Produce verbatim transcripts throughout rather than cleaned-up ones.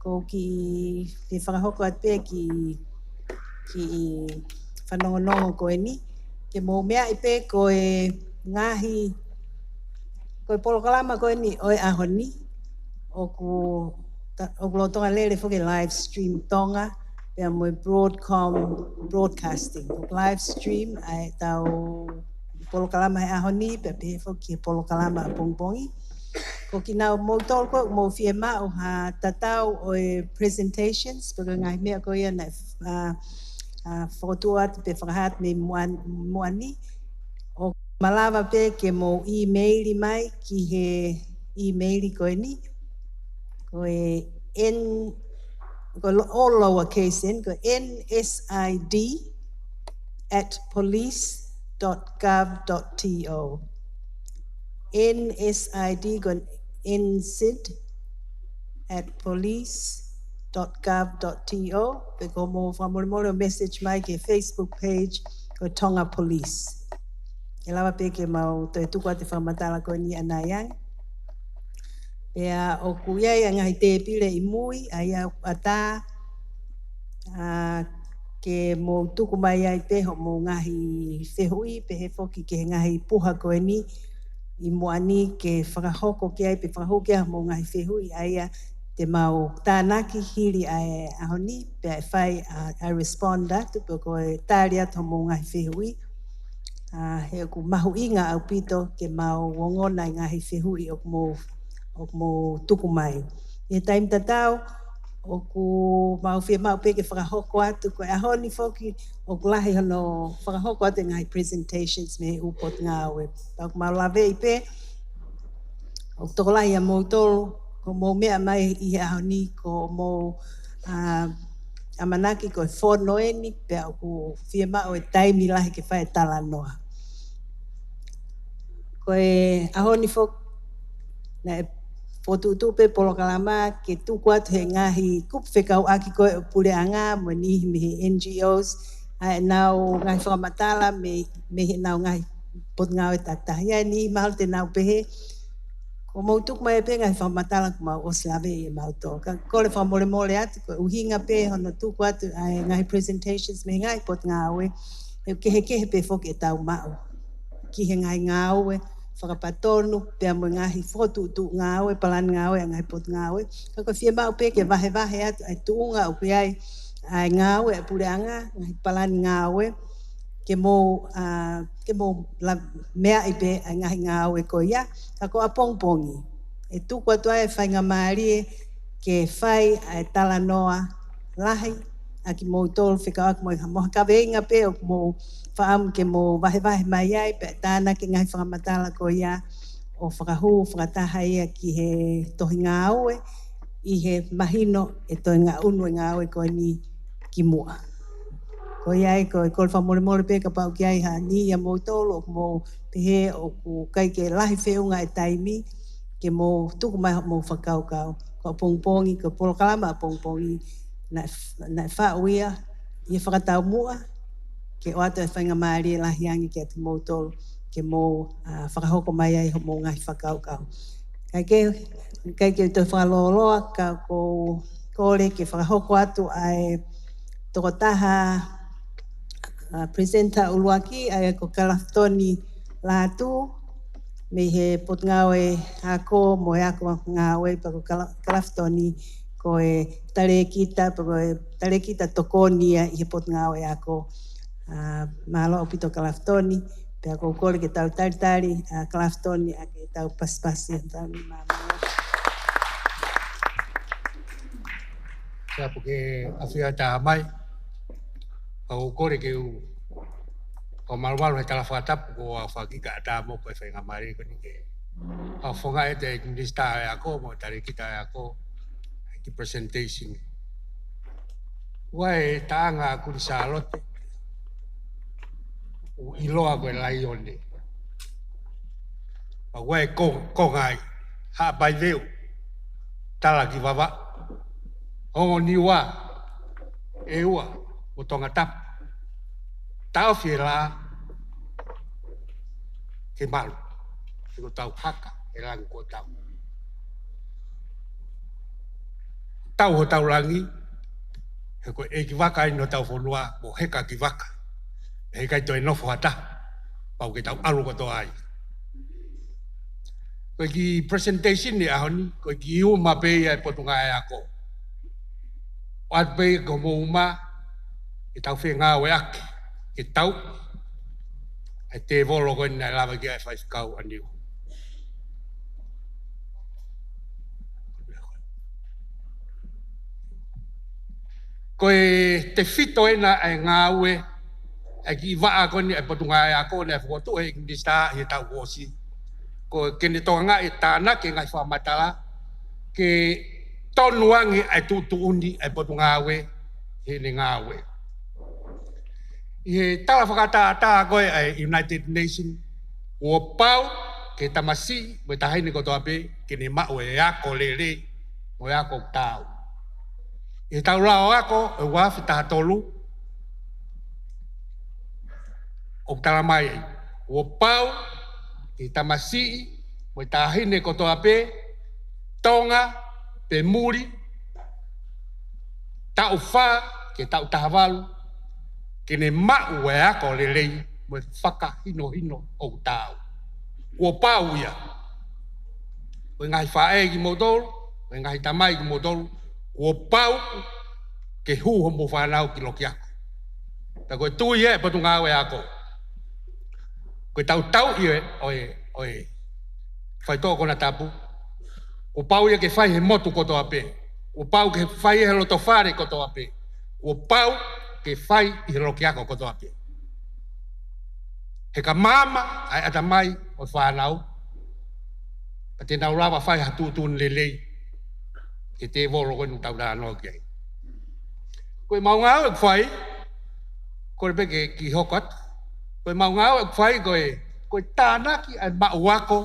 ʻOku ou kiʻi fakahoko atu pē kiʻi, kiʻi fanongonongo ko eni. Ke mou meaʻi pē ko e ngaahi, ko e polokalama ko eni ʻo e ʻaho ni, ʻoku ta-, ʻoku lolotonga lele foki e live stream Tonga, pea mo e Broadcom Broadcasting. ʻOku live stream ʻa ʻetau polokalama he ʻaho ni, pea pehē foki ki he polokalama ʻapongipongi. Ko kinautolu ko ē ʻoku mou fiemaʻu ha tatau ʻo e presentations, pe ko e ngaahi meʻa ko ia naʻe, ʻa, ʻa, fokotuʻu atu pe fakahā atu mei muʻa-, muʻa ni, ʻoku malava pē ke mou email mai ki he email ko eni. Ko e N, ko lo-, all lowercase n, ko e N S I D at police dot gov dot T O. N S I D, ko e N S I D at police dot gov dot T O. Pe ko hoʻomou fakamolemole ʻo message mai ki he Facebook page ko e Tonga Police. ʻE lava pē ke mau toe tuku atu e fakamatala ko eni ʻanai ange. Pea ʻoku ʻi ai ʻa e ngaahi tēpile ʻi mui, ʻa ia ʻoku ʻatā, ʻa, ke mou tuku mai ai pē hoʻomou ngaahi fehuʻi, pehē foki ki he ngaahi puha ko eni ʻi muʻa ni ke fakahoko ki ai pe fakahū ki ai hoʻomou ngaahi fehuʻi, ʻa ia te mau tānaki hili ʻa e ʻaho ni, pea ʻe fai ʻa, ʻa e respond atu, pe ko e tali atu hoʻomou ngaahi fehuʻi. ʻA, he ʻoku mahuʻinga ʻaupito ke mau ongona e ngaahi fehuʻi ʻoku mou, ʻoku mou tuku mai. ʻI he taimi tatau, ʻoku mau fiemaʻu pē ke fakahoko atu, ko e ʻaho ni foki, ʻoku lahi hono fakahoko atu e ngaahi presentations mei he ʻū potungāue. Pea ʻoku mau laveʻi pē, ʻoku tokolahi ʻa moutolu, ʻoku mou meʻa mai ʻi he ʻaho ni, ko hoʻomou, ʻa, ʻamanaki ko e fono eni, pea ʻoku fiemaʻu e taimi lahi ke fai e talanoa. Ko e ʻaho ni foki, naʻe fokotuʻutuʻu pē polokalama ke tuku atu he ngaahi kupu fekauʻaki ko ē ʻo e puleʻanga, mo e niʻihi mei he N G Os, ʻa ʻenau ngaahi fakamatala mei, mei heʻenau ngaahi potungāue takitaha. ʻI ai e niʻihi mahalo te nau pehē, ko hoʻomou tuku mai pē ngaahi fakamatala kuo mau ʻosi laveʻi ʻe mautolu. Ka kole fakamolemole atu, ko e ʻuhinga pē hono tuku atu ʻa e ngaahi presentations mei he ngaahi potungāue, he ʻoku kehekehe pē foki ʻetau maʻu ki he ngaahi ngāue fakapatonu, pea mo e ngaahi fokotuʻutuʻu ngāue, palani ngāue ʻa e ngaahi potungāue. Ka ko e fiemaʻu pē ke vahevahe atu ʻa e tuʻunga ʻoku ʻi ai ʻa e ngāue ʻa e puleʻanga, ngaahi palani ngāue, ke mou, ʻa, ke mou la-, meaʻi pē ʻa e ngaahi ngāue ko ia, ka ko ʻapongipongi ʻe tuku atu ai e faingamālie ke fai ʻa e talanoa lahi ʻa kimoutolu fekauʻaki mo ha, mo ha kaveinga pē ʻoku mou fakaʻamu ke mou vahevahe mai ai, pea tānaki e ngaahi fakamatala ko ia ʻo fakahū fakataha ia ki he tohi ngāue ʻi he mahino e toenga ʻunu e ngāue ko eni kimuʻa. Ko ia ai, ko e kole fakamolemole pē kapau ʻoku ʻi ai ha niʻihi ʻia moutolu ʻoku mou pehē ʻoku ʻikai ke lahi feʻunga e taimi ke mou tuku mai hoʻomou fakakaukau. Ko ʻapongipongi, ko e polokalama ʻapongipongi, naʻe f-, naʻe faʻu ia ʻi he fakataumuʻa, ke ʻoatu e faingamālie lahi ange kiate kimoutolu, ke mou, ʻa, fakahoko mai ai hoʻomou ngaahi fakakaukau. Kae kehe, ʻikai ke u toe fakalōloa, ka ʻoku ou kole ke fakahoko atu ʻa e tokotaha, ʻa, presenter ʻuluaki, ʻa ia ko Kalafitoni Lātū, mei he Potungāue Ako mo e Ako Ngāue, pea ko Kala-, Kalafitoni ko e talēkita, pe ko e talēkita tokoni ia ʻi he Potungāue Ako. ʻA, mālō ʻaupito Kalafitoni, pea ʻoku ou kole ke tau talitali ʻa Kalafitoni ʻaki ʻetau pasipasi ʻa e taimi ni, mālō. Siapo ke afia tā mai. ʻOku ou kole ke u, ʻoku ou malumalu he tala fakatapu ko ʻeku fakakaukau ʻatā mo ko e faingamālie ko eni ke ʻaofonga ʻe he Minisitā ʻo e Ako mo e talēkita ʻo e Ako ki he presentation. ʻOku ʻi ai e taʻanga ʻa Kuini Sālote, ʻoku ʻiloa ko e laione. ʻOku ʻi ai e ko-, konga ai, Haʻapai Veu, Talaki Vavaʻu, Ongo Niua, ʻEua, mo Tongatapu. Taʻofi e lā ke malu, he ko ʻetau haka e langi ko ʻetau. tau hotau langi, he ko e ʻeikivaka eni hotau fonua, mo heka ki vaka. He ʻikai toe nofo ha taha, pau ke tau ʻalu kotoa ai. Ko e kiʻi presentation ʻo e ʻaho ni, ko e kiʻi uma pē ia ʻa e Potungāue Ako. ʻOatu pē ia ki homou uma, ke tau fengāueʻaki, ke tau, ʻa e tēvolo ko eni naʻe lave ki ai ʻa e faifekau ʻaneuhu. Ko e tefito ena ʻa e ngāue, ʻa e kiʻi vaʻa ko eni ʻa e Potungāue Ako naʻe fokotuʻu ʻe he ʻEiki Minisitā ʻi he taʻu kuo ʻosi. Ko e ke ne tokangaʻi e tānaki e ngaahi fakamatala, ke tonu ange ʻa e tuʻutuʻuni ʻa e Potungāue heʻene ngāue. ʻI he tala fakatātā ko ē ʻa e United Nations, kuo pau ki he tamasiʻi mo e taʻahine kotoa pē ke ne maʻu e ako lelei mo e ako taau. ʻI heʻetau lao ako ʻo e ua afe taha tolu, ʻoku tala mai ai, kuo pau ki he tamasiʻi mo e taʻahine kotoa pē, Tonga pe muli, taʻu fā ki he taʻu taha valu, ke ne maʻu e ako lelei mo e fakahinohino ʻoku taau. Kuo pau ia. Ko e ngaahi faʻē kimoutolu, ko e ngaahi tamai kimoutolu, kuo pau ke hū homou fānau ki loki ako. Pea ko e tui ʻa e Potungāue Ako, ko e tautau ʻi he, ʻo e, ʻo e faitoʻo konatapu, kuo pau ia ke fai he motu kotoa pē. Kuo pau ke fai he loto fale kotoa pē. Kuo pau ke fai ʻi he loki ako kotoa pē. He ka maama ʻa e ʻatamai ʻo e fānau, pea te nau lava fai ha tuʻutuʻuni lelei ki he tēvolo ko eni ʻoku tau talanoa ki ai. Ko ʻemau ngāue ʻoku fai, kole pē ke kiʻi hoko atu. Ko ʻemau ngāue ʻoku fai ko e, ko e tānaki ʻa e maʻu ako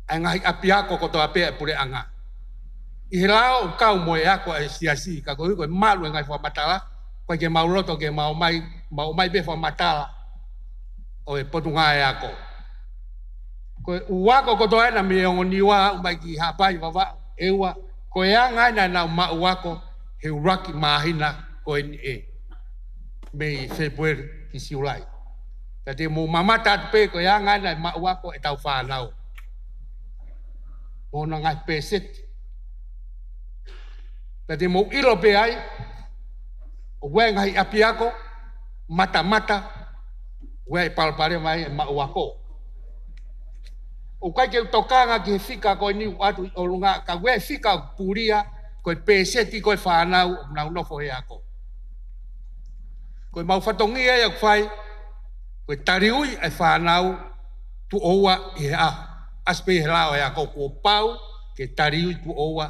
ʻa e ngaahi ʻapiako kotoa pē ʻa e puleʻanga. ʻI he lao ʻoku kau mo e ako ʻa e siasi, ka koeʻuhi ko e malu e ngaahi fakamatala, ʻoku ʻikai ke mau loto ke maʻu mai, maʻu mai pē fakamatala ʻo e Potungāue Ako. Ko e ʻū ako kotoa ena mei he ongo Niua ʻo aʻu mai ki Haʻapai, Vavaʻu, ʻEua, ko e anga ena ʻenau maʻu ako he ʻuluaki māhina ko eni ē, mei Fēpueli ki Siulai. Pea te mou mamata atu pē ko e anga ena e maʻu ako ʻetau fānau, mo hono ngaahi pēseti. Pea te mou ʻilo pē ai, ʻoku ʻi ai e ngaahi ʻapiako matamata, ʻoku ʻi ai e palopalema ai e maʻu ako. ʻOku ʻikai ke u tokanga ki he fika ko eni ʻoku ʻoatu ʻi ʻolunga, ka ʻoku ʻi ai e fika ʻoku pulia, ko e pēseti ko ē fānau ʻoku nau nofo he ako. Ko ʻemau fatongia ia ʻoku fai, ko e taliui ʻa e fānau tuʻo ua ʻi he ʻaho. ʻAsi pē ʻi he lao ʻa e ako, kuo pau ke taliui tuʻo ua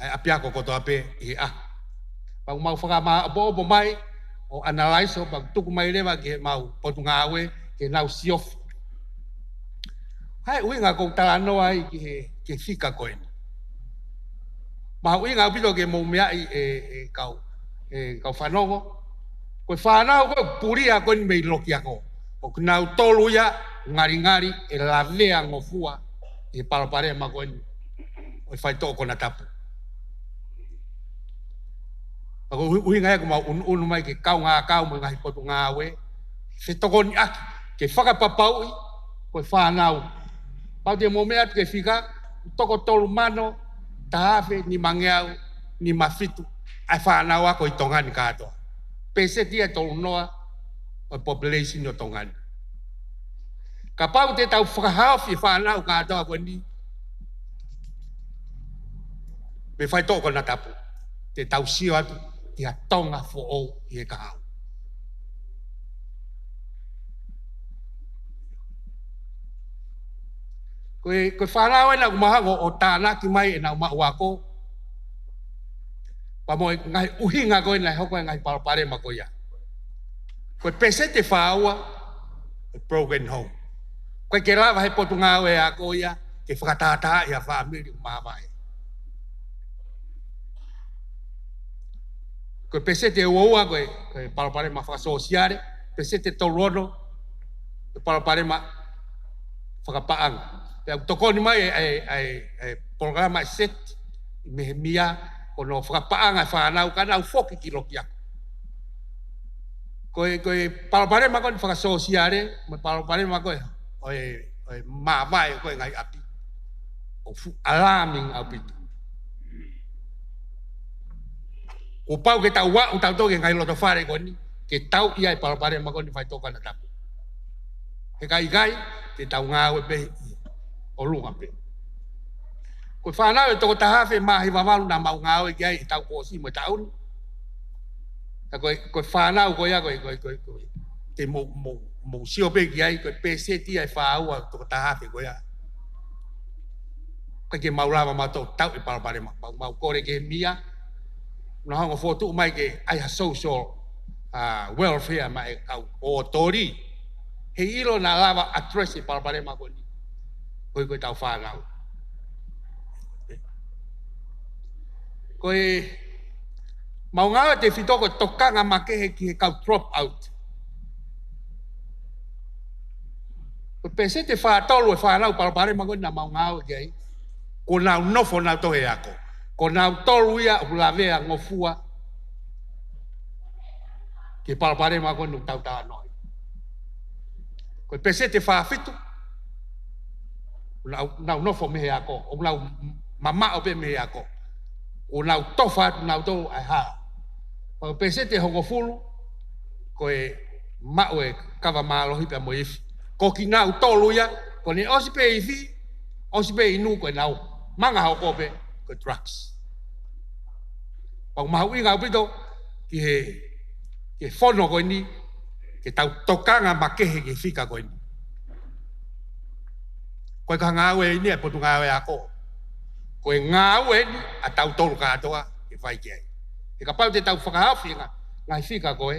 ʻa e ʻapiako kotoa pē ʻi he ʻaho. Pea ʻoku mau fakamāʻopoʻopo mai ʻo analyze ʻo pea tuku mai leva ki heʻemau potungāue ke nau siofi. Ko e ʻuhinga ʻoku ou talanoa ai ki he, ki he fika ko eni. Mahuʻinga ʻaupito ke mou meaʻi ʻe, ʻe kau, ʻe kau fanongo. Ko e fānau ko ē ʻoku pulia ko eni mei loki ako, ʻoku nau tolu ia ngalingali ʻe lavea ngofua ʻi he palopalema ko eni ʻo e faitoʻo konatapu. Pea ko e ʻuhi-, ʻuhinga ia ʻoku mau ʻunuʻunu mai ki he kaungākau mo e ngaahi potungāue, fetokoniʻaki, ke fakapapauʻi ko e fānau. Pau te mou meʻa atu ki he fika, toko tolu mano, taha afe, nimangeau, nima fitu ʻa e fānau ako ʻi Tonga ni kātoa. Pēseti ia ʻe tolu noa ʻo e population ʻo Tonga ni. Kapau te tau fakahaofi e fānau kātoa ko eni mei he faitoʻo konatapu, te tau sio atu ki ha Tonga foʻou ʻi he kahaʻu. Ko e, ko e fānau ena ʻoku mahalo ʻo tānaki mai ʻenau maʻu ako, pea mo e ngaahi ʻuhinga ko ē naʻe hoko ai e ngaahi palopalema ko ia. Ko e pēseti ʻe fā ua ʻo e broken home. ʻOku ʻikai ke lava ʻe he potungāue ako ia ke fakatātaaʻi ha fāmili ʻoku māvae. Ko e pēseti ʻe ua ua ko e, ko e palopalema fakasōsiale, pēseti ʻe tolu ono ko e palopalema fakapaʻanga. Pea ʻoku tokoni mai e, e, e, e polokalama ʻa e set ʻi mei he mia Ko hono fakapaʻanga e fānau ka nau foki ki loki ako. Ko e, ko e palopalema ko eni fakasōsiale, mo e palopalema ko ē ʻo e, ʻo e māvae ko ē ngaahi ʻapi. ʻOku fuʻu alarming ʻaupito. Kuo pau ke tau aʻu tautolu ki he ngaahi loto fale ko eni, ke tau ʻi ai e palopalema ko eni faitoʻo kanatapu. He ʻikai ke tau ngāue pē ʻi ʻolunga pē. Ko e fānau ʻe toko taha afe mā hiva valu naʻa mau ngāue ki ai ʻi he taʻu kuo ʻosi mo e taʻu ni. Ka ko e, ko e fānau ko ia ko e, ko e, ko e, ko e, te mou, mou, mou sio pē ki ai, ko e pēseti ia ʻe fā ua toko taha afe ko ia. ʻIkai ke mau lava mautolu ʻo tauʻi e palopalema, mau, mau kole ki he mia, naʻa nau hanga ʻo fokotuʻu mai ke ʻai ha social, ah, welfare maʻa e kau ʻotori. Heiʻilo naʻa lava address e palopalema ko eni. Ko e, ko ʻetau fānau. Ko e mau ngāue tefito ko e tokanga makehe ki he kau drop out. Ko e pēseti ʻe fā tolu e fānau palopalema ko ē naʻa mau ngāue ki ai, kuo nau nofo nautolu he ako. Ko nautolu ia ʻoku lavea ngofua ki he palopalema ko eni ʻoku tau talanoa ai. Ko e pēseti ʻe fā fitu, nau, nau nofo mei he ako, ʻoku nau mamaʻo pē mei he ako. ʻOku nau tofa atu nautolu ʻa e hala. Pea ko e pēseti ʻe hongofulu, ko e maʻu e kava mālohi pea mo e ifi. Ko kinautolu ia, ko ʻene ʻosi pē ifi, ʻosi pē inu, ko ʻenau manga hoko pē ko e drugs. Pea ʻoku mahuʻinga ʻaupito ki he, ki he fono ko eni, ke tau tokanga makehe ki he fika ko eni. ʻIkai ko ha ngāue eni ʻa e Potungāue Ako. Ko e ngāue eni ʻa tautolu kātoa ke fai ki ai. He kapau te tau fakahaofi e ngaahi fika ko ē,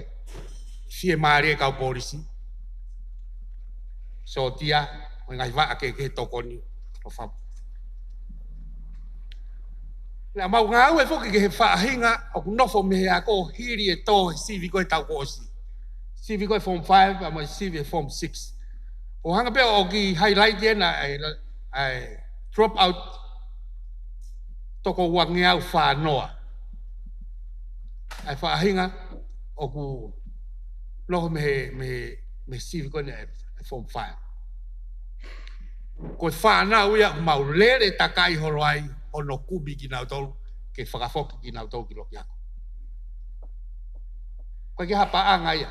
fiemālie e kau polisi, sōtia, mo e ngaahi vaʻa kehekehe tokoni ʻo fau. Naʻa mau ngāue foki ki he faʻahinga ʻoku nofo mei he ako hili e tō he sivi ko ē taʻu kuo ʻosi. Sivi ko ē form five, pea mo e sivi form six. ʻO hanga pē ʻo kiʻi highlight ena ʻa e, ʻa e drop out toko uangeau fā noa. ʻA e faʻahinga ʻoku nofo mei he, mei he, mei he sivi ko eni ʻa e form five. Ko e fānau ia ʻoku mau lele takai holo ai hono kumi kinautolu, ke fakafoki kinautolu ki loki ako. ʻIkai ke ha paʻanga ia.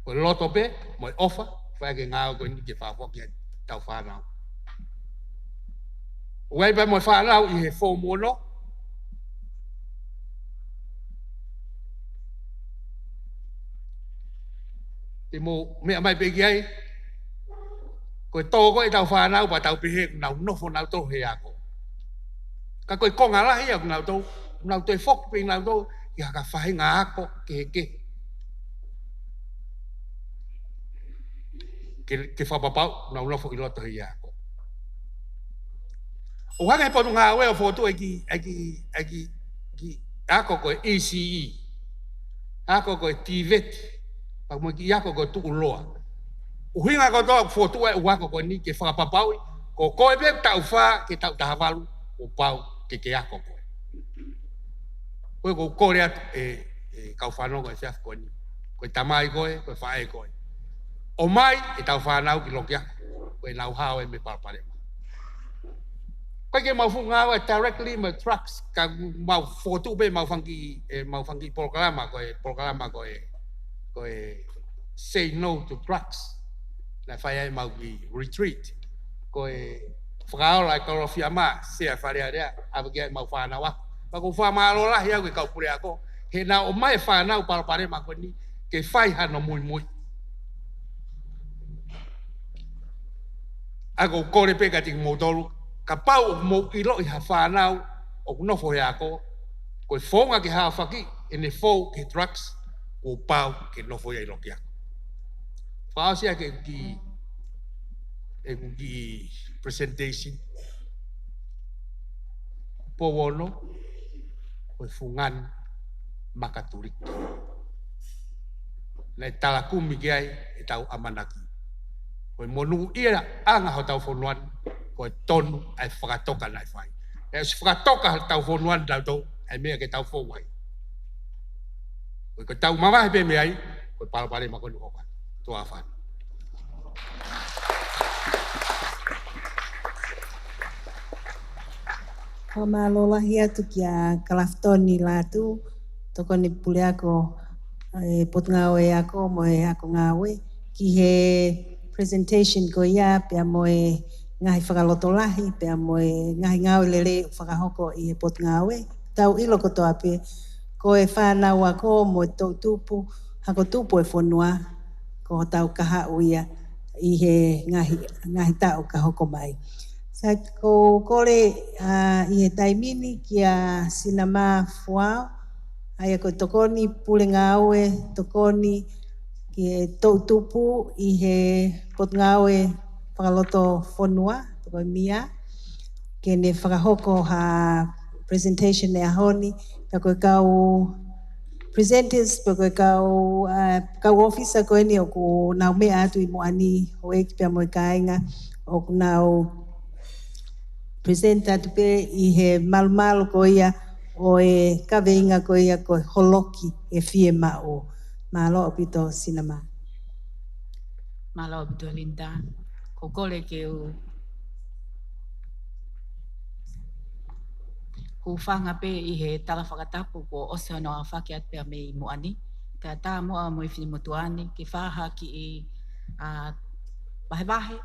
Ko e loto pē, mo e ʻofa, fai ke ngāue ko eni ke fakafoki ai ʻetau fānau. ʻOku ʻi ai pē mo e fānau ʻi he form ono. Te mou meʻa mai pē ki ai, ko e tō ko ē ʻetau fānau pea tau pehē ʻoku nau nofo nautolu he ako. Ka ko e konga lahi ia ʻoku nau tō, nau toe foki pē nautolu ki ha faʻahinga ako kehekehe. Ke, ke fakapapauʻi ʻoku nau nofo ʻi loto he ako. ʻOku hanga ʻe he Potungāue ʻo fokotuʻu e kiʻi, e kiʻi, e kiʻi, kiʻi ako ko e E C E. Ako ko e TVET. Pea mo e kiʻi ako ko e tuʻuloa. ʻUhinga kotoa ʻoku fokotuʻu ai e ako ko eni ke fakapapauʻi, ko koe pē taʻu fā ki he taʻu taha valu, kuo pau ke ke ako koe. Ko e, ʻoku ou kole atu e, e kau fanongo he efiafi ko eni. Ko e tamai koe, ko e faʻē koe. ʻOmai ʻetau fānau ki loki ako, ko ʻenau hao ē mei he palopalema. ʻIkai ke mau fuʻu ngāue directly mo e drugs, ka mau fokotuʻu pē ʻemau fanga kiʻi, e, ʻemau fanga kiʻi polokalama, ko e polokalama ko e, ko e Say No to Drugs. Naʻe fai ai ʻemau kiʻi retreat. Ko e Fakaola ʻa e Kalofiama, Sea Fale Alea, ʻave ki ai ʻemau fānau ako. Pea ʻoku ou fakamālō lahi au ki he kau puleako, he naʻa nau ʻomai e fānau palopalema ko eni, ke fai hano muimui. ʻA ia ʻoku ou kole pē kiate kimoutolu, kapau ʻoku mou ʻiloʻi ha fānau ʻoku nofo he ako, ko e founga ke haofaki ʻene fou ki he drugs, kuo pau ke nofo ia ʻi loki ako. Fakaʻosi ʻaki e kiʻi, ʻeku kiʻi presentation. Pou ono, ko e fungani makatuliki. Naʻe talakumi ki ai ʻetau ʻamanaki. Ko e monūʻiaʻanga hotau fonua ni, ko e tonu ʻa e fakatoka naʻe fai. ʻE ʻosi fakatoka hotau fonua ni tautolu, ʻa e meʻa ke tau fou ai. Ko e, ko ʻetau mavahe pē mei ai, ko e palopalema ko eni ʻoku hoko. Tuʻa ʻofa. Fakamālō lahi atu kia Kalafitoni Lātū, Tokoni Puleako, ʻe Potungāue Ako mo e Ako Ngāue, ki he presentation ko ia, pea mo e ngaahi fakalotolahi, pea mo e ngaahi ngāue lelei ʻoku fakahoko ʻi he Potungāue. Tau ʻilo kotoa pē, ko e fānau ako mo e toʻutupu, hako tupu e fonua, ko hotau kahaʻu ia ʻi he ngaahi, ngaahi taʻu ka hoko mai. Sai, ko e kole, ʻa, ʻi he taimi ni kia Sinamā Fuao, ʻa ia ko e Tokoni Pule Ngāue, Tokoni ki he toʻutupu ʻi he Potungāue Fakalotofonua, Tokoni Mia, ke ne fakahoko ha presentation ʻi he ʻaho ni, pea ko e kau presenters, pea ko e kau, ʻa, kau ʻōfisa ko eni ʻoku nau meʻa atu ʻi muʻa ni, houʻeiki pea mo e kāinga, ʻoku nau present atu pē ʻi he malumalu ko ia ʻo e kaveinga ko ia ko e Holoki e Fiemaʻu. Mālō ʻaupito Sinamā. Mālō ʻaupito Linda. Ko e kole ke u hūfanga pē ʻi he tala fakatapu kuo ʻosi hono aofaki atu pea mei muʻa ni. Kae ʻatā muʻa mo e finemotuʻa ni ke fakahā kiʻi, ʻa, vahevahe,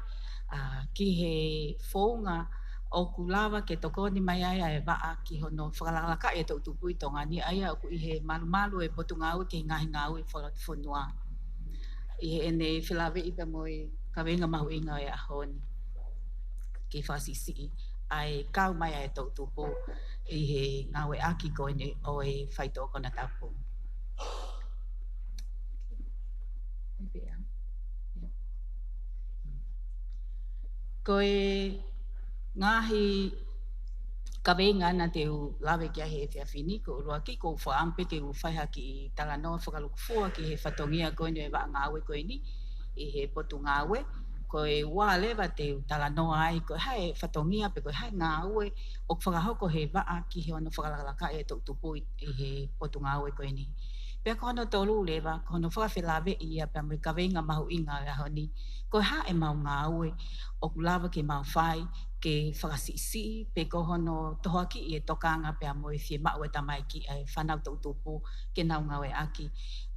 ʻa, ki he founga ʻoku lava ke tokoni mai ai ʻa e vaʻa ki hono fakalakalakaʻi e toʻutupu ʻi Tonga ni, ʻa ia ʻoku ʻi he malumalu e Potungāue ki he Ngaahi Ngāue Fakalotofonua. ʻI heʻene felāveʻi pea mo e kaveinga mahuʻinga ʻo e ʻaho ni, ke fakasiʻisiʻi ʻa e kau mai ʻa e toʻutupu ʻi he ngāueʻaki ko eni ʻo e faitoʻo konatapu. Ko e ngaahi kaveinga naʻa te u lave ki ai he efiafi ni, ko e ʻuluaki, ko e fakaʻamu pē ke u fai ha kiʻi talanoa fakalūkufua ki he fatongia ko eni e vaʻa ngāue ko eni ʻi he Potungāue. Ko e ua leva te u talanoa ai, ko e hā e fatongia pe ko e hā e ngāue ʻoku fakahoko he vaʻa ki hono fakalakalakaʻi e toʻutupu ʻi, ʻi he Potungāue ko eni. Pea ko hono tolu leva, ko hono fakafelāveʻi ia pea mo e kaveinga mahuʻinga ʻo e ʻaho ni, ko e hā ʻemau ngāue ʻoku lava ke mau fai ke fakasiʻisiʻi pe ko hono tohoakiʻi e tokanga pea mo e fiemaʻu e tamaiki ʻa e fānau toʻutupu ke nau ngāueʻaki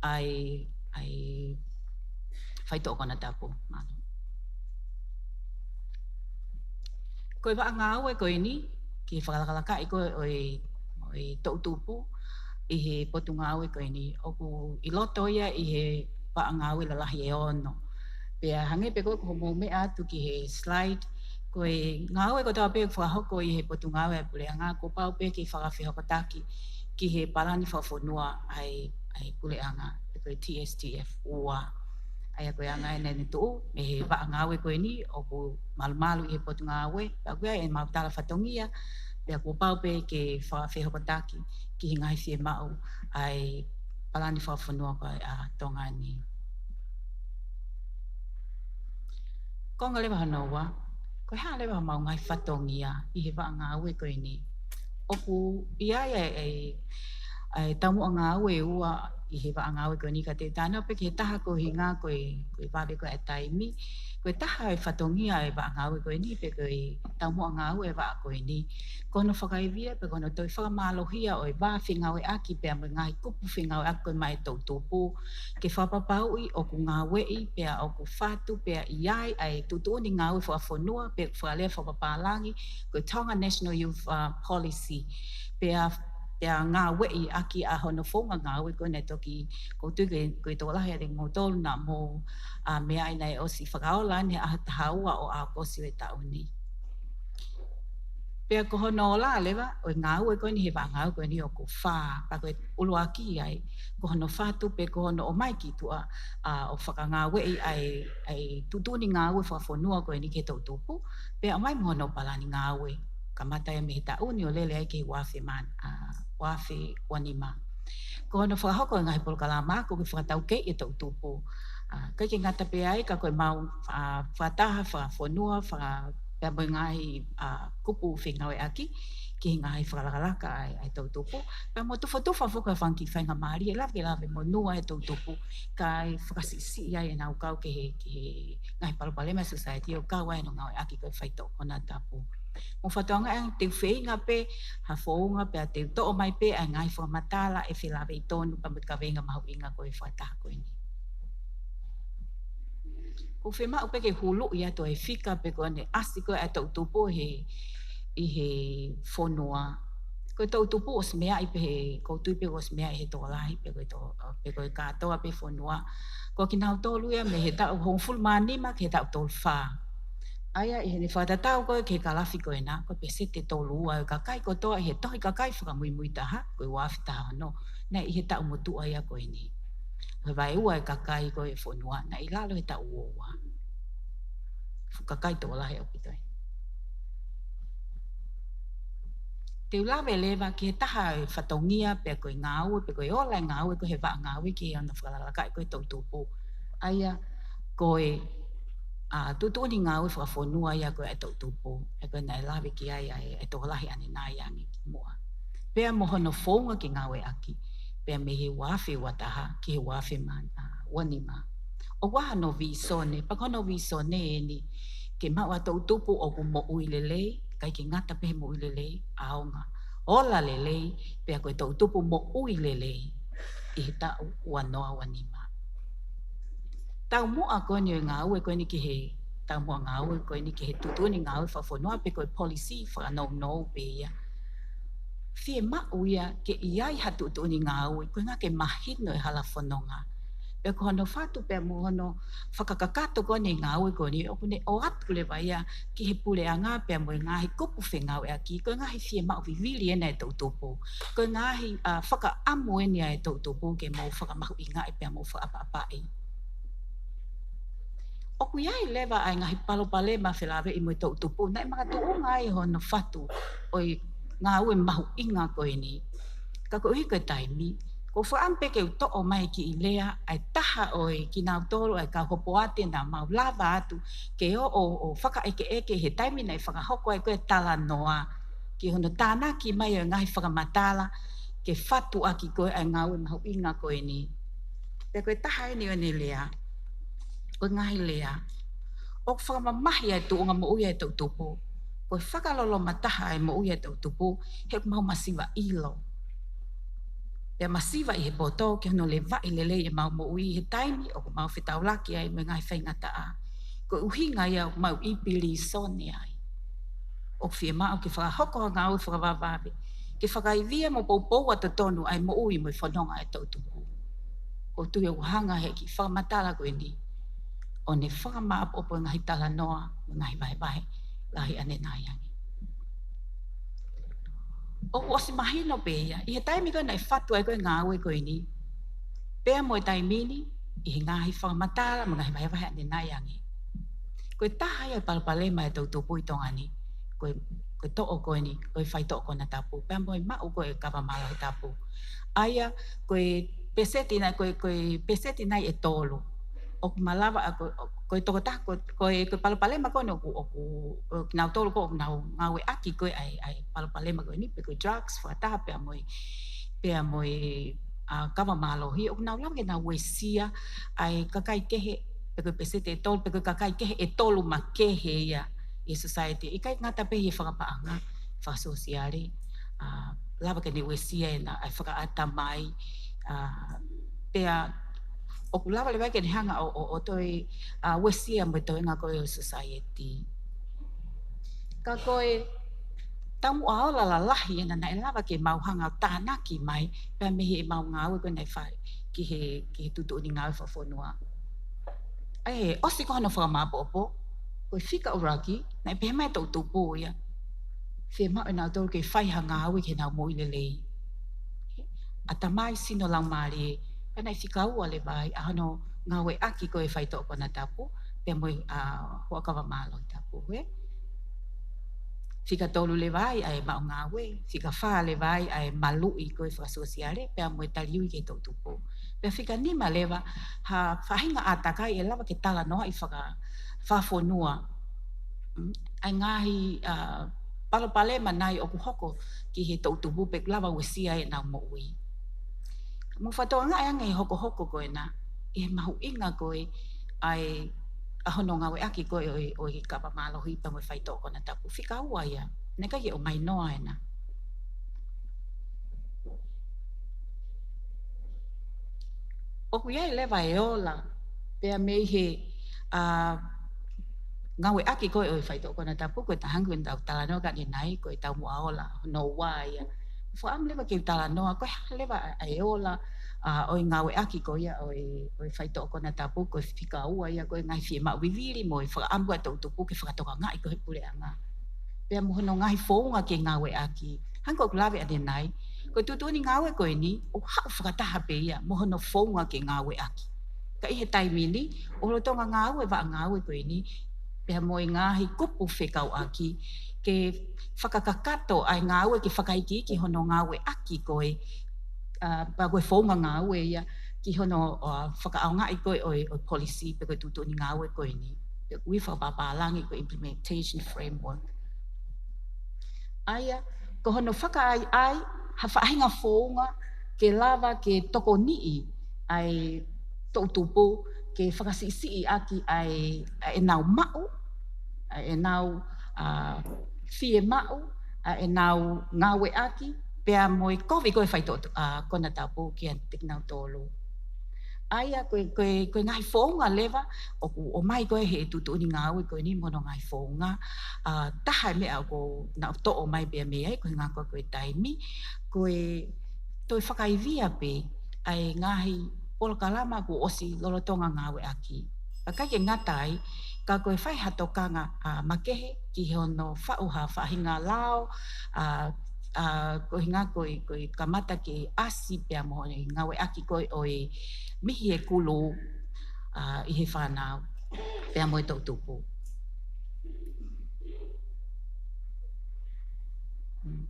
ʻa e, ʻa e faitoʻo konatapu. Mālō. Ko e vaʻa ngāue ko eni, ki he fakalakalakaʻi ko ē ʻo e, ʻo e toʻutupu ʻi he Potungāue ko eni, ʻoku ʻi loto ia ʻi he vaʻa ngāue lalahi ʻe ono. Pea hangē pē ko ē ko hoʻomou meʻa atu ki he slide, ko e ngāue kotoa pē ʻoku fakahoko ʻi he Potungāue ʻa e Puleʻanga, kuo pau pē ke fakafehokotaki ki he palani fakafonua ʻa e, ʻa e Puleʻanga, pe ko e T S T F ua. ʻA ia ko e anga ē naʻa ne tuʻu mei he vaʻa ngāue ko eni ʻoku malumalu ʻi he Potungāue, pea ʻoku ʻi ai ʻemau tala fatongia, pea kuo pau pē ke fakafehokotaki ki he ngaahi fiemaʻu ʻa e palani fakafonua ko ē ʻa Tonga ni. Konga leva hono ua, ko e hā leva homau ngaahi fatongia ʻi he vaʻa ngāue ko eni. ʻOku ʻi ai e, e, e taumuʻa ngāue ʻe ua ʻi he vaʻa ngāue ko eni, ka te u talanoa pē ki he taha ko e ʻuhinga ko e, ko e vave ko ē e taimi. Ko e taha e fatongia e vaʻa ngāue ko eni, pe ko e taumuʻa ngāue e vaʻa ko eni, ko hono fakaivia pe ko hono toe fakamālohia ʻo e vā fengāueʻaki pea mo e ngaahi kupu fengāueʻaki ko ē maʻa e toʻutupu, ke fakapapauʻi ʻoku ngāueʻi pea ʻoku fatu pea ʻi ai ʻa e tuʻutuʻuni ngāue fakafonua pe fakalea fakapapālangi ko e Tonga National Youth, uh, Policy. Pea, pea ngāueʻi ʻaki ʻa hono founga ngāue ko ē naʻe toki, ʻoku ou tui ko e, ko e tokolahi ʻiate kimoutolu naʻa mou, uh, meaʻi naʻe ʻosi fakaola ʻeni he ʻaho taha ua ʻo ʻAokosi ʻo e taʻu ni. Pea ko hono ola leva ʻo e ngāue ko eni he vaʻa ngāue ko eni ʻoku fā, pea ko e ʻuluaki ai, ko hono fatu pe ko hono ʻomai ki tuʻa, ʻa, ʻo fakangāueʻi ʻa e, ʻa e tuʻutuʻuni ngāue fakafonua ko eni ki he toʻutupu, pea ʻomai mo hono palani ngāue, kamata ia mei he taʻu ni ʻo lele ai ki he ua afe man, ʻa, ua afe ua nima. Ko hono fakahoko e ngaahi polokalama ako ke fakataukei e toʻutupu. ʻA, ʻikai ke ngata pē ai, ka ko ʻemau, ʻa, fakataha fakafonua, faka-, pea mo e ngaahi, ʻa, kupu fengāueʻaki, ki he ngaahi fakalakalaka ʻa e, ʻa e toʻutupu. Pea mo tufotufa foki ʻa e fanga kiʻi faingamālie, lave ke lave monū ʻa e toʻutupu, kae fakasiʻisiʻi ai ʻenau kau ki he, ki he ngaahi palopalema ʻa e society ʻo kau ai ʻenau ngāueʻaki ko e faitoʻo konatapu. Mo fatuanga ʻa e te u feinga pē ha founga pea te u toʻo mai pē ʻa e ngaahi fakamatala ʻe felāveʻi tonu pea mo e kaveinga mahuʻinga ko e fakataha ko eni. ʻOku ou fiemaʻu pē ke huluʻi atu e fika pe ko ʻene ʻasi ko ē ʻa e toʻutupu he, ʻi he fonua. Ko e toʻutupu ʻosi meaʻi pē he, ʻoku ou tui pē ʻosi meaʻi he tokolahi pe ko e to-, pe ko e kātoa pē fonua. Ko kinautolu ia mei he taʻu hongofulu mā nima ki he taʻu tolu fā. ʻA ia ʻi heʻene fakatatau ko ē ki he kalafi ko ena, ko e peseti ʻe tolu ua ʻo e kakai kotoa ʻi he tohi kakai fakamuimui taha, ko e ua afe taha ono, naʻe ʻi he taʻu motuʻa ia ko eni. Ko e vaeua ʻo e kakai ko ē ʻo e fonua, naʻe ʻi lalo he taʻu ua ua. Fuʻu kakai tokolahi ʻaupito ē. Te u lave leva ki he taha ʻo e fatongia, pe ko e ngāue, pe ko e ola ʻo e ngāue, ko e vaʻa ngāue ki he ʻaho ni fakalakalaka ko e toʻutupu. ʻA ia, ko e, ʻa, tuʻutuʻuni ngāue fakafonua ia ko ē ʻa e toʻutupu. ʻA ia ko e naʻe lave ki ai ʻa e, ʻa e tokolahi ʻanenai ange kimuʻa. Pea mo hono founga ke ngāueʻaki. Pea mei he ua afe ua taha ki he ua afe mā, ʻa, ua nima. ʻOku ʻi ai hono vīsone, pea ko hono vīsone eni, ke maʻu ʻa e toʻutupu ʻoku moʻui lelei, ʻikai ke ngata pē he moʻui lelei, ʻaonga, ola lelei, pea ko e toʻutupu moʻui lelei ʻi he taʻu ua noa ua nima. Taumuʻa ko eni ʻo e ngāue ko eni ki he, taumuʻa ngāue ko eni ki he tuʻutuʻuni ngāue fakafonua pe ko e policy fakanounou pē ia. Fiemaʻu ia ke ʻi ai ha tuʻutuʻuni ngāue, koeʻuhi ke mahino e hala fononga. Pea ko hono fatu pea mo hono fakakakato ko eni ngāue ko eni, ʻoku ne ʻoatu leva ia ki he puleʻanga pea mo e ngaahi kupu fengāueʻaki, ko e ngaahi fiemaʻu vivili ena ʻa e toʻutupu. Ko e ngaahi, ʻa, fakaʻamu eni ʻa e toʻutupu ke mou fakamahuʻingaʻi pea mou fakaʻapaʻapaʻi. ʻOku ʻi ai leva ʻa e ngaahi palopalema felāveʻi mo e toʻutupu, naʻe makatuʻunga ai hono fatu ʻo e ngāue mahuʻinga ko eni. Ka koeʻuhi ko e taimi, ʻoku ou fakaʻamu pē ke u toʻo mai e kiʻi lea ʻa e taha ʻo e kinautolu ʻa e kau hopoate naʻa mau lava atu ke ō ʻo, ʻo fakaʻekeʻeke he taimi naʻe fakahoko ai ko ē talanoa ki hono tānaki mai ʻo e ngaahi fakamatala ke fatuʻaki ko ē ʻa e ngāue mahuʻinga ko eni. Pea ko e taha eni ʻo ʻene lea, ko e ngaahi lea ʻoku fakamamahi ʻa e tuʻunga moʻui ʻa e toʻutupu. Ko e fakaloloma taha ʻa e moʻui ʻa e toʻutupu, he ʻoku mau masiva ʻilo. Pea masiva ʻi he poto ki hono levaʻi lelei ʻemau moʻui ʻi he taimi ʻoku mau fetaulaki ai mo e ngaahi faingataʻa. Ko e ʻuhinga ia ʻoku mau ʻi pilīsone ai. ʻOku fiemaʻu ke fakahoko ha ngāue fakavavevave, ke fakaivia mo poupoua totonu ʻa e moʻui mo e fononga ʻa e toʻutupu. ʻOku ou tui ʻoku hanga he kiʻi fakamatala ko eni ʻo ne fakamāʻopoʻopo e ngaahi talanoa mo e ngaahi vahevahe lahi ʻanenai ange. ʻOku ʻosi mahino pē ia, ʻi he taimi ko ē naʻe fatu ai ko ē ngāue ko eni, pea mo e taimi ni, ʻi he ngaahi fakamatala mo e ngaahi vahevahe ʻanenai ange. Ko e taha ia e palopalema ʻa e toʻutupu ʻi Tonga ni, ko e, ko e toʻo ko eni, ko e faitoʻo konatapu, pea mo e maʻu ko ē kava mālohi tapu. ʻA ia, ko e peseti nai, ko e, ko e peseti nai ʻe tolu. ʻOku malava ʻa ko, ko e tokotaha, ko, ko e, ko e palopalema ko eni ʻoku, ʻoku, ʻoku kinautolu ko ē ʻoku nau ngāueʻaki ko ē ʻa e, ʻa e palopalema ko eni, pe ko e drugs, fakataha pea mo e, pea mo e, ʻa, kava mālohi, ʻoku nau lava ke nau uesia ʻa e kakai kehe, pe ko e peseti ʻe tolu, pe ko e kakai kehe ʻe tolu makehe ia ʻi he society. ʻIkai ngata pē he fakapaʻanga, fakasōsiale, ʻa, lava ke ne uesia ʻena, ʻa e fakaʻatamai, ʻa, pea ʻoku lava leva ke ne hanga ʻo, ʻo, ʻo toe, ʻa, uesia mo e toenga ko ē ʻo e society. Ka ko e taumuʻa ola lalahi ʻena naʻe lava ke mau hanga ʻo tānaki mai, pea mei heʻemau ngāue ko ē naʻe fai ki he, ki he tuʻutuʻuni ngāue fakafonua. ʻA ia, ʻosi ko hono fakamāʻopoʻopo, ko e fika ʻuluaki, naʻe pehē mai e toʻutupu ia, fiemaʻu ʻenautolu ke fai ha ngāue ke nau moʻui lelei. ʻAtamai, sino, laumālie, pea naʻe fika ua leva ai ʻa hono ngāueʻaki ko ē faitoʻo konatapu, pea mo e, ʻa, huaʻakava mālohi tapu, ē? Fika tolu leva ai ʻa e maʻu ngāue, fika fā leva ai ʻa e maluʻi ko ē fakasōsiale, pea mo e taliui ki he toʻutupu. Pea fika nima leva, ha faʻahinga ʻātakai ʻe lava ke talanoaʻi faka-, fakafonua. Mm, ʻa e ngaahi, ʻa, palopalema nai ʻoku hoko ki he toʻutupu pe ʻoku lava uesia ʻenau moʻui. Mou fakatokangaʻi ange e hokohoko ko ena, ʻi he mahuʻinga ko ē ʻa e, ʻa hono ngāueʻaki ko ē ʻo e, ʻo e kapa mālohi pea mo e faitoʻo konatapu. Fika ua ia, naʻe ʻikai ke ʻomai noa ena. ʻOku ʻi ai leva e ola, pea mei he, ʻa, ngāueʻaki ko ē ʻo e faitoʻo konatapu, ko e taha ange ʻoku tau talanoa ki ai ʻanenai, ko e taumuʻa ola, hono ua ia. Fakaʻamu leva ke u talanoa, ko e hā leva ʻa e ola, ʻa, ʻo e ngāueʻaki ko ia ʻo e, ʻo e faitoʻo konatapu, ko e fika ua ia, ko e ngaahi fiemaʻu vivili mo e fakaʻamu ʻa e toʻutupu ke fakatokangaʻi ko ē he puleʻanga. Pea mo hono ngaahi founga ke ngāueʻaki. Hangē ko ʻeku lave ʻanenai, ko e tuʻutuʻuni ngāue ko eni, ʻoku haʻu fakataha pē ia mo hono founga ke ngāueʻaki. Ka ʻi he taimi ni, ʻoku lolotonga ngāue e vaʻa ngāue ko eni, pea mo e ngaahi kupu fekauʻaki, ke fakakakato ʻa e ngāue ke fakaikiiki hono ngāueʻaki ko ē, ʻa, pea ko e founga ngāue ia ki hono, ʻa, fakaʻaongaʻi ko ē ʻo e, ʻo e policy pe ko e tuʻutuʻuni ngāue ko eni. Pea ʻoku ui fakapapālangi ko e implementation framework. ʻA ia, ko hono fakaʻaiʻai ha faʻahinga founga ke lava ke tokoniʻi ʻa e toʻutupu ke fakasiʻisiʻi ʻaki ʻa e, ʻa ʻenau maʻu, ʻa ʻenau, ʻa, fiemaʻu, ʻa ʻenau ngāueʻaki, pea mo e kovi ko ē faitoʻo, ʻa, konatapu kiate kinautolu. ʻA ia, ko e, ko e, ko e ngaahi founga leva, ʻoku ʻomai ko ē he tuʻutuʻuni ngāue ko eni mo hono ngaahi founga, ʻa, taha e meʻa ʻoku nau toʻo mai pea mei ai, ko e ngaahi ko ē ko e taimi, ko e toe fakaivia pē ʻa e ngaahi polokalama kuo ʻosi lolotonga ngāueʻaki. Pea ʻikai ke ngata ai, ka ko e fai ha tokanga, ʻa, makehe ki hono faʻu ha faʻahinga lao, ʻa, ʻa, ko e ʻuhinga ko e, ko e kamata ke ʻasi pea mo e ngāueʻaki ko ē ʻo e mihi e kulu, ʻa, ʻi he fānau, pea mo e toʻutupu. Mm.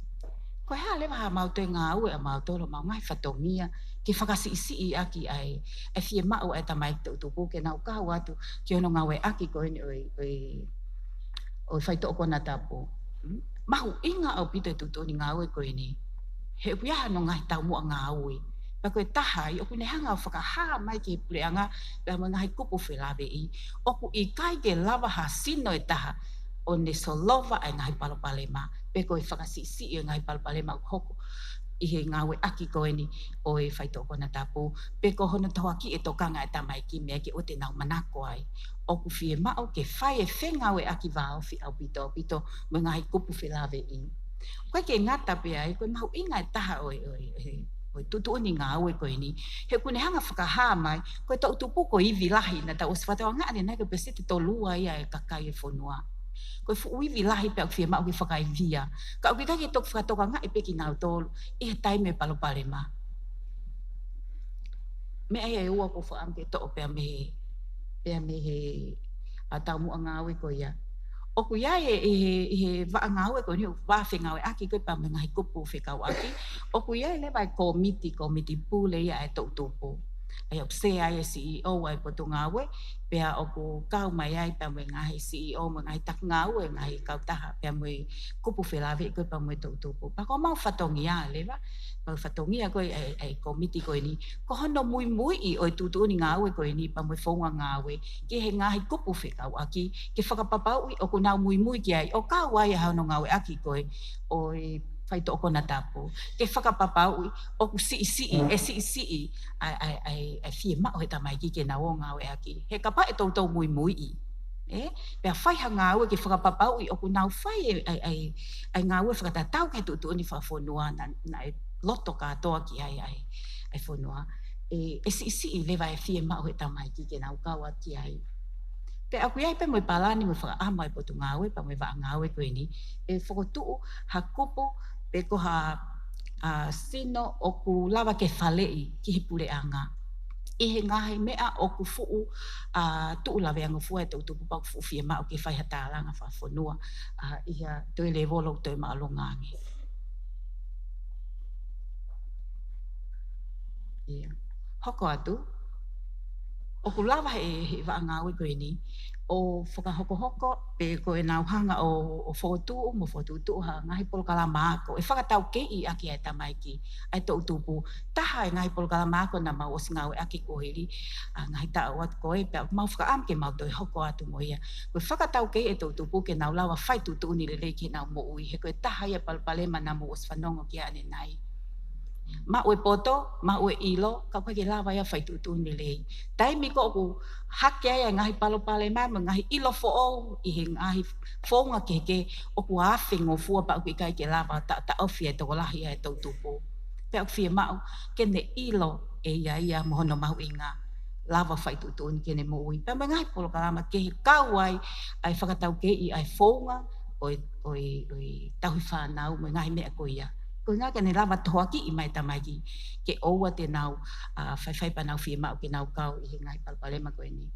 Ko e hā leva haʻamau toe ngāue ʻamautolu, ʻemau ngaahi fatongia, ke fakasiʻisiʻi ʻaki ʻa e, ʻa e fiemaʻu ʻa e tamaiki toʻutupu ke nau kau atu ki hono ngāueʻaki ko eni ʻo e, ʻo e, ʻo e faitoʻo konatapu. Mm. Mahuʻinga ʻaupito e tuʻutuʻuni ngāue ko eni. He ʻoku ʻi ai hano ngaahi taumuʻa ngāue. Pea ko e taha ia ʻoku ne hanga ʻo fakahā mai ki he puleʻanga, pea mo e ngaahi kupu felāveʻi, ʻoku ʻikai ke lava ha sino ʻe taha ʻo ne solova ʻa e ngaahi palopalema, pe ko e fakasiʻisiʻi ʻo e ngaahi palopalema ʻoku hoko ʻi he ngāueʻaki ko eni ʻo e faitoʻo konatapu, pe ko hono tohoakiʻi e tokanga ʻa e tamaiki mei ai ke ʻoua te nau manako ai. ʻOku fiemaʻu ke fai e fengāueʻaki vāofi ʻaupito ʻaupito mo e ngaahi kupu felāveʻi. ʻOku ʻikai ke ngata pē ai, ko e mahuʻinga ʻe taha ʻo e, ʻo e, ʻo e, ʻo e tuʻutuʻuni ngāue ko eni. He ʻoku ne hanga fakahā mai, ko e toʻutupu ko e ivi lahi, naʻa tau ʻosi fakatokangaʻi ʻanenai ko e peseti tolu ua ia e kakai e fonua. Ko e fuʻu ivi lahi pea ʻoku fiemaʻu ke fakaivia. Ka ʻoku ʻikai ke toki fakatokangaʻi pē kinautolu ʻi he taimi e palopalema. Meʻa ia ʻe ua ʻoku ou fakaʻamu ke toʻo pea mei he, pea mei he, ʻa, taumuʻa ngāue ko ia. ʻOku ʻi ai e, ʻi he, ʻi he vaʻa ngāue ko eni ʻoku vā fengāueʻaki ko ē pea mo e ngaahi kupu fekauʻaki. ʻOku ʻi ai leva e kōmiti, kōmiti pule ia ʻa e toʻutupu. ʻA ia ʻoku sea ai e C E O ʻa e potungāue, pea ʻoku kau mai ai pea mo e ngaahi C E O, mo e ngaahi taki ngāue, ngaahi kautaha, pea mo e kupu felāveʻi ko ē pea mo e toʻutupu. Pea ko homau fatongia leva, pea fatongia ko ē ʻa e, ʻa e kōmiti ko eni, ko hono muimuiʻi ʻo e tuʻutuʻuni ngāue ko eni pea mo e founga ngāue, ki he ngaahi kupu fekauʻaki, ke fakapapauʻi ʻoku nau muimui ki ai, ʻo kau ai ʻa hono ngāueʻaki ko ē ʻo e faitoʻo konatapu. Ke fakapapauʻi ʻoku siʻisiʻi, ʻe siʻisiʻi ʻa e, ʻa e, ʻa e, ʻa e fiemaʻu he tamaiki ke nau ō ngāueʻaki. He kapau ʻe toutou muimuiʻi, ē? Pea fai ha ngāue ke fakapapauʻi ʻoku nau fai e, ʻa e, ʻa e, ʻa e ngāue fakatatau ki he tuʻutuʻuni fakafonua naʻa, naʻe loto kātoa ki ai ʻa e, ʻa e fonua. ʻE, ʻe siʻisiʻi leva e fiemaʻu he tamaiki ke nau kau atu ki ai. Pea ʻoku ʻi ai pē mo e palani mo e fakaʻamu ʻa e potungāue, pea mo e vaʻa ngāue ko eni, ʻe fokotuʻu ha kupu pe ko ha, ʻa, sino ʻoku lava ke faleʻi ki he puleʻanga. ʻI he ngaahi meʻa ʻoku fuʻu, ʻa, tuʻu laveangofua e toʻutupu pea ʻoku fuʻu fiemaʻu ke fai ha tālanga fakafonua, ʻa, ʻi ha toe lēvolo toe māʻolunga ange. ʻIa. Hoko atu. ʻOku lava he, he vaʻa ngāue ko eni ʻo fakahokohoko pe ko ʻenau hanga ʻo, ʻo fokotuʻu mo fokotuʻutuʻu ha ngaahi polokalama ako ʻe fakataukeiʻi ʻaki ʻa e tamaiki, ʻa e toʻutupu. Taha e ngaahi polokalama ako naʻa mau ʻosi ngāueʻaki kuo hili ʻa e ngaahi taʻu atu ko ē, pea mau fakaʻamu ke mau toe hoko atu mo ia. Ko e fakataukeiʻi e toʻutupu ke nau lava fai tuʻutuʻuni lelei ki heʻenau moʻui, he ko e taha ia e palopalema naʻa mou ʻosi fanongo ki ai ʻanenai. Maʻu e poto, maʻu e ʻilo, ka ʻoku ʻikai ke lava ia fai tuʻutuʻuni lelei. Taimi ko ē ʻoku hake ai e ngaahi palopalema mo e ngaahi ʻilo foʻou ʻi he ngaahi founga kehekehe, ʻoku ʻafengofua pea ʻoku ʻikai ke lava ta, taʻofi e tokolahi ʻa e toʻutupu. Pea ʻoku fiemaʻu ke ne ʻilo ʻe ia ia mo hono mahuʻinga, lava fai tuʻutuʻuni ki heʻene moʻui. Pea mo e ngaahi polokalama kehe kau ai ʻa e fakataukeiʻi ʻa e founga ʻo e, ʻo e, ʻo e tauhi fānau mo e ngaahi meʻa ko ia. Ko e ʻuhinga ke ne lava tohoakiʻi mai e tamaiki ke ʻoua te nau, ʻa, faifai pea nau fiemaʻu ke nau kau ʻi he ngaahi palopalema ko eni.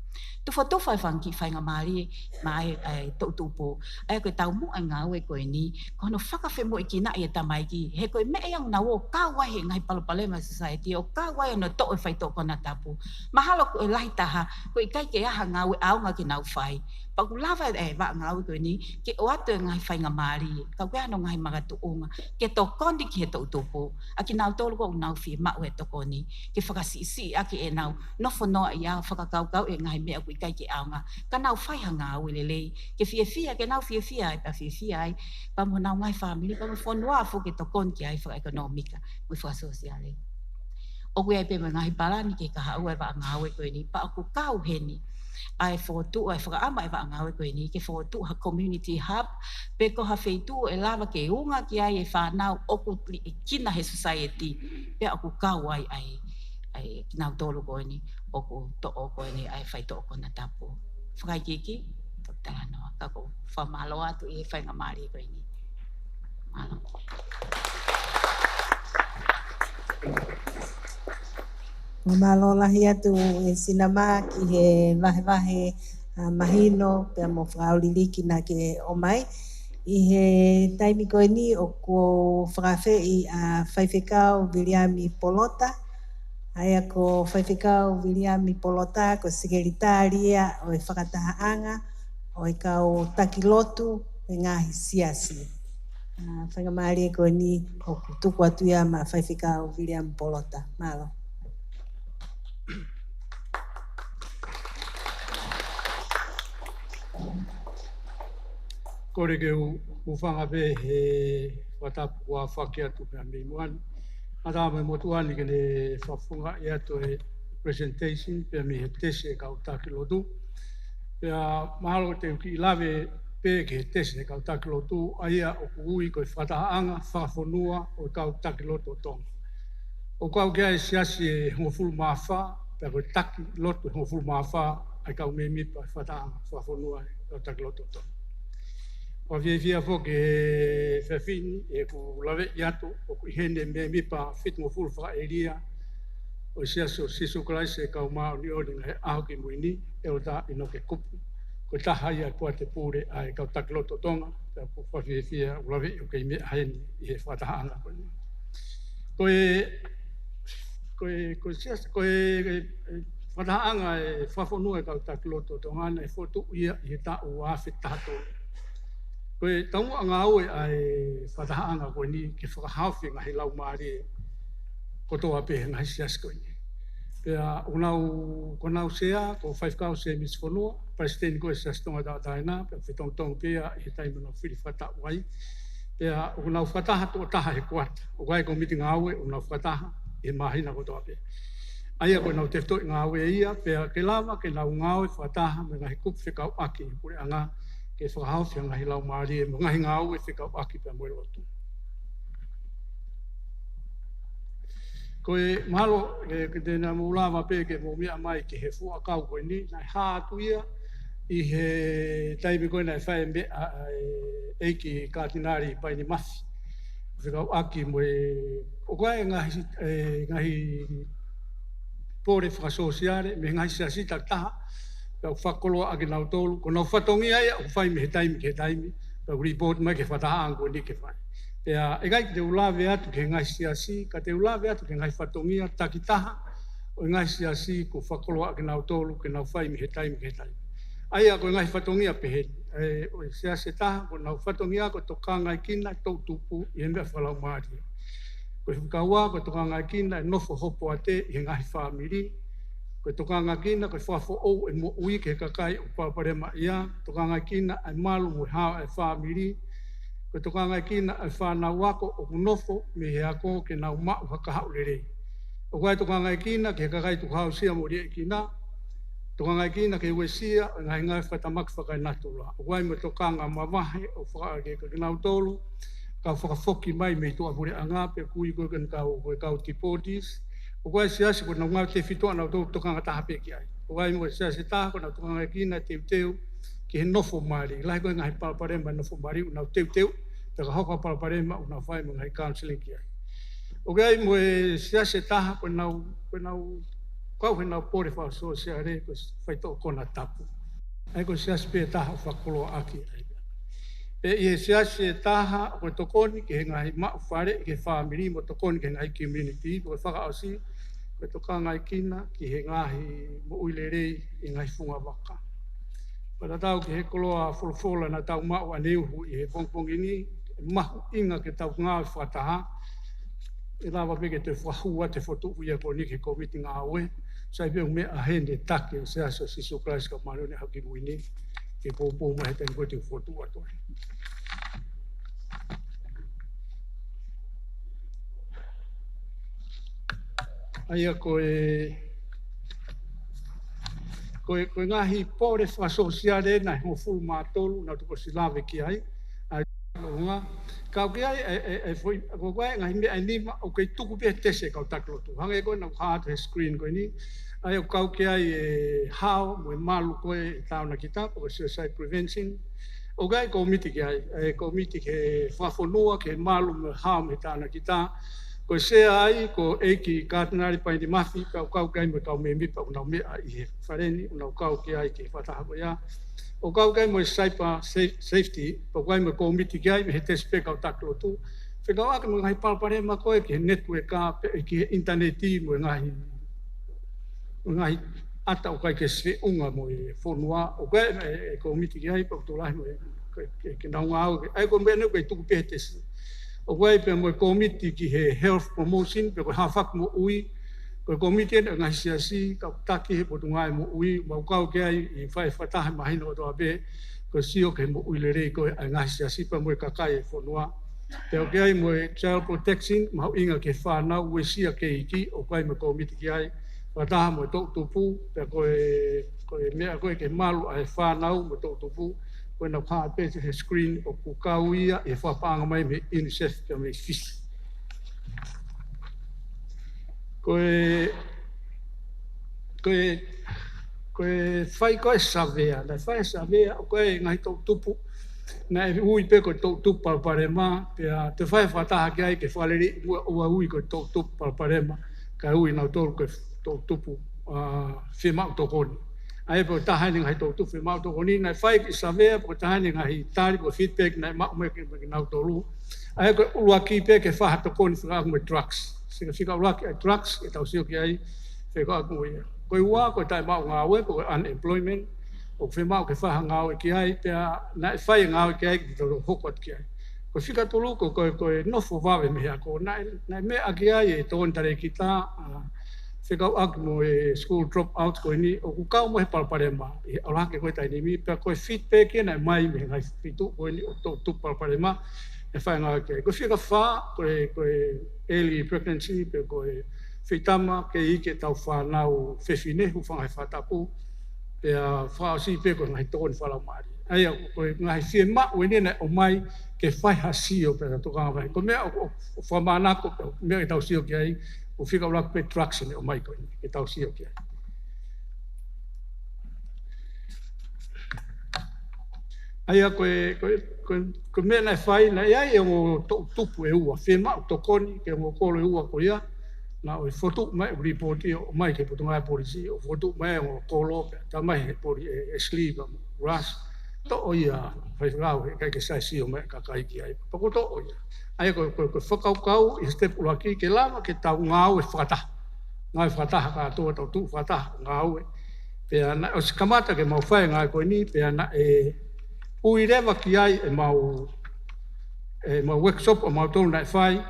Tufotufa e fanga kiʻi faingamālie maʻa e, ʻa e toʻutupu. ʻA ia ko e taumuʻa e ngāue ko eni, ko hono fakafemoʻuekinaʻi e tamaiki. He ko e meʻa ia ʻoku nau ō ʻo kau ai he ngaahi palopalema e society, ʻo kau ai hono toʻo e faitoʻo konatapu. Mahalo ko e lahi taha, ʻoku ʻikai ke ʻi ai ha ngāue ʻaonga ke nau fai. Pea ʻoku lava e vaʻa ngāue ko eni ke ʻoatu e ngaahi faingamālie, ka ʻoku ʻi ai hano ngaahi makatuʻunga ke tokoni ki he toʻutupu, ʻa kinautolu ko ē ʻoku nau fiemaʻu e tokoni, ke fakasiʻisiʻi ʻaki ʻenau nofonoaʻia, fakakaukau e ngaahi meʻa ʻoku ʻikai ke ʻaonga, ka nau fai ha ngāue lelei, ke fiefia, ke nau fiefia ai, pea fiefia ai pea mo honau ngaahi fāmili, pea mo e fonua foki, ke tokoni ki ai fakaʻekonōmika mo e fakasōsiale. ʻOku ʻi ai pē mo e ngaahi palani ki he kahaʻu e vaʻa ngāue ko eni, pea ʻoku kau heni ʻa e fokotuʻu, ʻa e fakaʻamu e vaʻa ngāue ko eni ke fokotuʻu ha community hub, pe ko ha feituʻu ʻe lava ke unga ki ai e fānau ʻoku liʻekina he society, pea ʻoku kau ai ʻa e, ʻa e kinautolu ko eni ʻoku toʻo ko eni ʻa e faitoʻo konatapu. Fakaikiiki, toki talanoa, ka ʻoku ou fakamālō atu ʻi he faingamālie ko eni. Mālō. Mālō lahi atu e Sinama ki he vahevahe, ʻa, mahino pea mo fakaʻauliliki naʻa ke ʻomai. ʻI he taimi ko eni ʻoku ou fakaafeʻi ʻa Faifekau Viliami Polota. ʻA ia ko Faifekau Viliami Polota ko e sekelitali ia ʻo e fakatahaʻanga ʻo e kau taki lotu e ngaahi siasi. ʻA, faingamālie ko eni ʻoku tuku atu ia maʻa Faifekau Viliami Polota. Mālō. Kole ke u, u hūfanga pē he fakatapu kuo aofaki atu pea mei muʻa ni. Ata mai motuʻa ni ke ne fakafofongaʻi atu e presentation pea mei he tesi e kau taki lotu. Pea mahalo te u kiʻi lave pē ki he tesi e kau taki lotu, ʻa ia ʻoku ui ko e fakatahaʻanga fakafonua ʻo e kau taki lotu ʻo Tonga. ʻOku kau ki ai e siasi ʻe hongofulu mā fā, pea ko e taki lotu ʻe hongofulu mā fā ʻa e kau mēmipa e fakatahaʻanga fakafonua e kau taki lotu ʻo Tonga. Ko e fiefia foki he efiafi ni ʻeku laveʻi atu ʻoku ʻi heni e mēmipa fitungofulu fakaʻēlia ʻo e Siasi ʻo Sīsū Kalaisi ʻo e Kau Māʻoniʻoni ʻi he Ngaahi ʻAho Kimui Ni, ʻEletā ʻInoke Kupu. Ko e taha ia e poate pule ʻa e kau taki lotu ʻo Tonga, pea ʻoku ou fiefia ʻoku laveʻi ʻoku kei meʻa heni ʻi he fakatahaʻanga ko eni. Ko e, ko e, ko e siasi, ko e, e, e fakatahaʻanga e fakafonua e kau taki lotu ʻo Tonga naʻe fokotuʻu ia ʻi he taʻu ua afe taha tolu. Ko e taumuʻa ngāue ʻa e fakatahaʻanga ko eni ke fakahaofi e ngaahi laumālie kotoa pē he ngaahi siasi ko eni. Pea ʻoku nau, ko honau sea, ko Faifekau Semisi Fonua, Palesiteni ko ē Siasi Tonga Tauʻatāina, pea fetongitongi pē ia ʻi he taimi ʻoku nau fili fakataʻu ai. Pea ʻoku nau fakataha tuʻo taha he kuata. ʻOku ʻi ai e kōmiti ngāue ʻoku nau fakataha ʻi he māhina kotoa pē. ʻA ia ko ʻenau tefitoʻi ngāue ia, pea ke lava ke nau ngāue fakataha mo e ngaahi kupu fekauʻaki ʻi he puleʻanga, ke fakahaofi e ngaahi laumālie mo e ngaahi ngāue fekauʻaki pea mo e lotu. Ko e mahalo, e, ke te na mou lava pē ke mou meʻa mai ki he fuʻu ʻakau ko eni, naʻe hā atu ia ʻi he taimi ko ē naʻe fai e meʻa ʻa e ʻEiki Katinali Paini Mafi fekauʻaki mo e, ʻoku ʻi ai e ngaahi, e, ngaahi pole fakasōsiale mei he ngaahi siasi takitaha, pea ʻoku fakakoloa ʻaki kinautolu, ko honau fatongia ia ʻoku fai mei he taimi ki he taimi, pea ʻoku lipooti mai ki he fakatahaʻanga ko eni ke fai. Pea ʻikai te u lave atu ki he ngaahi siasi, ka te u lave atu ki he ngaahi fatongia takitaha ʻo ʻo e ngaahi siasi kuo fakakoloaʻaki kinautolu ke nau fai mei he taimi ki he taimi. ʻA ia ko e ngaahi fatongia pehē ni. ʻE, ʻo e siasi ʻe taha, ko honau fatongia ko e tokangaekina e toʻutupu ʻi he meʻa fakalaumālie. Ko e fika ua, ko e tokangaekina e nofo hopoate ʻi he ngaahi fāmili. Ko e tokangaekina ko e fakafoʻou e moʻui ki he kakai ʻoku palopalema ia. Tokangaekina e malu mo e hao e fāmili. Ko e tokangaekina e fānau ako ʻoku nofo mei he ako ke nau maʻu ha kahaʻu lelei. ʻOku ʻi ai e tokangaekina ki he kakai tukuhāusia mo liʻekina. Tokangaekina ke uesia e ngaahi ngāue fakatamaki fakaenatula. ʻOku ʻi ai mo e tokanga mavahe ʻoku fakaʻakiʻaki kinautolu, kau fakafoki mai mei tuʻapuleʻanga pe ʻoku ui ko ē ko e kau, ko e kau deportees. ʻOku ʻi ai e siasi ko ʻenau ngāue tefitoʻa nautolu tokanga taha pē ki ai. ʻOku ʻi ai mo e siasi ʻe taha ko ʻenau tokangaekina e teuteu ki he nofo mali. Lahi ko ē ngaahi palopalema nofo mali ʻoku nau teuteu, pea ka hoko ha palopalema ʻoku nau fai mo e ngaahi counseling ki ai. ʻOku ʻi ai mo e siasi ʻe taha ko ʻenau, ko ʻenau kau he ʻenau pole fakasōsiale ko e faitoʻo konatapu. ʻA ia ko e siasi pē ʻe taha ʻoku fakakoloaʻaki ai. Pea ʻi he siasi ʻe taha ko e tokoni ki he ngaahi maʻu faleʻi ki he fāmili mo tokoni ki he ngaahi community, ko e fakaʻosi ko e tokangaekina ki he ngaahi moʻui lelei ʻi he ngaahi fungavaka. Fakatatau ki he koloa folofola naʻa tau maʻu ʻaneuhu ʻi he pongipongi ni, ʻe mahuʻinga ke tau ngāue fakataha, ʻe lava pē ke toe fakahū atu e fokotuʻu ia ko eni ki he kōmiti ngāue, sai pē ʻoku meʻa heni e taki ʻo e Siasi ʻo Sīsū Kalaisi ʻo e Kau Māʻoniʻoni ʻi he Ngaahi ʻAho Kimui Ni, ke poupou mai he taimi ko ē te u fokotuʻu atu ai. ʻA ia ko e, ko e, ko e ngaahi pole fakasōsiale ʻe hongofulu mā tolu naʻa tau toki ʻosi lave ki ai. ʻA ia, kau ki ai, e, e, e foʻi, ko e ngaahi meʻa ʻe nima ʻoku kei tuku pē he tesi ʻe he kau taki lotu. Hangē ko ē naʻa ku hā atu he screen ko eni. ʻA ia ʻoku kau ki ai e hao mo e malu ko ē ʻi he tānaki tapu, ko e suicide prevention. ʻOku ʻi ai e kōmiti ki ai, e kōmiti ki he fakafonua, ki he malu mo e hao mei he tānaki tapu. Ko e sea ai, ko ʻEiki Katinali Paini Mafi, pea ʻoku kau ki ai mo e kau mēmipa ʻoku nau meʻa ʻi he fale ni, ʻoku nau kau ki ai ki he fakataha ko ia. ʻOku kau ki ai mo e cyber safe-, safety, pea ʻoku ʻi ai mo e kōmiti ki ai mei he tesi pē kau taki lotu. Fekauʻaki mo e ngaahi palopalema ko ē ki he network ʻa pē ki he ʻinitaneti mo e ngaahi ngaahi ʻata ʻoku ʻikai ke siʻi feʻunga mo e fonua, ʻoku ʻi ai e, e kōmiti ki ai, pea ʻoku tokolahi mo e, ke, ke, ke nau ngāue, ʻa ia ko e meʻa ni ʻoku kei tuku pē he tesi. ʻOku ʻi ai pē mo e kōmiti ki he health promotion, pe ko e haofaki moʻui, ko e kōmiti eni ʻa e ngaahi siasi, kau taki he Potungāue Moʻui, ʻoku mau kau ki ai ʻi he fai fakataha he māhina kotoa pē, ko e sio ki he moʻui lelei ko ē ʻa e ngaahi siasi pea mo e kakai e fonua. Pea ʻoku ʻi ai mo e child protection, mahuʻinga ki he fānau, uesia kei iiki, ʻoku ʻi ai mo e kōmiti ki ai. Fakataha mo e toʻutupu, pea ko e, ko e meʻa ko ē ki he malu ʻa e fānau mo e toʻutupu, ko ʻenau hā pē he screen ʻoku kau ia ʻi he fakapaʻanga mai mei he UNICEF pea mei Fisi. Ko e, ko e, ko e fai ko ē savea, naʻe fai e savea, ʻoku ʻi ai e ngaahi toʻutupu, naʻe ui pē ko e toʻutupu palopalema, pea toe fai fakataha ki ai ke fakalelei muʻa ʻoua ʻe ui ko e toʻutupu palopalema, kae ui nautolu ko e toʻutupu, ʻa, fiemaʻu tokoni. ʻA ia ko e taha eni e ngaahi toʻutupu fiemaʻu tokoni, naʻe fai e kiʻi savea, ko e taha eni e ngaahi tali, ko e feedback naʻe maʻu mai ki, ki nautolu. ʻA ia ko e ʻuluaki pē ke fai ha tokoni fekauʻaki mo e drugs. Sika fika ʻuluaki ʻa e drugs, ke tau sio ki ai, fekauʻaki mo ia. Ko e ua, ko e taʻemaʻu ngāue, ko e unemployment, ʻoku fiemaʻu ke fai ha ngāue ki ai, pea naʻe fai e ngāue ki ai, ke tau hoko atu ki ai. Ko e fika tolu, ko, ko, ko e nofo vave mei he ako, naʻe, naʻe meʻa ki ai e tokoni talēkita, ʻa, fekauʻaki mo e school dropout ko eni, ʻoku kau mo e palopalema, ʻi he ʻalu hake ko ē taimi ni, pea ko e feedback eni naʻe ʻomai mei he ngaahi feituʻu ko eni ʻo e toʻutupu palopalema, ʻe fai e ngāue ki ai. Ko e fika fā, ko e, ko e early pregnancy, pe ko e feitama kei iiki ʻetau fānau fefine, hūfanga he fakatapu, pea fakaʻosi pē ko e ngaahi tokoni fakalaumālie. ʻA ia, ko e ngaahi fiemaʻu eni naʻe ʻomai ke fai ha sio pea tau tokanga mai. Ko e meʻa ʻoku, ʻoku, ʻoku fakamānako, ko e meʻa ke tau sio ki ai, ko e fika ʻuluaki pē drugs eni ʻomai ko eni, ke tau sio ki ai. ʻA ia ko e, ko e, ko e, ko e meʻa naʻe fai, naʻe ʻi ai e ongo toʻutupu ʻe ua, fiemaʻu tokoni ki he ongo kolo ʻe ua ko ia, naʻe fokotuʻu mai e lipooti ʻo ʻomai ki he Potungāue Polisi, ʻo fokotuʻu mai e ongo kolo, pea tā mai he poli-, e, e Ashley pea mo Russ, toʻo ia, faifekau, heʻikai ke sai sio mai e kakai ki ai, pea kuo toʻo ia. ʻA ia ko e, ko e, ko e fakakaukau ʻi he step ʻuluaki ke lava ke tau ngāue fakataha. ngāue fakataha kātoa, tau tuʻu fakataha ngāue. Pea naʻe ʻosi kamata ke mau fai e ngāue ko eni, pea naʻe ui leva ki ai ʻemau, ʻemau workshop ʻomautolu naʻe fai,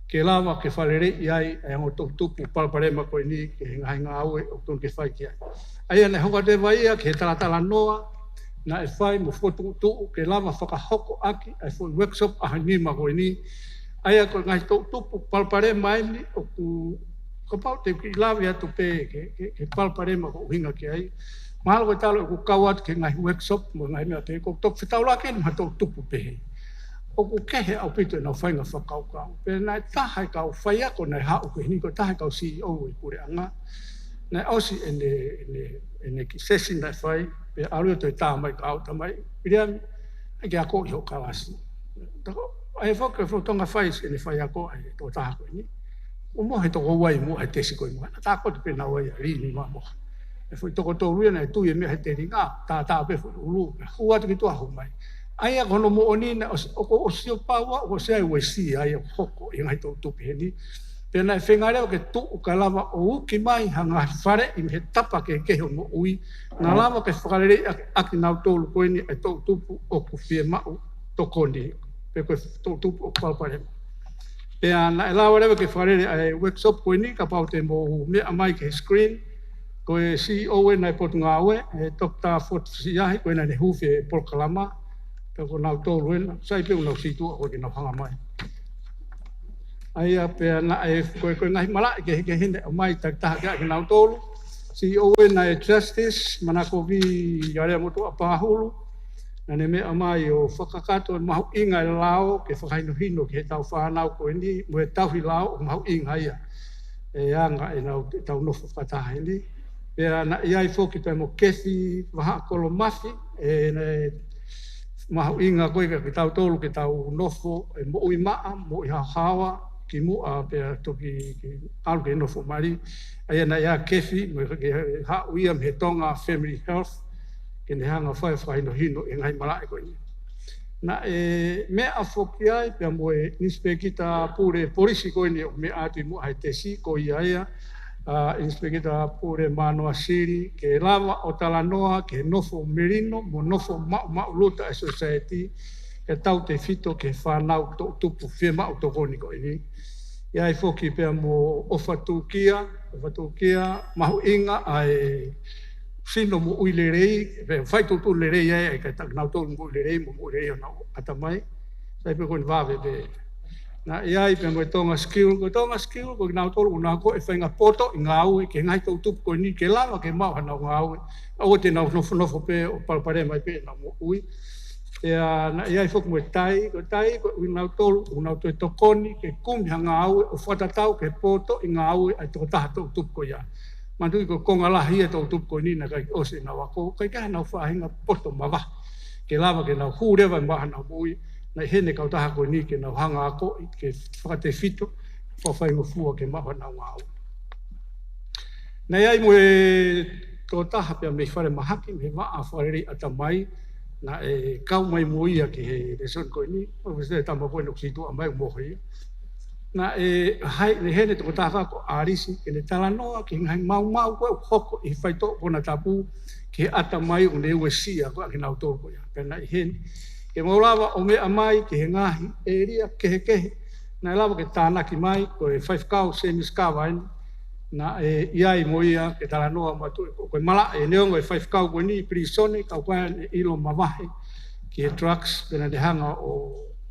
ke lava ke fakaleleiʻi ai e ongo toʻutupu palopalema ko eni ki he ngaahi ngāue ʻoku totonu ke fai ki ai. ʻA ia naʻe hoko atu leva ia ki he talatalanoa naʻe fai mo fokotuʻutuʻu ke lava fakahoko ʻaki e foʻi workshop ʻaho nima ko eni. ʻA ia ko e ngaahi toʻutupu palopalema eni ʻoku kapau te u kiʻi lave atu pē ki he, ki he, ki he palopalema ʻoku ʻuhinga ki ai. Mahalo ko e talu ʻeku kau atu ki he ngaahi workshop mo e ngaahi meʻa pehē, ko e toki fetaulaki eni mo ha toʻutupu pehē. ʻOku kehe ʻaupito ʻenau faʻahinga fakakaukau. Pea naʻe taha e kau faiako naʻe haʻu ki heni, ko e taha e kau C E O ʻo e puleʻanga. Naʻe ʻosi ʻene, ʻene, ʻene kiʻi session naʻe fai, pea ʻalu ia ʻo toe tā mai kia au, tā mai, Viliami, ʻai ke akoʻi hoʻo kalasi. Tako, ʻai foki, foki Tonga fai ʻene faiako ʻa e tokotaha ko eni. ʻO mo he toko ua ʻi muʻa he tesi ko ē muʻa. Naʻa tā koto pē naua ia, lī ni ma mo. E foʻi toko tolu ia naʻe tui e meʻa he telinga, tā tā pē foʻi ʻulu, pea hū atu ki tuʻa hū mai. ʻA ia ko hono moʻoni naʻe ʻosi, ʻoku ʻosi ʻo paua, ʻoku ʻosi ʻa e uesia ia ʻoku hoko ʻi he ngaahi toʻutupu heni. Pea naʻe feinga leva ke tuʻu kae lava ʻo uki mai ha ngaahi faleʻi mei he tapa kehekehe ʻo e moʻui, naʻa lava ke fakaleleiʻi ʻaki, ʻakinautolu ko eni e toʻutupu ʻoku fiemaʻu tokoni, pe ko e toʻutupu ʻoku palopalema. Pea naʻe lava leva ke fakalele ʻa e workshop ko eni, kapau te mou meʻa mai ki he screen, ko e C E O ena e Potungāue, e Doctor Ford Siahi, ko ena ne huufi e polokalama, pea ko nautolu ena, sai pē ʻoku nau sītuʻa ko ē ke nau hanga mai. ʻA ia pea naʻe, ko e, ko e ngaahi malaʻe kehekehe naʻe ʻomai takitaha kiate kinautolu. C E O ena e Justice, Manakovi Aleamotuʻa Pahulu, naʻa ne meʻa mai ʻo fakakakato e mahuʻinga e lao ke fakahinohino ki heʻetau fānau ko eni, mo e tauhi lao ʻoku mahuʻinga ia. E anga ʻenau, ʻetau nofo fakataha heni. Pea naʻe ʻi ai foki pea mo Kefi Vahaʻa Kolomafi, e, naʻe mahuʻinga ko ē kiate kitautolu ke tau nofo e moʻui maʻa, moʻui haohaoa, kimuʻa pea toki ke ʻalu ke nofo mali. ʻA ia naʻe ʻi ai Kefi, mo e ke haʻu ia mei he Tonga Family Health, ke ne hanga fai fakahinohino e ngaahi malaʻe ko eni. Naʻe meʻa foki ai pea mo e Inisipekita Pule Polisi ko eni ʻoku meʻa atu ʻi muʻa he tesi ko ia ia, ʻa, Inisipekita Pule Mānoa Sili, ke lava ʻo talanoa ki he nofo melino mo nofo maʻumaʻuluta e sosaieti, ke tautefito ki he fānau toʻutupu fiemaʻu tokoni ko eni. ʻI ai foki pea mo ʻOfa Tukia, ʻOfa Tukia, mahuʻinga ʻa e sino moʻui lelei, pe fai tuʻutuʻuni lelei ai, ʻa e kakai nautolu moʻui lelei, mo moʻui lelei honau ʻatamai. Sai pē ko eni vave pē. Naʻe ʻi ai pea mo e Tonga Skill, ko e Tonga Skill, ko kinautolu ʻoku nau akoʻi e faʻahinga poto ʻi ngāue, ki he ngaahi toʻutupu ko eni, ke lava ke maʻu hanau ngāue. ʻOua te nau nofonofo pē ʻo palopalema pē ʻenau moʻui. Pea naʻe ʻi ai foki mo e Tai, ko e Tai, ko kinautolu ʻoku nau toe tokoni, ke kumi ha ngāue, ʻo fakatatau ki he poto ʻi ngāue ʻa e tokotaha toʻutupu ko ia. Manatuʻi ko e konga lahi ia e toʻutupu ko eni naʻe ʻikai ʻosi ʻenau ako, ʻikai ke ʻi ai hanau faʻahinga poto mavahe. Ke lava ke nau hū leva ʻo maʻu hanau moʻui, naʻe ʻi heni e kautaha ko eni ke nau hanga akoʻi, ke fakatefito, fakafaingofua ke maʻu hanau ngāue. Naʻe ʻi ai mo e tokotaha pea mei Falemahaki, mei he vaʻa fakalelei ʻatamai, naʻe kau mai mo ia ki he lēsoni ko eni, ʻo se tama ko eni ʻoku sītuʻa mai mo ia. Naʻe ʻi ai, naʻe ʻi heni e tokotaha ko ʻAlisi, ke ne talanoa ki he ngaahi maumau ko ē ʻoku hoko ʻi he faitoʻo konatapu ki he ʻatamai ʻoku ne uesia ko ē ʻakinautolu ko ia. Pea naʻe ʻi heni, ke mau lava ʻo meʻa mai ki he ngaahi ʻēlia kehekehe, naʻe lava ke tānaki mai, ko e faifekau Semisi Kavaeni, naʻe ʻi ai mo ia ke talanoa mo e tuʻu, ko, ko e malaʻe, neongo e faifekau ko eni pilīsone, ka ʻoku ʻi ai ʻene ʻilo mavahe ki he drugs, pea naʻa ne hanga ʻo,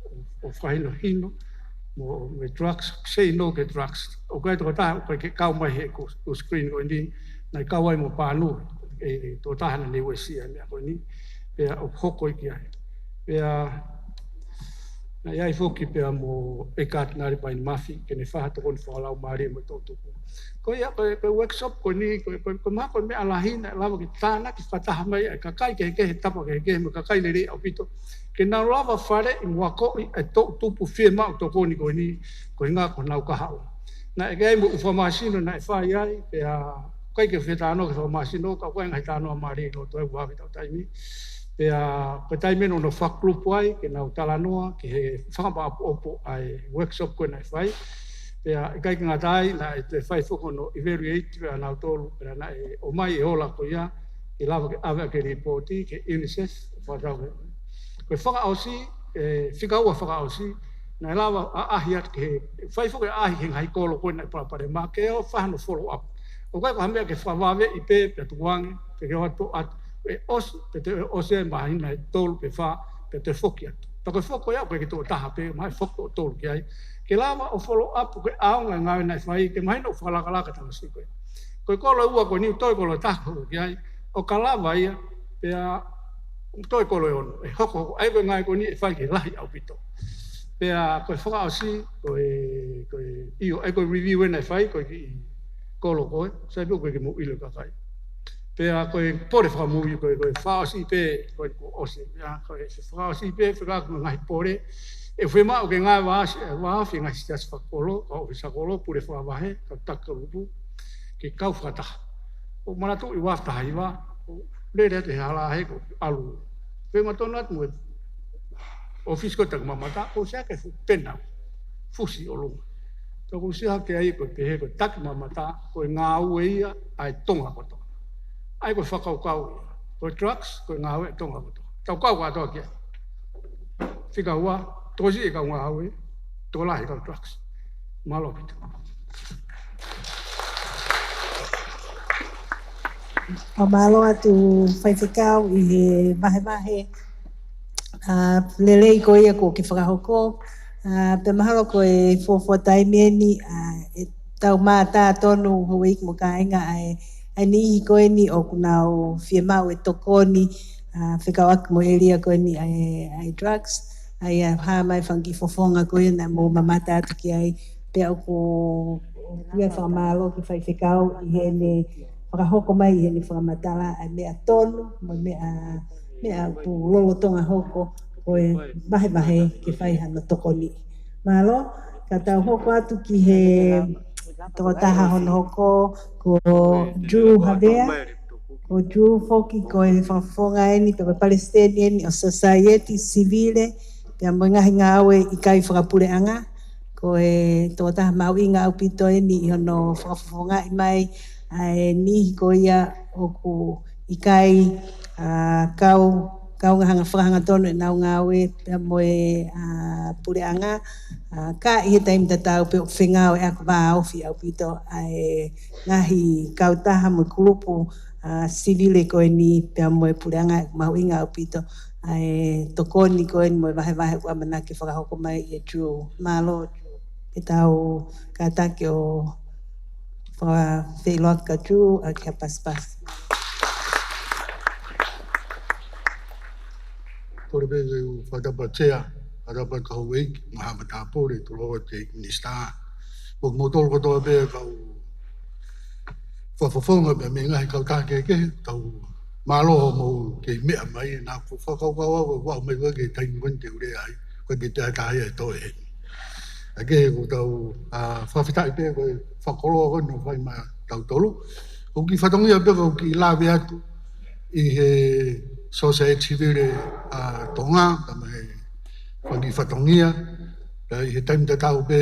ʻo, ʻo fakahinohino, mo, mo e drugs, say no ki he drugs. ʻOku ʻi ai e tokotaha, ʻoku ʻikai ke kau mai he ko, ko screen ko eni, naʻe kau ai mo Pānui, e, e tokotaha naʻa ne uesia e meʻa ko eni, pea ʻoku hoko ia ki ai. Pea, naʻe ʻi ai foki pea mo e Katinali Paini Mafi, ke ne fai ha tokoni fakalaumālie mo e toʻutupu. Ko ia, ko e, ko e workshop ko eni, ko e, ko e, ko e mahalo ko e meʻa lahi naʻe lava ke tānaki fakataha mai ʻa e kakai kehekehe, tapa kehekehe mo e kakai lelei ʻaupito. Ke nau lava faleʻi mo akoʻi e toʻutupu fiemaʻu tokoni ko eni, ko e ʻuhinga ko honau kahaʻu. Naʻe ʻi ai mo e ʻū fakamāsino naʻe fai ai, pea ʻikai ke fetalanoa ki he fakamāsino, ka ʻoku ʻi ai e ngaahi talanoa mālie ʻi loto ai, ʻoku vave ʻetau taimi. Pea ko e taimi eni ʻo nau fakagulupu ai, ke nau talanoa ki he fakamaʻopoʻopo ʻa e workshop ko ē naʻe fai. Pea ʻikai ke ngata ai, naʻe toe fai foki hono evaluate pea nautolu, pea naʻe ʻomai e ola ko ia, ke lava ke ʻave ʻaki e lipooti ki he UNICEF, fakatau ke. Ko e fakaʻosi, e, fika ua fakaʻosi, naʻe lava ʻo ʻaʻahi atu ki he, fai foki e ʻaʻahi he ngaahi kolo ko ē naʻe palopalema ke ō fai hono follow up. ʻOku ʻikai ko ha meʻa ke fakavaveʻi pē, pea tukuange, pea ke ō atu ʻo ʻosi, pea toe ʻosi e māhina ʻe tolu pe fā, pea toe foki atu. Pea ko e foki ko ia ʻoku ʻikai ke toʻo taha pē, mahalo foki toʻo tolu ki ai. Ke lava ʻo follow up ko e ʻaonga e ngāue naʻe fai, ke mahino ʻoku fakalakalaka e tamasiʻi ko ē. Ko e kolo ʻe ua ko eni, toe kolo ʻe taha ko ē ki ai, ʻo ka lava ia, pea toe kolo ʻe ono, ʻe hokohoko, ʻa ia ko e ngāue ko eni ʻe fai ke lahi ʻaupito. Pea ko e fakaʻosi, ko e, ko e, ʻio, ʻa ia ko e review ena ʻe fai, ko e kiʻi kolo ko ē, sai pē ʻoku ʻikai ke mou ʻilo e kakai. Pea ko e pole fakamuimui, ko e, ko e fakaʻosi pē, ko e kuo ʻosi, pea ko e fakaʻosi pē, fekauʻaki mo e ngaahi pole, ʻe fiemaʻu ke ngāue vāofi, vāofi e ngaahi siasi fakakolo, kau ʻōfisa kolo, pule fakavahe, kau taki kulupu, ke kau fakataha. ʻOku manatuʻi ua afe taha hiva, ʻo lele atu he hala he ko ʻalu. Feinga tonu atu mo e ʻōfisi ko e takimamata, ʻoku ʻosi hake fu-, penau, fusi ʻolunga. Tau ʻosi hake ai ko e pehē ko e takimamata, ko e ngāue ia ʻa e Tonga kotoa. ʻA ia ko e fakakaukau ia. Ko e drugs, ko e ngāue ʻa e Tonga kotoa. Tau kau kātoa ki ai. Fika ua, tokosiʻi e kau ngāue, tokolahi e kau drugs. Mālō ʻaupito. ʻOku mālō atu Faifekau ʻi he vahevahe, ā, lelei ko ia kuo ke fakahoko. Ā, pea mahalo ko e fuofua taimi eni, ā, ʻe tau mātā tonu houʻeiki mo kāinga ʻa e, ʻa e niʻihi ko eni ʻoku nau fiemaʻu e tokoni, ā, fekauʻaki mo e ʻēlia ko eni ʻa e, ʻa e drugs, ʻa ia hā mai e fanga kiʻi fofonga ko ia naʻa mou mamata atu ki ai, pea ʻoku, ʻoku ou fakamālō ki Faifekau ʻi heʻene fakahoko mai ʻi heʻene fakamatala ʻa e meʻa tonu, mo e meʻa, meʻa ʻoku lolotonga hoko, ko e vahevahe ke fai hano tokoni. Mālō, ka tau hoko atu ki he tokotaha hono hoko, ko Drew Havea. Ko Drew foki ko e fakafofonga eni, pe ko e palesiteni eni ʻo e sosaieti sivile, pea mo e ngaahi ngāue ʻikai fakapuleʻanga. Ko e tokotaha mahuʻinga ʻaupito eni ʻi hono fakafofongaʻi mai ʻa e niʻihi ko ia ʻoku ʻikai, ā, kau, kaungā hanga fakahangatonu ʻenau ngāue pea mo e, ā, puleʻanga, ā, ka ʻi he taimi tatau pē ʻoku fengāueʻaki vāofi ʻaupito ʻa e ngaahi kautaha mo e kulupu, ā, sivile ko eni pea mo e puleʻanga, mahuʻinga ʻaupito ʻa e tokoni ko eni mo e vahevahe ʻoku ʻamanaki fakahoko mai ʻe Drew. Mālō Drew. Ke tau kātaki ʻo fakafeʻiloaki kia Drew ʻaki ha pasipasi. Kole pē ke u fakatapu Sea, fakatapu ki he houʻeiki, mo e haʻa matāpule, tulou atu ki he Minisitā. Mo kimoutolu kotoa pē kau fakafofonga pea mei he ngaahi kautaha kehekehe, tau mālō hoʻomou kei meʻa mai, naʻa ku fakakaukau au, ʻoku aʻu mai ko ē ki he taimi ko eni te u lea ai, ko e ke te ata ai e toe heni. ʻA ia ko ʻetau, ā, fakafetaʻi pē ko e fakakoloa ko eni naʻe fai maʻatautolu. Ko e kiʻi fatongia pē ko e kiʻi lave atu ʻi he sosaieti sivile ʻa Tonga, pea mo e fanga kiʻi fatongia, pea ʻi he taimi tatau pē,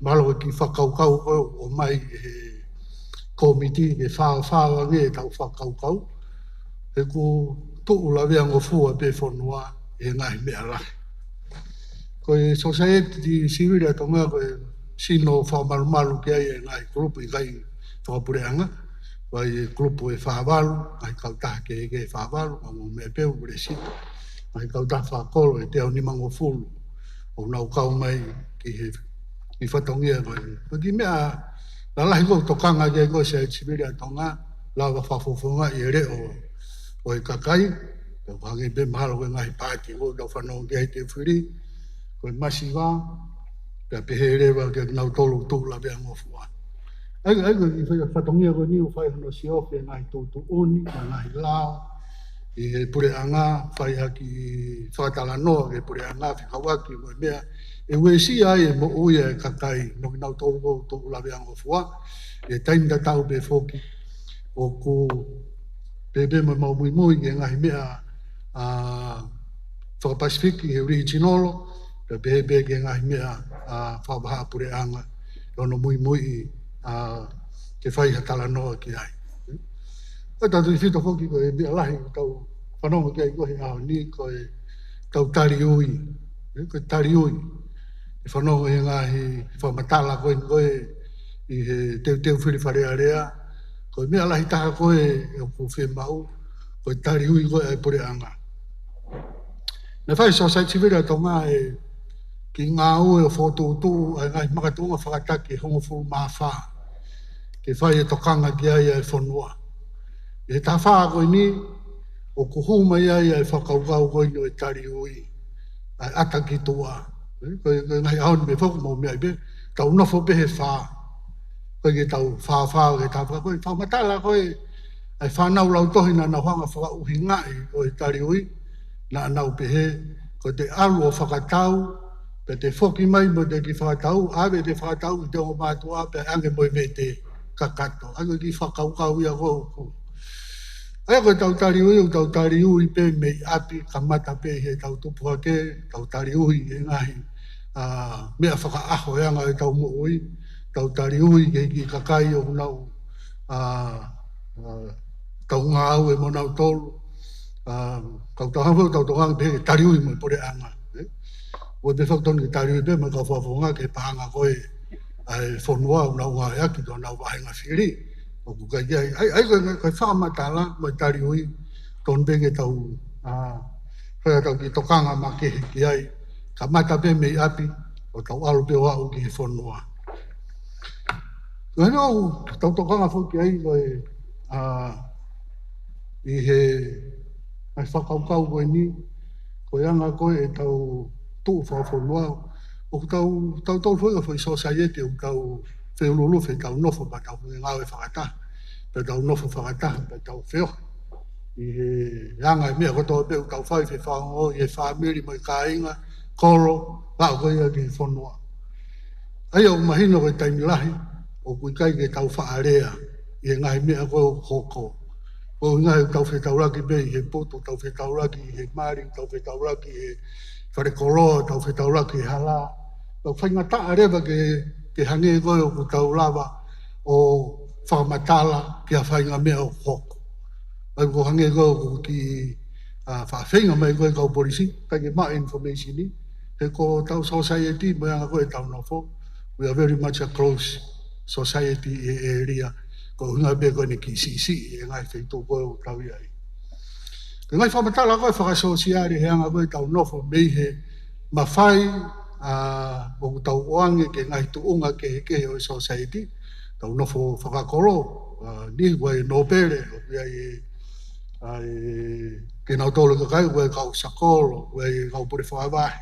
mahalo ko e kiʻi fakakaukau ko ē ʻoku ʻomai ʻe he kōmiti ke fāfā ange ʻetau fakakaukau, he ʻoku tuʻu laveangofua pē fonua ʻi he ngaahi meʻa lahi. Ko e sosaieti sivile ʻa Tonga ko e sino fakamalumalu ki ai e ngaahi kulupu ʻikai fakapuleʻanga, ʻa ia ko e kulupu ʻe fā valu, ngaahi kautaha kehekehe ʻe fā valu, ʻa ia ko e meʻa pē ʻoku lēsisita, ngaahi kautaha fakakolo ʻe teau nimangofulu, ʻoku nau kau mai ki he, ki he fatongia ko eni. Ko e kiʻi meʻa lalahi ko ē ʻoku tokanga ki ai ko ē e sosaieti sivile ʻa Tonga, lava fakafofongaʻi e leʻo ʻo e kakai, pea ʻoku hangē pē mahalo ko e ngaahi paati ko ē ʻoku tau fanongo ki ai he efiafi ni, ko e masiva, pea pehē leva kia kinautolu ʻoku tuʻu laveangofua. ʻA ia, ʻa ia ko e kiʻi fatongia ko eni ʻoku fai hono siofi e ngaahi tuʻutuʻuni, mo e ngaahi lao, ʻi he puleʻanga, fai ha kiʻi fakatalanoa ki he puleʻanga, fekauʻaki mo e meʻa ʻe uesia ai e moʻui ʻa e kakai, mo kinautolu ʻoku tuʻu laveangofua, ʻi he taimi tatau pē foki, ʻoku pehē pē mo ʻemau muimui ki he ngaahi meʻa, ā, faka-Pasifiki he Original, pea pehē pē ki he ngaahi meʻa, ā, fakavahaʻapuleʻanga, ʻi hono muimui, ʻa, ke fai ha talanoa ki ai. Ko e tautefito foki ko e meʻa lahi ʻoku tau fanongo ki ai ko e ʻaho ni ko e tau tali ui. Ko e tali ui. ʻE fanongo he ngaahi fakamatala ko eni ko e ʻi he teuteu fili Fale Alea. Ko e meʻa lahi taha ko e ʻoku fiemaʻu, ko e tali ui ko e ʻa e puleʻanga. Naʻe fai Society Civil ʻa Tonga ʻa e kiʻi ngāue ʻo fokotuʻutuʻu ʻa e ngaahi makatuʻunga fakataki ʻe hongofulu mā fā. Ke fai e tokanga ki ai ʻa e fonua. ʻI he taha fā ko eni, ʻoku hū mai ai ʻa e fakakaukau ko eni ʻo e tali ui. ʻA e ʻata ki tuʻa. Ko e, ko e ngaahi ʻaho ni mei foko mo meʻa ʻi pē, tau nofo pē he fā. Ko e ke tau fāfā, ke tau fā, ko e fakamatala ko e, ʻa e fānau lautohi naʻa nau hanga fakaʻuhingaʻi ʻo e tali ui, naʻa nau pehē, ko te ʻalu ʻo fakatau, pea te foki mai mo te kiʻi fakatau, ʻave te fakatau ki te ongo mātuʻa, pea ʻange mo e vete kakato. ʻA ia ko e kiʻi fakakaukau ia ko ē ʻoku. ʻA ia ko e tau tali ui, ʻoku tau tali ui pē mei ʻapi kamata pē he tau tupu hake, tau tali ui he ngaahi, ʻa, meʻa fakaʻaho e anga e tau moʻui, tau tali ui ki he kiʻi kakai ʻoku nau, ʻa, ʻa, tau ngāue mo nautolu, ʻa, kau tau hanga tau tokanga pē ke tali ui mo e puleʻanga, ē? ʻOua te fakatonu ke tali ui pē mo e kau fakafofonga ke paʻanga ko e, ʻa e fonua ʻoku nau ngāueʻaki ki honau vāhenga fili. ʻOku ʻikai ke ʻi ai, ʻa ia, ʻa ia ko e, ko e fakamatala mo e tali ui, tonu pē ke tau, ʻa, fai ʻa tau kiʻi tokanga makehe ki ai, kamata pē mei ʻapi, ʻo tau ʻalu pē ʻo aʻu ki he fonua. Ko e ʻuhinga ʻoku tau tokanga foki ai ko e, ʻa, ʻi he, ʻa e fakakaukau ko eni, ko e anga ko e tau tuʻu fakafonua, ʻoku tau, tau tau foʻi, foʻi society, ʻoku tau feʻuluʻulu, fe tau nofo, pea tau ngāue fakataha, pea tau nofo fakataha, pea tau feohi. ʻI he anga e meʻa kotoa pē ʻoku tau fai, fefaongo, ʻi he fāmili mo e kāinga, kolo, pea ko ia ki he fonua. ʻA ia ʻoku mahino ko e taimi lahi, ʻoku ʻikai ke tau faʻa lea, ʻi he ngaahi meʻa ko ē ʻoku hoko. ʻOku ngaahi tau fetaulaki pē ʻi he putu, tau fetaulaki ʻi he mali, tau fetaulaki ʻi he falekoloa, tau fetaulaki ʻi he hala. Tau faingataʻa leva ke, ke hangē ko ē ʻoku tau lava ʻo fakamatala ki ha faʻahinga meʻa ʻoku hoko. ʻA ia ko e hangē ko ē ʻoku kiʻi, ʻa, faʻa feinga mai ko ē kau polisi, ʻikai ke maʻu information ni, he ko e tau society, mo e anga ko e tau nofo, we are very much a close society ʻi he area, ko e ʻuhinga pē ko eni kiʻi siʻisiʻi, ʻi he ngaahi feituʻu ko ē ʻoku tau ʻi ai. Ko e ngaahi fakamatala ko e fakasōsiale he anga ko e tau nofo mei he mafai, ʻa, ʻoku tau ʻoange ki he ngaahi tuʻunga kehekehe ʻo e society, tau nofo fakakolo, ʻa, ni ʻoku ʻi ai e nōpele, ʻoku ʻi ai e, ʻa, e, kinautolu e kakai, ʻoku ʻi ai e kau sakolo, ʻoku ʻi ai e kau pule fakavahe,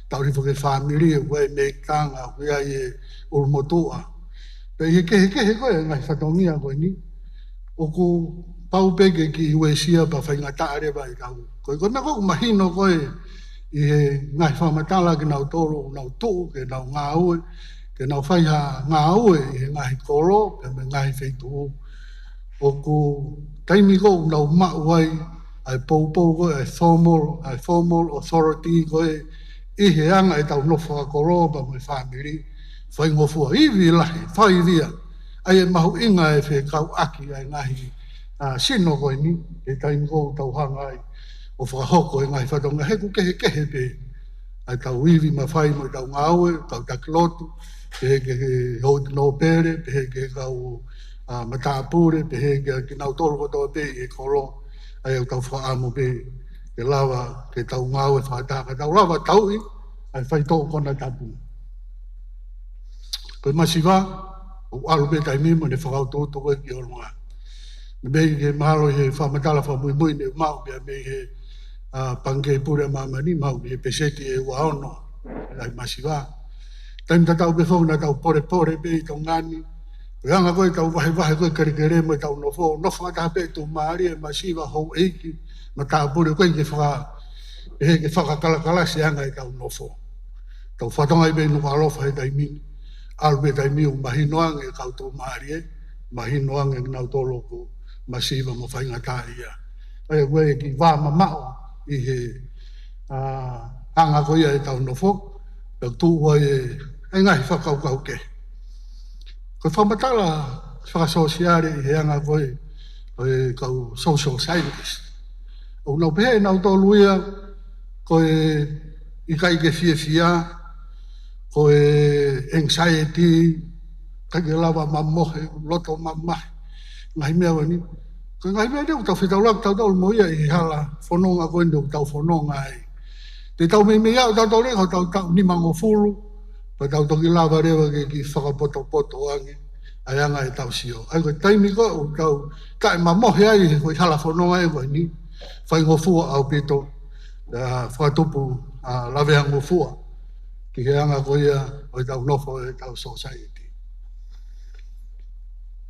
tau hifo ki he fāmili, ʻoku ʻi ai e meʻitanga, ʻoku ʻi ai e ʻulumotuʻa. Pea ʻi he kehekehe ko e ngaahi fatongia ko eni, ʻoku pau pē ke kiʻi uesia pea faingataʻa leva ʻi he kau. Ko e, ko e meʻa ko ē ʻoku mahino ko e ʻi he ngaahi fakamatala kinautolu, ʻoku nau tuʻu, ke nau ngāue, ke nau fai ha ngāue ʻi he ngaahi kolo, pea mo e ngaahi feituʻu. ʻOku taimi ko ē ʻoku nau maʻu ai, ʻa e poupou ko e, ʻa e formal, ʻa e formal authority ko e, ʻi he anga e tau nofo fakakolo, pea mo e fāmili, faingofua, ivi lahi, faivia, ʻa ia ʻe mahuʻinga e fekauʻaki ʻa e ngaahi, ʻa, sino ko eni, he taimi ko ē ʻoku tau hanga ai, ʻo fakahoko e ngaahi fatongia he ʻoku kehekehe pē ʻa e tau ivi mafai mo e tau ngāue, tau taki lotu, pehē ki he houʻeiki nōpele, pehē ki he kau, ʻa, matāpule, pehē ki he kinautolu kotoa pē ʻi he kolo, ʻa ia ʻoku tau fakaʻamu pē ke lava, ke tau ngāue fakataha, ka tau lava tauʻi ʻa e faitoʻo konatapu. Ko e masiva, ʻoku ʻalu pē taimi mo ʻene fakautuutu ko ē ki ʻolunga. Mei he mahalo he fakamatala fakamuimui ne maʻu pea mei he, ʻa, Pangikē Pule ʻa Māmani, maʻu mei he peseti ʻe ua ono ʻa e masiva. Taimi tatau pē foki naʻa tau polepole pē ʻi Tonga ni. Ko e anga ko e tau vahevahe ko e kelekele mo e tau nofo, nofo fakataha pē tuʻumālie, masiva, houʻeiki, matāpule, ʻoku ʻikai ke faka-, ʻe he ke fakakalakalasi anga e tau nofo. Tau fatongia pē ʻi Nukuʻalofa he taimi ni. ʻAlu pē taimi ʻoku mahino ange e kau tuʻumālie, mahino ange kinautolu ʻoku masiva mo faingataʻaʻia. ʻA ia ko e kiʻi vā mamaʻo ʻi he, ʻa, anga ko ia e tau nofo, tau tuʻu ai e, e ngaahi fakakaukau kehe. Ko e fakamatala fakasōsiale ʻi he anga ko ē ʻo e kau social scientist, ʻoku nau pehē ʻe nautolu ia ko e ʻikai ke fiefia, ko e anxiety, ʻikai ke lava mamohe, loto mamahi, ngaahi meʻa ko eni. Ko e ngaahi meʻa ni ʻoku tau fetaulaki tautolu mo ia ʻi he hala fononga ko eni ʻoku tau fononga ai. Te tau meimei aʻu tautolu ia ki hotau taʻu nimangofulu, pea tau toki lava leva ke kiʻi fakapotopoto ange ʻa e anga ʻetau sio. ʻA ia ko e taimi ko ē ʻoku tau taʻemamohe ai he ko e hala fononga ē ko eni, faingofua ʻaupito, ʻa, fakatupu, ʻa, laveangofua ki he anga ko ia ʻo ʻetau nofo ʻetau society.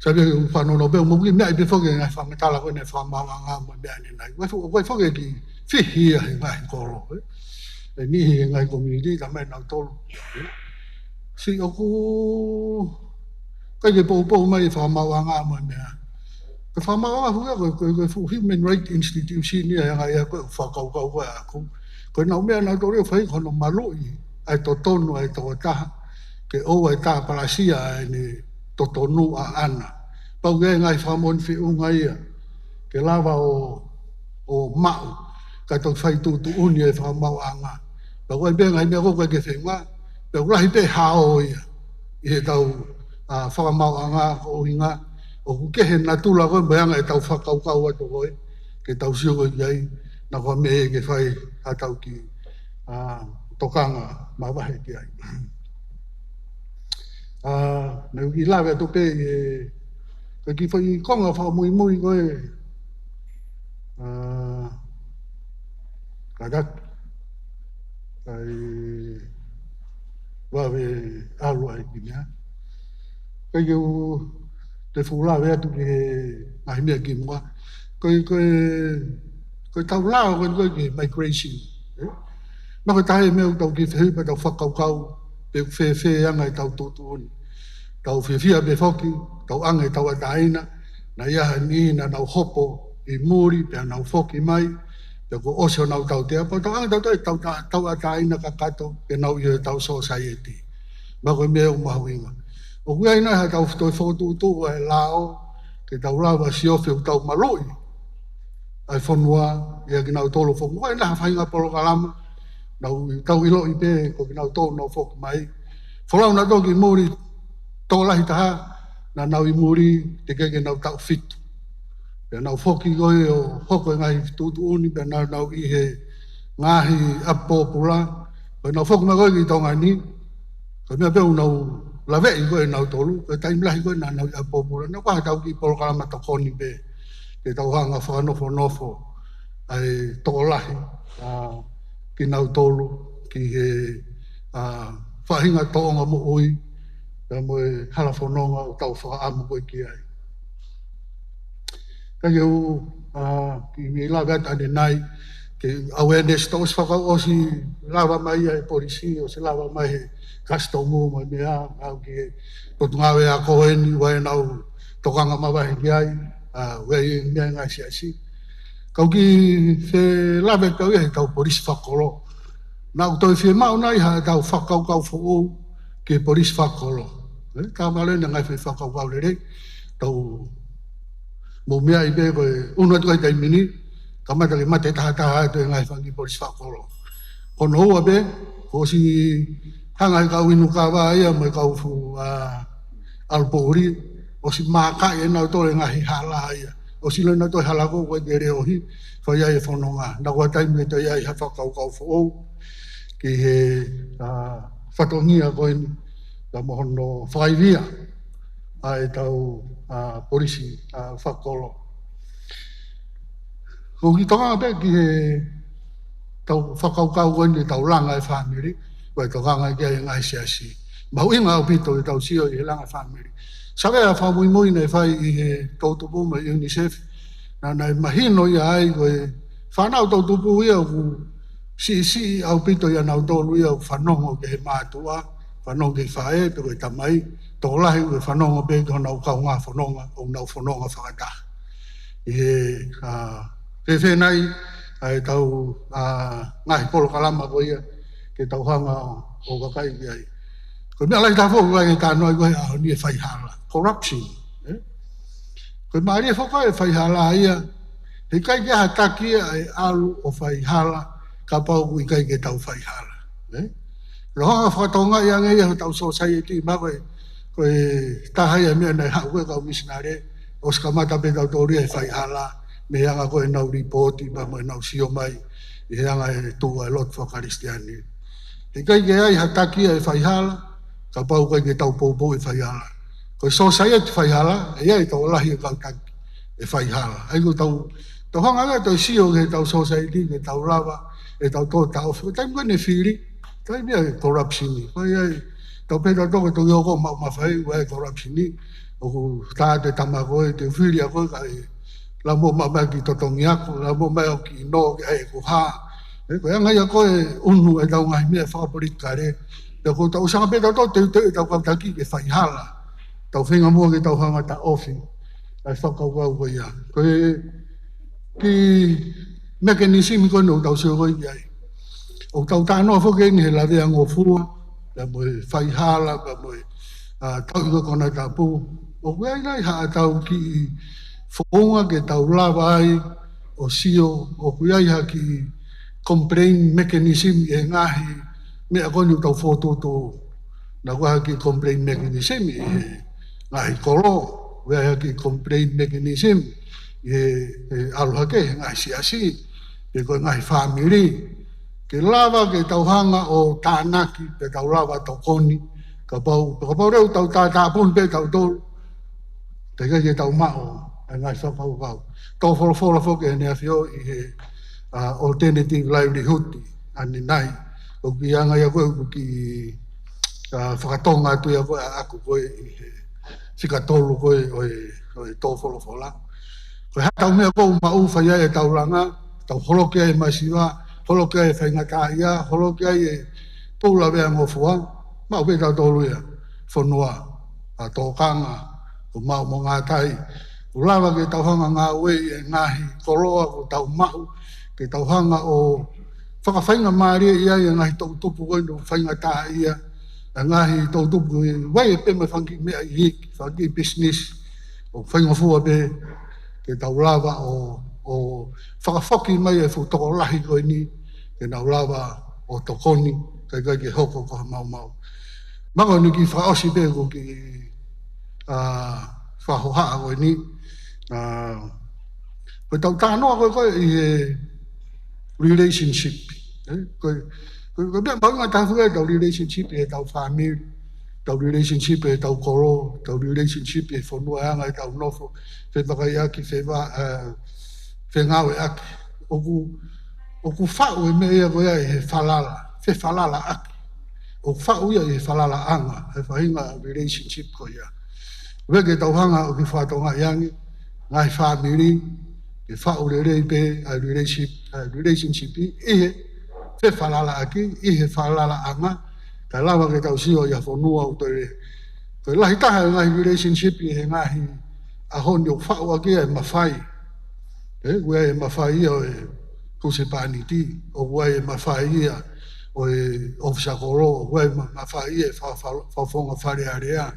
Sai pē ʻeku fanongo pē, mou kiʻi meaʻi pē foki e ngaahi fakamatala ko eni ʻa e fakamaauʻanga mo e meʻa ni nai. Ko e fo-, ko e foki e kiʻi fihi ia he ngaahi kolo, ē. ʻE niʻihi he ngaahi community, talamai ʻe nautolu, ē. Siʻi ʻoku ʻikai ke poupou mai e fakamaauʻanga mo e meʻa. Ko e fakamaauʻanga foki ia ko e, ko e, ko e fuʻu human right institution ia, he anga ia ko e fakakaukau ko ē ʻaʻaku. Ko ʻenau meʻa nautolu ia ʻoku fai ko hono maluʻi ʻa e totonu ʻa e tokotaha, ke ʻoua ʻe tāpalasia ʻa ʻene totonu ʻaʻana. Pau ke ʻi ai e ngaahi fakamoʻoni feʻunga ia ke lava ʻo, ʻo maʻu, kae toki fai tuʻutuʻuni e fakamaauʻanga. Pea ko e pē ngaahi meʻa ko ē ʻoku ʻikai ke feʻunga, pea ʻoku lahi pē hao ia ʻi heʻetau, ʻa, fakamaauʻanga, ko e ʻuhinga ʻoku kehe natula ko ē mo e anga ʻetau fakakaukau atu ko ē, ke tau sio ko ē ki ai, naʻa ko e meʻa ke fai haʻatau kiʻi, ʻa, tokanga mavahe ki ai. ʻA, naʻá ku kiʻi lave atu pē ʻi he, ko e kiʻi foʻi konga fakamuimui ko ē, ʻa, kātaki, ʻai vave ʻalu ai ki mea. Kae ke u toe fuʻu lave atu ki he ngaahi meʻa kimuʻa. Ko e, ko e, ko ʻetau lao ko ē, ko e ki he migration, ē? Naʻa ko e taha e meʻa ʻoku tau kiʻi fehuʻi pea tau fakakaukau pe ʻoku fēfē anga ʻetau tuʻutuʻuni. Tau fiefia pē foki, tau ʻange ʻetau ʻatāina, naʻe ʻi ai ha niʻihi naʻa nau hopo ʻi muli, pea nau foki mai, pea kuo ʻosi honau tautea, pea tau ʻange tautolu ʻetau ta-, tauʻatāina kakato ke nau ʻi hotau society. Pea ko e meʻa ʻoku mahuʻinga. ʻOku ʻi ai nai haʻatau toe fokotuʻutuʻu ʻa e lao, ke tau lava ʻo siofi ʻoku tau maluʻi ʻa e fonua ʻiate kinautolu foki. Ko e ʻi ai nai ha faʻahinga polokalama, naʻa tau ʻiloʻi pē ko kinautolu naʻa nau foki mai. Folau nautolu ki muli, tokolahi taha naʻa nau ʻi muli teʻeki ke nau taʻu fitu. Pea nau foki ko ē ʻo hoko e ngaahi tuʻutuʻuni, pea nau, nau ʻi he ngaahi ʻapi pōpula. Pea nau foki mai ko ē ki Tonga ni, ko e meʻa pē ʻoku nau laveʻi ko ē ʻe nautolu, ko e taimi lahi ko ē naʻa nau ʻi ʻapi pōpula. Naʻa ko haʻatau kiʻi polokalama tokoni pē, ke tau hanga ʻo fakanofonofo ʻa e tokolahi, ʻa, kinautolu ki he, ʻa, faʻahinga tōʻonga moʻui, pea mo e hala fononga ʻoku tau fakaʻamu ko ē ki ai. Kae ke u, ʻa, kiʻi lave atu ʻanenai, ke awareness, tau ʻosi fakau-, ʻosi lava mai ʻa e polisi, ʻosi lava mai he kasitomu mo e meʻa, ʻalu ki he Potungāue Ako eni, ʻoku ʻi ai ʻenau tokanga mavahe ki ai, ʻa, ʻoku ʻi ai e meʻa ngaahi siasi. Kau kiʻi felave atu au ia he kau polisi fakakolo. Naʻa ku toe fiemaʻu nai haʻatau fakakaukau foʻou ki he polisi fakakolo. Ē, tā mālō ʻene ngaahi foʻi fakakaukau lelei, tau mou meaʻi pē ko e ʻunu atu ai taimi ni, kamata ke mate tahataha atu e ngaahi fanga kiʻi polisi fakakolo. Ko hono ua pē, kuo ʻosi hanga he kau inu kava ia mo e kau fuʻu, ʻa, ʻalu poʻuli, ʻosi mākaʻi ʻe nautolu e ngaahi hala ia. ʻOsi ʻilo ʻe nautolu e hala ko ē ʻoku ʻikai ke leʻohi, fai ai e fononga. Naʻa ko e taimi ke toe ʻi ai ha fakakaukau foʻou ki he, ʻa, fatongia ko eni, pea mo hono fakaivia ʻa ʻetau, ʻa, polisi, ʻa, fakakolo. Ko e kiʻi tokanga pē ki he tau fakakaukau ko eni ʻetau langa e fāmili, ko e tokanga ki ai e ngaahi siasi. Mahuʻinga ʻaupito ʻetau sio ʻi he langa fāmili. Savea fakamuimui naʻe fai ʻi he toʻutupu mo e UNICEF, naʻa, naʻe mahino ia ai ko e fānau toʻutupu ia ʻoku siʻisiʻi ʻaupito ia nautolu ia ʻoku fanongo ki he mātuʻa, fanongo ki he faʻē, pe ko e tamai, tokolahi ʻoku fanongo pē ki honau kaungā fononga, ʻoku nau fononga fakataha. ʻI he, ʻa, fēfē nai ʻa ʻetau, ʻa, ngaahi polokalama ko ia, ke tau hanga ʻo, ʻo vakai ki ai. Ko e meʻa lahi taha foki ʻoku ʻikai ke talanoa ki ai he ʻaho ni e faihala. Corruption. Ē? Ko e mālie foki e faihala ia. He ʻikai ke ʻi ai ha taki ia ʻe ʻalu ʻo faihala, kapau ʻoku ʻikai ke tau faihala. Ē? Lolotonga fakatonga ia ange ia hotau society, mahalo ko e, ko e taha ia e meʻa naʻe haʻu ko ē kau misinale, ʻosi kamata pē tautolu ia he faihala, mei he anga ko ē ʻenau lipooti, pea mo ʻenau sio mai, ʻi he anga e tuʻu ʻa e lotu fakakalisitiane. He ʻikai ke ʻi ai ha taki ia e faihala, kapau ʻoku ʻikai ke tau poupou e faihala. Ko e society faihala, ʻe ʻi ai e tokolahi e kau taki e faihala. ʻA ia ko ʻetau, tau hanga ia ʻo toe sio ki heʻetau society, ke tau lava ʻetau tō taʻofi. Ko e taimi ko ē naʻe fili, taimi ia e corruption. Ko ia ai, tau pehē tautolu ko e Tonga ko ē maʻu mafai, ʻoku ʻi ai e corruption. ʻOku tā atu e tama ko ē, te u fili ʻa koe kae lau mo maʻu mai ki totongi ako, lau mo maʻu mai au ki ʻino, ke ʻai ʻeku hā. Ē, ko e anga ia ko ē ʻunu ʻetau ngaahi meʻa fakapolitikale. Pea ko ʻetau sanga pē tautolu teuteu ʻetau kau taki ke faihala. Tau feinga muʻa ke tau hanga ʻo taʻofi ʻa e fakakaukau ko ia. Ko e kiʻi mechanism ko eni ʻoku tau sio ko ē ki ai. ʻOku tau talanoa foki eni he laveangofua, pea mo e faihala, pea mo e, ā, tauʻi ko ē konatapu. ʻOku ʻi ai nai haʻatau kiʻi founga ke tau lava ai ʻo sio, ʻoku ʻi ai ha kiʻi complaint mechanism ʻi he ngaahi meʻa ko eni ʻoku tau fokotuʻutuʻu. Naʻa ʻoku ʻi ai ha kiʻi complaint mechanism ʻi he ngaahi kolo, ʻoku ʻi ai ha kiʻi complaint mechanism ʻi he, he ʻalu hake he ngaahi siasi, pe ko e ngaahi fāmili. Ke lava ke tau hanga ʻo tānaki, pe tau lava tokoni, kapau, kapau leva ʻoku tau tātāpuni pē tautolu, teʻeki ke tau maʻu ʻa e ngaahi fakakaukau. Tō folofola foki ʻEne ʻAfio ʻi he, ā, alternative livelihood ʻanenai. ʻOku ʻi ai e anga ia ko ē ʻoku kiʻi, ā, fakatonga atu ia ko ē ʻaʻaku ko ē ʻi he fika tolu ko ē ʻo e, ʻo e tō folofola. Ko e haʻatau meʻa ko ē ʻoku maʻu fai ai ʻetau langa, tau holoki ai e masiva, holoki ai e faingataʻaʻia, holoki ai e tuʻu laveangofua, maʻu pē tautolu ia. Fonua ʻa tōkanga, ʻoku maʻu mo ngātai. ʻOku lava ke tau hanga ʻo ngāueʻi e ngaahi koloa ʻoku tau maʻu, ke tau hanga ʻo fakafaingamālieʻi ai e ngaahi toʻutupu ko eni ʻoku faingataʻaʻia, e ngaahi toʻutupu ʻoku ʻi ai pē mo e fanga kiʻi meʻa iiki, fanga kiʻi business, ʻoku faingofua pē ke tau lava ʻo, ʻo fakafoki mai e fuʻu tokolahi ko eni, ke nau lava ʻo tokoni, kae ʻikai ke hoko ko ha maumau. Mahalo ko eni kiʻi fakaʻosi pē ʻeku kiʻi, ā, fakahohaʻa ko eni, ā, ko ʻetau talanoa ko ē ko ē ʻi he relationship. Ē, ko e, ko e, ko e meʻa mahuʻinga taha foki ʻetau relationship ʻi heʻetau fāmili, ʻetau relationship ʻi heʻetau kolo, ʻetau relationship ʻi he fonua ʻa e anga ʻetau nofo, fefakaiʻaki, fefa-, ā, fengāueʻaki. ʻOku, ʻoku faʻu e meʻa ia ko ia ʻi he falala, fefalalaʻaki. ʻOku faʻu ia ʻi he falalaʻanga, he faʻahinga relationship ko ia. ʻOku ʻikai ke tau hanga ʻo kiʻi fakatokangaʻi ange, ngaahi fāmili, ke faʻu lelei pē ʻa e relationship, ʻa e relationship ʻi he fefalalaʻaki, ʻi he falalaʻanga, kae lava ke tau sio ʻi ha fonua ʻoku toe, toe lahi taha e ngaahi relationship ʻi he ngaahi ʻaho ni ʻoku faʻu ʻaki ia e mafai. Ē, ʻoku ʻi ai e mafai ia ʻo e husepāniti, ʻoku ʻi ai e mafai ia ʻo e ʻōfisa kolo, ʻoku ʻi ai e ma-, mafai ia e fa-, fa-, fakafofonga Fale Alea.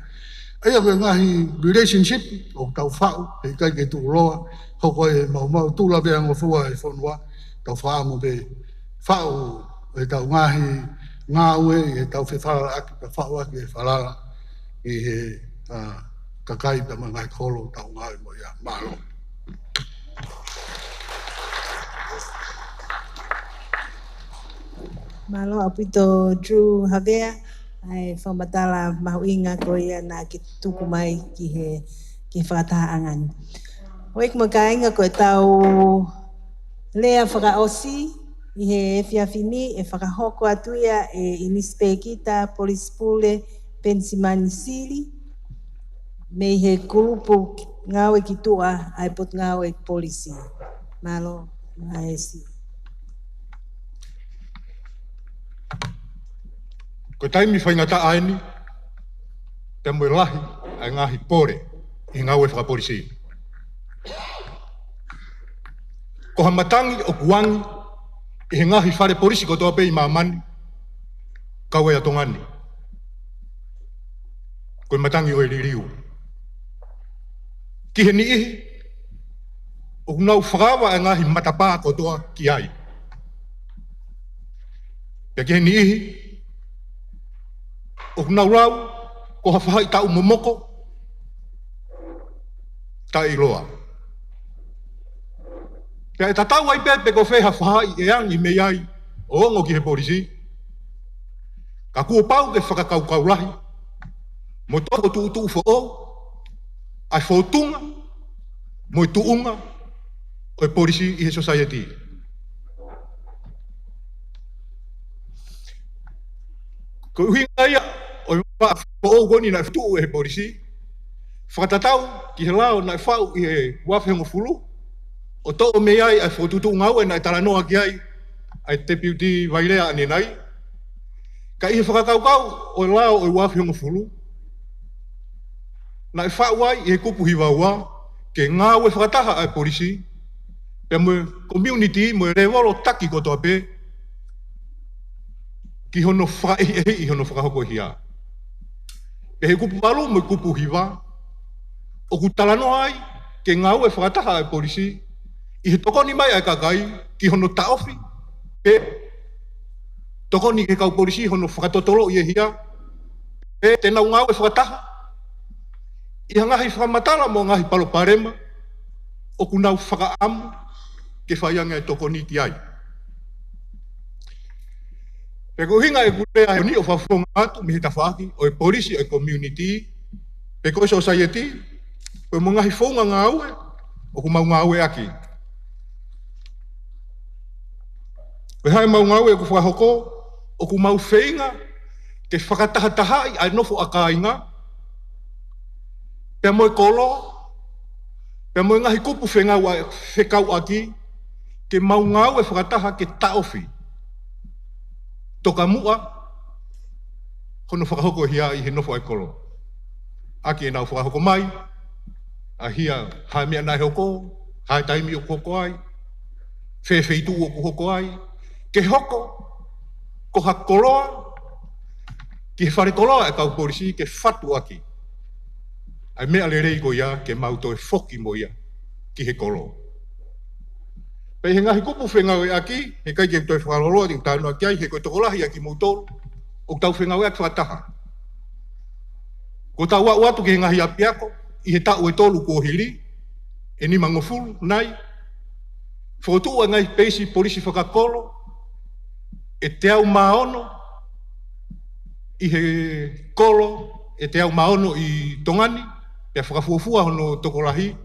ʻA ia ko e ngaahi relationship ʻoku tau faʻu, he ʻikai ke tuʻuloa, hoko ai e maumau, tuʻu laveangofua e fonua, tau fakaʻamu pē faʻu ʻetau ngaahi ngāue, ʻetau fefalalaʻaki, ka faʻu ʻaki e falala ʻi he, ā, kakai pea mo e ngaahi kolo ʻoku tau ngāue mo ia. Mālō. Mālō ʻaupito Drew Havea, ʻa e fakamatala mahuʻinga ko ia naʻa ke tuku mai ki he, ki he fakatahaʻanga ni. Houʻeiki mo e kāinga, ko ʻetau lea fakaʻosi ʻi he efiafi ni ʻe fakahoko atu ia ʻe ʻInisipēkita Polisi Pule Penisimani Sili, mei he kulupu ngāue ki tuʻa ʻa e Potungāue Polisi. Mālō, Maesi. Ko e taimi faingataʻa eni, pea mo e lahi ʻa e ngaahi pole ʻi he ngāue fakapolisi. Ko ha matangi ʻoku angi ʻi he ngaahi fale polisi kotoa pē ʻi māmani, kau ai ʻa Tonga ni. ko e matangi ʻo e liliu. Ki he niʻihi, ʻoku nau fakaava e ngaahi matapā kotoa ki ai. Pea ki he niʻihi, ʻoku nau lau ko ha faʻahitaʻu momoko taʻeʻiloa. Pea ʻe tatau ai pē pe ko fē ha faʻahi ʻe angi mei ai ʻo ongo ki he polisi, ka kuo pau ke fakakaukau lahi mo toe fokotuʻutuʻu foʻou ʻa e fōtunga mo e tuʻunga ʻo e polisi ʻi he society. Ko e ʻuhinga ia ʻo e vaʻa foʻou ko eni naʻe fokotuʻu ʻe he polisi, fakatatau ki he lao naʻe faʻu ʻi he uaafe hongofulu, ʻo toʻo mei ai ʻa e fokotuʻutuʻu ngāue naʻe talanoa ki ai ʻa e Deputy Vailea ʻanenai. Ka ʻi he fakakaukau ʻo e lao ʻo e uaafe hongofulu, naʻe faʻu ai ʻi he kupu hiva ua ke ngāue fakataha ʻa e polisi pea mo e community mo e lēvolo taki kotoa pē ki hono fakaʻehiʻehiʻi hono fakahoko e hia. Pea he kupu valu mo e kupu hiva, ʻoku talanoa ai ke ngāue fakataha ʻa e polisi ʻi he tokoni mai ʻa e kakai ki hono taʻofi, pe tokoni ki he kau polisi hono fakatotoloʻi e hia, pe te nau ngāue fakataha ʻi ha ngaahi fakamatala mo e ngaahi palopalema ʻoku nau fakaʻamu ke fai ange e tokoni ki ai. Pea ko e ʻuhinga ʻeku lea he ʻaho ni ʻo fakafofonga atu mei he tafaʻaki ʻo e polisi ʻo e community, pe ko e society, pe mo e ngaahi founga ngāue ʻoku mau ngāueʻaki. Ko e hā ʻemau ngāue ʻoku fakahoko, ʻoku mau feinga ke fakatahatahaʻi ʻa e nofo ʻa kāinga, pea mo e kolo, pea mo e ngaahi kupu fengāueʻaki, fekauʻaki, ke mau ngāue fakataha ke taʻofi, tokamuʻa hono fakahoko e hia ʻi he nofo ʻa e kolo. ʻAki ʻenau fakahoko mai ʻa e hia, hā e meʻa naʻe hoko, hā e taimi ʻoku hoko ai, fē feituʻu ʻoku hoko ai, ke hoko ko ha koloa ki he fale koloa e kau polisi ke fatuʻaki ʻa e meʻa lelei ko ia ke mau toe foki mo ia ki he kolo. Pea ʻi he ngaahi kupu fengāueʻaki, heʻikai ke toe fakaloloa, te u talanoa ki ai, he ko e tokolahi ʻa kimoutolu ʻoku tau fengāueʻaki fakataha. Kuo tau aʻu atu ki he ngaahi ʻapiako ʻi he taʻu ʻe tolu kuo hili, ʻe nimangofulu nai, fokotuʻu ʻa e ngaahi peisi polisi fakakolo ʻe teau mā ono ʻi he kolo ʻe teau mā ono ʻi Tonga ni, pea fakafuofua hono tokolahi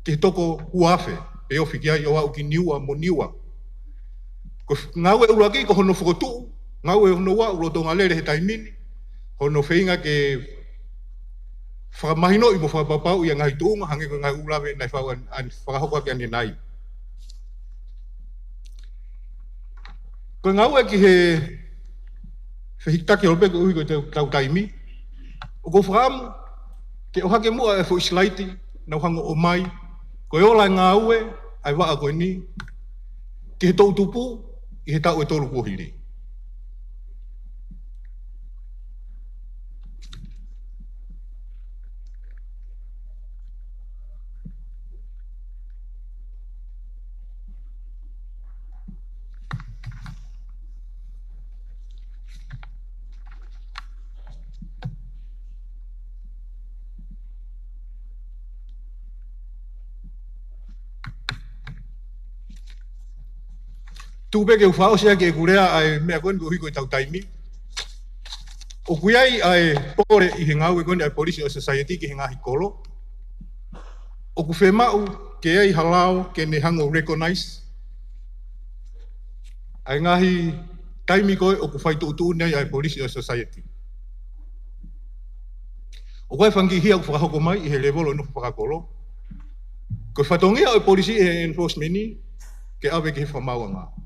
ki he toko ua afe, pea ofi ki ai ʻo aʻu ki Niua mo Niua. Ko e ngāue ʻuluaki ko hono fokotuʻu, ngāue hono ua ʻoku lolotonga lele he taimi ni, hono feinga ke fakamahinoʻi mo fakapapauʻi ʻa e ngaahi tuʻunga, hangē ko e ngaahi ʻū lave naʻe fau an, an fakahoko ʻaki ʻanenai. Ko e ngāue ki he fehikitaki holo pē koeʻuhi ko e tau, tau taimi, ʻoku ou fakaʻamu ke ʻohake muʻa e foʻi silaiti naʻa ku hanga ʻo ʻomai, ko e ola e ngāue ʻa e vaʻa ko eni ki he toʻutupu ʻi he taʻu ʻe tolu kuo hili. Tuku pē ke u fakaʻosi ʻaki ʻeku lea ʻa e meʻa ko eni koeʻuhi ko e tau taimi. ʻOku ʻi ai ʻa e pole ʻi he ngāue ko eni ʻa e polisi ʻo e society ki he ngaahi kolo. ʻOku fiemaʻu ke ʻi ai ha lao ke ne hanga ʻo recognize ʻa e ngaahi taimi ko ē ʻoku fai tuʻutuʻuni ai ʻa e polisi ʻo e society. ʻOku ʻi ai e fanga kiʻi hia ʻoku fakahoko mai ʻi he lēvolo ʻo e nofo fakakolo. Ko e fatongia ʻo e polisi ʻi he enforcement ni ke ʻave ki he fakamaauʻanga.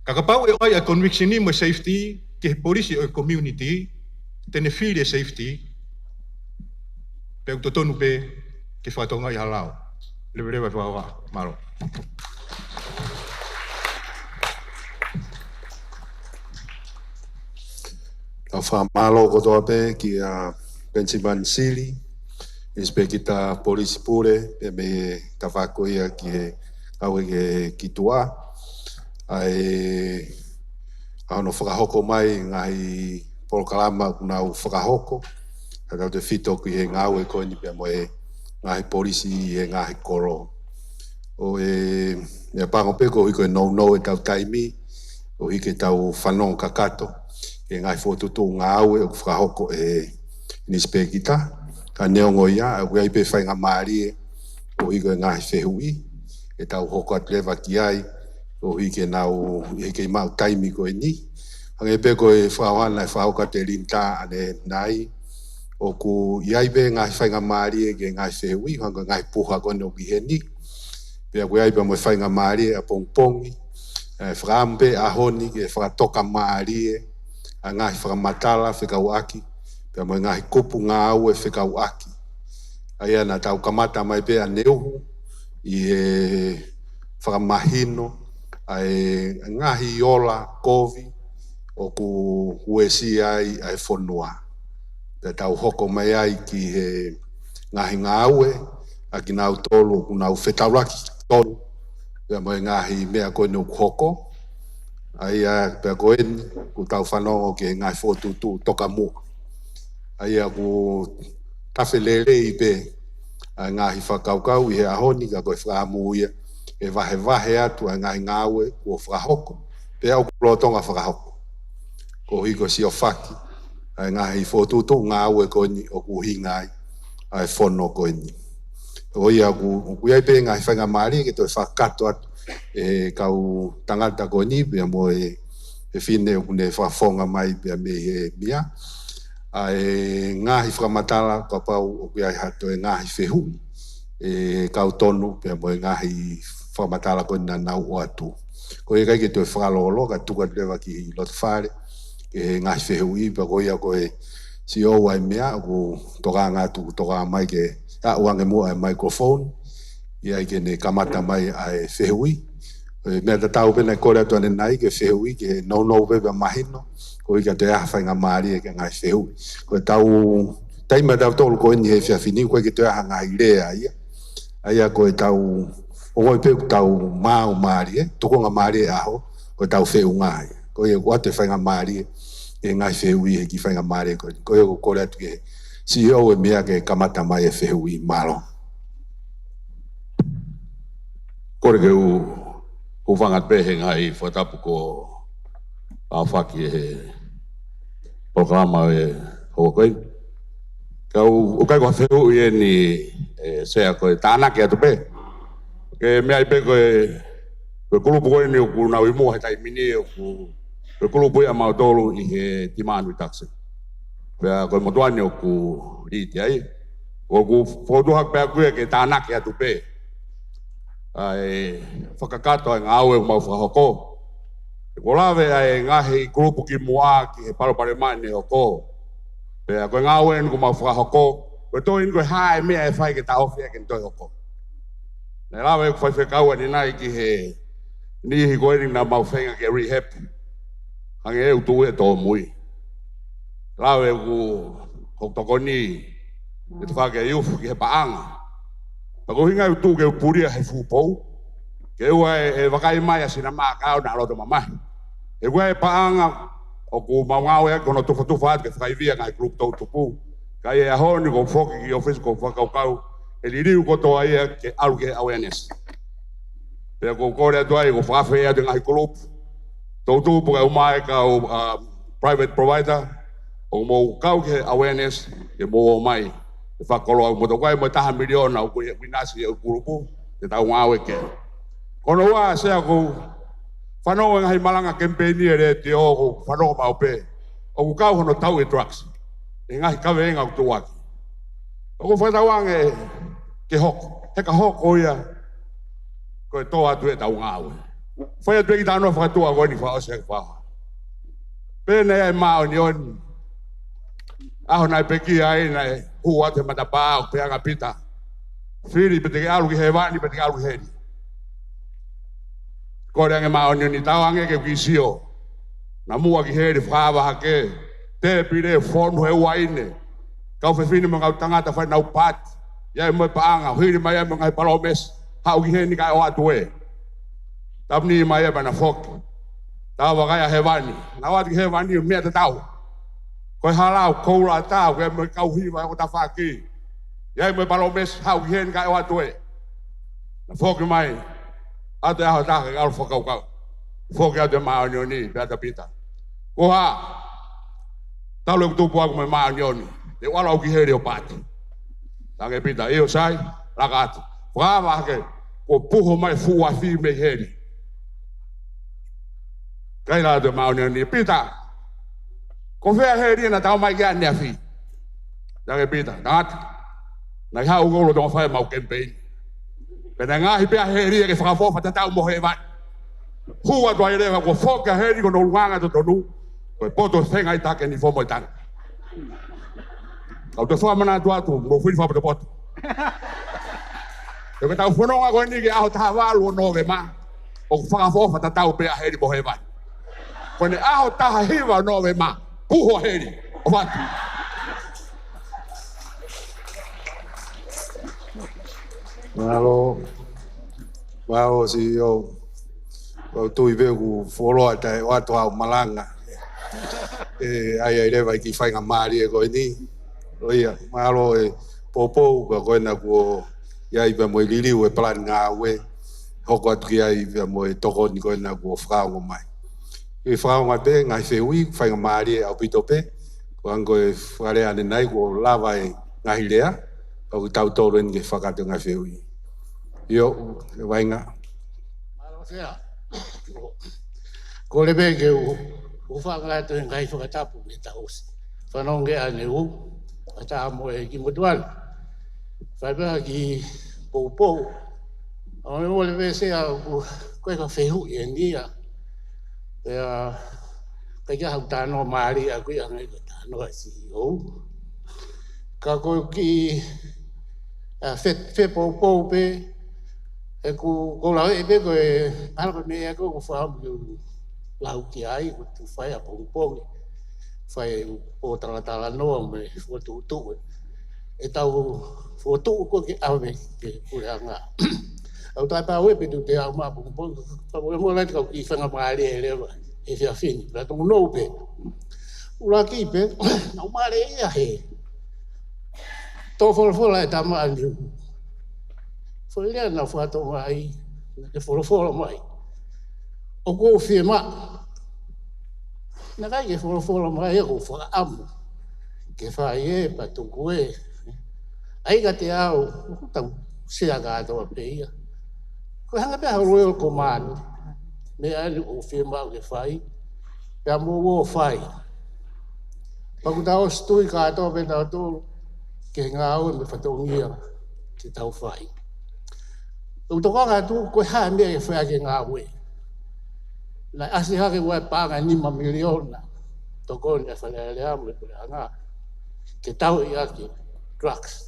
Ka kapau ʻe ʻai ʻa e conviction ni mo e safety ki he polisi ʻo e community, te ne fili e safety, pea ʻoku totonu pē ke fakatokangaʻi ha lao. Leveleva e fakavaʻa. Mālō. Tau fakamālō kotoa pē kia Benjamin Sili, Inspector Polisi Pule, pea mei he tafaʻaki ko ia ki he ngāue ki tuʻa. ʻA e, ʻa hono fakahoko mai ngaahi polokalama ʻoku nau fakahoko, ʻa tautefito ki he ngāue ko eni pea mo e ngaahi polisi ʻi he ngaahi kolo. ʻO e, meʻapango pē koeʻuhi ko e nounou ʻetau taimi, koeʻuhi ke tau fanongo kakato ki he ngaahi fokotuʻutuʻu ngāue ʻoku fakahoko ʻe he Inisipēkita. Ka neongo ia, ʻoku ʻi ai pē faingamālie koeʻuhi ko e ngaahi fehuʻi, ke tau hoko atu leva ki ai, koeʻuhi ke nau, ʻi he kei maʻu taimi ko eni. Hangē pē ko e fakahoha naʻe fakahoko atu ʻe Linda ʻanenai, ʻoku ʻi ai pē ngaahi faingamālie ki he ngaahi fehuʻi, hangē ko e ngaahi puha ko eni ʻoku ʻi heni. Pea ʻoku ʻi ai pē mo e faingamālie ʻapongipongi, ʻe fakaʻamu pē ʻaho ni ke fakatokamālie ʻa e ngaahi fakamatala fekauʻaki pea mo e ngaahi kupu ngāue fekauʻaki. ʻA ia naʻa tau kamata mai pē ʻaneuhu ʻi he fakamahino ʻa e ngaahi ola kovi ʻoku uesia ai ʻa e fonua. Pea tau hoko mai ai ki he ngaahi ngāue ʻa kinautolu ʻoku nau fetaulaki tonu pea mo e ngaahi meʻa ko eni ʻoku hoko. ʻA ia pea ko eni ʻoku tau fanongo ki he ngaahi fokotuʻutuʻu tokamuʻa. ʻA ia ʻoku tafe lelei pē ʻa e ngaahi fakakaukau ʻi he ʻaho ni, ka ko e fakaʻamu ia ʻe vahevahe atu ʻa e ngaahi ngāue kuo fakahoko pea ʻoku lolotonga fakahoko, koeʻuhi ko e siofaki ʻa e ngaahi fokotuʻutuʻu ngāue ko eni ʻoku ʻuhinga ai ʻa e fono ko eni. Ko ia ʻoku, ʻoku ʻi ai pē ngaahi faingamālie ke toe fakakakato atu ʻe he kau tangata ko eni pea mo e, e fefine ʻoku ne fakafofonga mai pea mei he meʻa, ʻa e ngaahi fakamatala kapau ʻoku ʻi ai ha toe ngaahi fehuʻi ʻe kau tonu pea mo e ngaahi fakamatala ko eni naʻa nau ʻoatu. Ko ia ʻikai ke toe fakalōloa, ka tuku atu leva ki loto fale ki he ngaahi fehuʻi, pea ko ia ko e CEO ʻa e meʻa, ʻoku tokanga atu, ʻoku tokanga mai ke aʻu ange muʻa e microphone ʻi ai ke ne kamata mai ʻa e fehuʻi. Ko e meʻa tatau pē naʻe kole atu ʻanenai ke fehuʻi ke nounou pē pea mahino, koeʻuhi ka toe ʻi ai ha faingamālie ki he ngaahi fehuʻi. Ko ʻetau taimi ʻatautolu ko eni he efiafi ni, ʻoku ʻikai ke toe ʻi ai ha ngaahi lea ia. ʻA ia ko ʻetau ongoʻi pē ʻoku tau maau mālie, tukunga mālie ʻaho, ko ʻetau feʻunga ia. Ko ia ʻoku ʻoatu e faingamālie ki he ngaahi fehuʻi he kiʻi faingamālie ko eni. Ko ia ʻoku kole atu ki he CEO ʻa e meʻa ke kamata mai e fehuʻi, mālō. Kole ke u, u hūfanga pē he ngaahi fakatapu kuo aofaki he polokalama ʻo e houa ko eni. Ka ʻoku, ʻoku ʻikai ko ha fehuʻi eni, ʻe Sea, ko e tānaki atu pē. Ke meaʻi pē ko e, ko e kulupu ko eni ʻoku nau ʻi muʻa he taimi ni ʻoku, ko e kulupu ia ʻamautolu ʻi he demand reduction. Pea ko e motuʻa ni ʻoku lead ai. ʻOku ou fokotuʻu hake pē ʻaʻaku ia ke tānaki atu pē ʻa e fakakakato ʻa e ngāue ʻoku mau fakahoko. Kuo lave ʻa e ngaahi kulupu kimuʻa ki he palopalema naʻe hoko. Pea ko e ngāue eni ʻoku mau fakahoko, ko e toe eni ko e hā e meʻa ʻe fai ke taʻofi ʻaki ʻene toe hoko. Naʻe lave ʻeku faifekau ʻanenai ki he niʻihi ko eni naʻa mau feinga ke rehab. Hangē ʻoku tuʻu ia ʻo tōmui. Lave ʻeku, hoku tokoni ʻi he tafaʻaki ʻa e youth ki he paʻanga. Pea ko e ʻuhinga ia ʻoku tuʻu ke u pulia he fuʻu pou, ke ʻoua ʻe, ʻe vakai mai ʻa sina maʻa kau naʻa loto mamahi. He ʻoku ʻi ai e paʻanga ʻoku mau ngāueʻaki hono tufatufa atu ke fakaivia e ngaahi kulupu toʻutupu. Ka ʻi he ʻaho ni ʻoku ou foki ki he ʻōfisi ʻoku ou fakakaukau ʻe liliu kotoa ia ke ʻalu ki he awareness. Pea ʻoku ou kole atu ai, ʻoku ou fakaafeʻi atu e ngaahi kulupu toʻutupu kae ʻumaʻā e kau, uh, private provider, ʻoku mou kau ki he awareness, ke mou ō mai ʻo fakakoloa ʻa e motuʻa ko ē mo e taha miliona ʻoku ʻi ai, ʻoku ʻinasi ʻi he kulupu te tau ngāue ki ai. Ko hono ua, Sea, ʻoku ou fanongo he ngaahi malanga kemipeini ʻi he letiō, ʻoku ou fanongo maʻu pē ʻoku kau hono tauʻi e drugs ʻi he ngaahi kaveinga ʻoku tuʻuaki. ʻOku ou fakatauange ke hoko, he ka hoko ia, ko e tō atu ʻetau ngāue. Fai atu e kiʻi talanoa fakatuʻa ko eni fakaʻosi ʻaki fakahoha. Pea naʻe ʻi ai e māʻoniʻoni, ʻaho naʻe pekia ai, naʻe hū atu he matapā ʻo pehē ange ʻa Pita, fili pe te ke ʻalu ki hēvani pe te ke ʻalu ki heli. Kole ange māʻoniʻoni, tauange ke u kiʻi sio. Naʻa muʻa ki heli, fakaava hake, tēpile fonu he uaine. Kau fefine mo e kau tangata fai ʻenau paati. ʻI ai mo e paʻanga, hili mai ai mo e ngaahi palōmesi. Haʻu ki heni kae ʻoatu ē. Tapu ni mai ē pea na foki. Tau vakai ʻa hēvani. Na ʻoatu ki hēvani ʻo meʻa tatau. Ko e hala ʻoku koula ʻatā, ʻoku ʻi ai mo e kau hiva ʻo tafaʻaki. ʻI ai mo e palōmesi, haʻu ki heni kae ʻoatu ē. Na foki mai. ʻAtu e ʻaho ʻe taha ke ʻalu fakakaukau. Foki atu e māʻoniʻoni, pea ta Pita. Ko e hā? Talu ʻeku tupu ʻaku mo e māʻoniʻoni. Te u ʻalu au ki heli ʻo paati. Talaange ʻe Pita, ʻio sai, laka atu. Fakaava hake, kuo puho mai fuʻu afi mei heli. Kaila atu e māʻoniʻoni, Pita, ko fē ʻa heli naʻa tau ʻomai ki ai ʻaneafi? Talaange ʻe Pita, tangata, naʻe haʻu ʻo lolotonga fai ʻemau kemipeini. Pea naʻe ngaohi pē ʻa heli ke fakaʻofoʻofa tatau mo hēvani. Hū atu ai leva, kuo foki ʻa heli ki hono ʻulungaanga totonu. Ko e poto fenga ʻi taki ni fo mo e tangi. Kau te fua mana atu atu, mo fili fakapotopoto. ʻE ke tau fononga ko eni ki he ʻaho taha valu ʻo Nōvema. ʻOku fakaʻofoʻofa tatau pē ʻa heli mo hēvani. Ko eni ʻaho taha hiva ʻo Nōvema. Puho heli. ʻOfa atu. Mālō. Mālō, C E O. Kau tui pē ʻoku fuoloa taʻe ʻoatu haʻo malanga. ʻE ʻai ai leva ʻi he kiʻi faingamālie ko eni. ʻIo, mālō e poupou, ka ko ena kuo ʻi ai pea mo e liliu e palani ngāue. Hoko atu ki ai pea mo e tokoni ko ena kuo fakaongo mai. ʻE fakaongo pē ngaahi fehuʻi, faingamālie ʻaupito pē. Ko e anga ko e fakalea ʻanenai kuo lava e ngaahi lea. Ka ʻoku tau tolo eni ke fakakakato e ngaahi fehuʻi. ʻIo, e vainga. Mālō Sea. Kole pē ke u, u fakakakato e ngaahi fakatapu mei he taʻu ʻosi. Fanongo ki he ʻaneuhu, ʻatā mo e kiʻi motuʻa ni. Fai pē ha kiʻi poupou. ʻOku mole pē Sea ʻoku, ko e ka fehuʻi eni ia. Pea, ʻikai ke ʻi ai haʻaku talanoa mālie ʻaʻaku ia, hangē ko e talanoa ʻa e C E O. Ka ko e kiʻi, ʻa, fe, fepoupou pē, ʻeku, ʻoku ou lau ē pē ko e, ʻalu ko e meʻa ko ē ʻoku ou fakaʻamu ke u lau ki ai, ʻoku ou tui fai ʻapongipongi. Fai ʻeku pōtalatalanoa mo e fokotuʻutuʻu ʻetau fokotuʻu ko ē ke ʻave ki he puleʻanga. ʻOku ou tui pau ē pē te u ʻalu mai ʻapongipongi, ka mole mole atu kau kiʻi faingamālie leva he efiafi ni, pea tau nounou pē. ʻUluaki pē, naʻa ku mālieʻia he tō folofola ʻa e tama ʻaneuhu. Foʻi lea naʻa ku fakatokangaʻi, naʻa ne folofola mai. ʻOku ou fiemaʻu. Naʻe ʻikai ke folofola mai ia ko e fakaʻamu ke fai ē pea tuku ē. ʻA ia kiate au, ʻoku tau Sea kātoa pē ia. Ko e hanga pē ha Royal Command, meʻa eni ʻoku ou fiemaʻu ke fai, pea mou ō ʻo fai. Pea ʻoku tau ʻosi tui kātoa pē tautolu ki he ngāue mo e fatongia ke tau fai. ʻOku ou tokanga atu ko e hā e meʻa ʻe fai ʻaki e ngāue. Naʻe ʻasi hake ʻa e paʻanga ʻe nima miliona, tokoni ʻa e Fale Alea mo e puleʻanga ke tauhi ʻaki e drugs.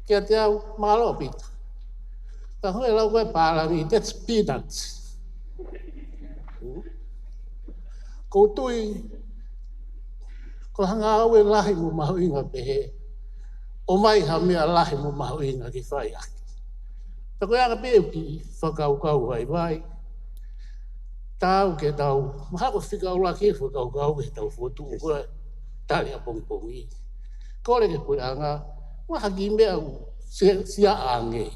Kiate au, mālō Pita. Ka ko e lau ko ē ʻa e pālangi, that's peanuts. ʻOku ou tui, ko ha ngāue lahi mo mahuʻinga pehē, ʻomai ha meʻa lahi mo mahuʻinga ke fai ʻaki. Pea ko e anga pē ʻeku kiʻi fakakaukau vaivai. Tau ke tau, mahalo ko e fika ʻuluaki fakakaukau ke tau fokotuʻu ko e tali ʻapongipongi. Kole ki he puleʻanga, mahalo ha kiʻi meʻa ʻoku Sea, Sea ange.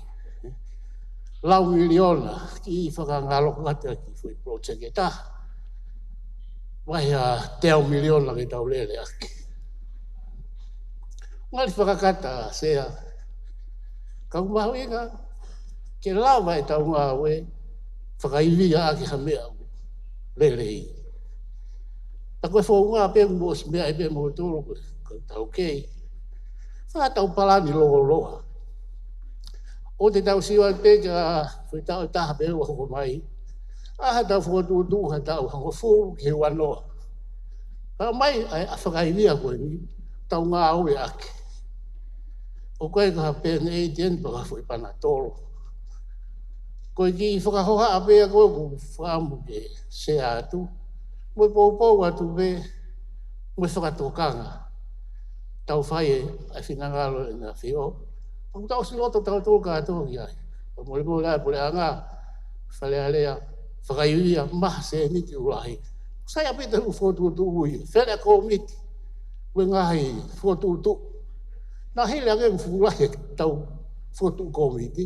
Lau miliona, kiʻi fakangaloʻi atu e kiʻi foʻi project ʻe taha. Vahe ʻe teau miliona ke tau lele ʻaki. Ngali fakakata Sea. Ka ʻoku mahuʻinga ke lava ʻetau ngāue fakaivia ʻaki ha meʻa ʻoku lelei. Ka ko e founga pē mo ʻosi meʻa ʻi pē mo tolo ko e, ko e taukei. Fakatau palani lōloa. ʻOua te tau sio atu pē ki ha foʻi taʻu ʻe taha pē ʻoku hoko mai. ʻA ha tau fokotuʻutuʻu ha taʻu hongofulu ki he uanoa. Ka mai ʻa e, ʻa e fakaivia ko eni, tau ngāue ʻaki. ʻOku ʻikai ko ha pēni ʻe ʻi ai pē ha foʻi panatolo. Ko e kiʻi fakahohaʻa pē ia ko ē ʻoku ou fakaʻamu ke Sea atu. Mo e poupou atu pē, mo e fakatokanga. tau fai e, ʻa e finangalo ʻEne ʻAfio. Pea ʻoku tau ʻosi loto tautolu kātoa ki ai. Pea molemole ʻa e puleʻanga, Fale Alea, fakaivia, maha sēniti ʻoku lahi. Sai ʻaupito e fokotuʻutuʻu ia. Fele ʻa e kōmiti. Ko e ngaahi fokotuʻutuʻu. Naʻe hili ange ʻoku fuʻu lahi ʻetau fokotuʻu kōmiti.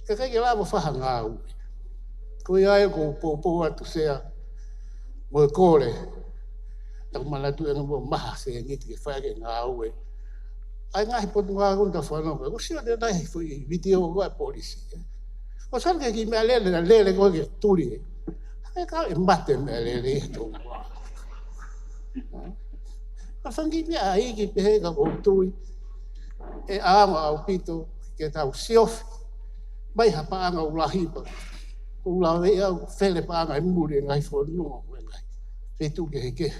Ka ʻikai ke lava fai ha ngāue. Ko ia ai ʻoku ou poupou atu Sea mo e kole. Tau manatuʻi ange muʻa maha sēniti ke fai ʻaki e ngāue. ʻA e ngaahi potungāue ʻoku tau fanongo. ʻOku ou sio atu he foʻi vitiō ko ē ʻa e polisi. ʻOku ou sio ki he kiʻi meʻalele, naʻe lele ko ē ke tuli. He ka e mate meʻalele ia tō. Ka fanga kiʻi meʻa ʻa e kiʻi pehē ka ʻoku ou tui ʻe ʻaonga ʻaupito ke tau siofi mai ha paʻanga ʻoku lahi pea ʻoku ou laveʻi au ʻoku fele paʻanga ʻi muli e ngaahi fonua mo e ngaahi feituʻu kehekehe.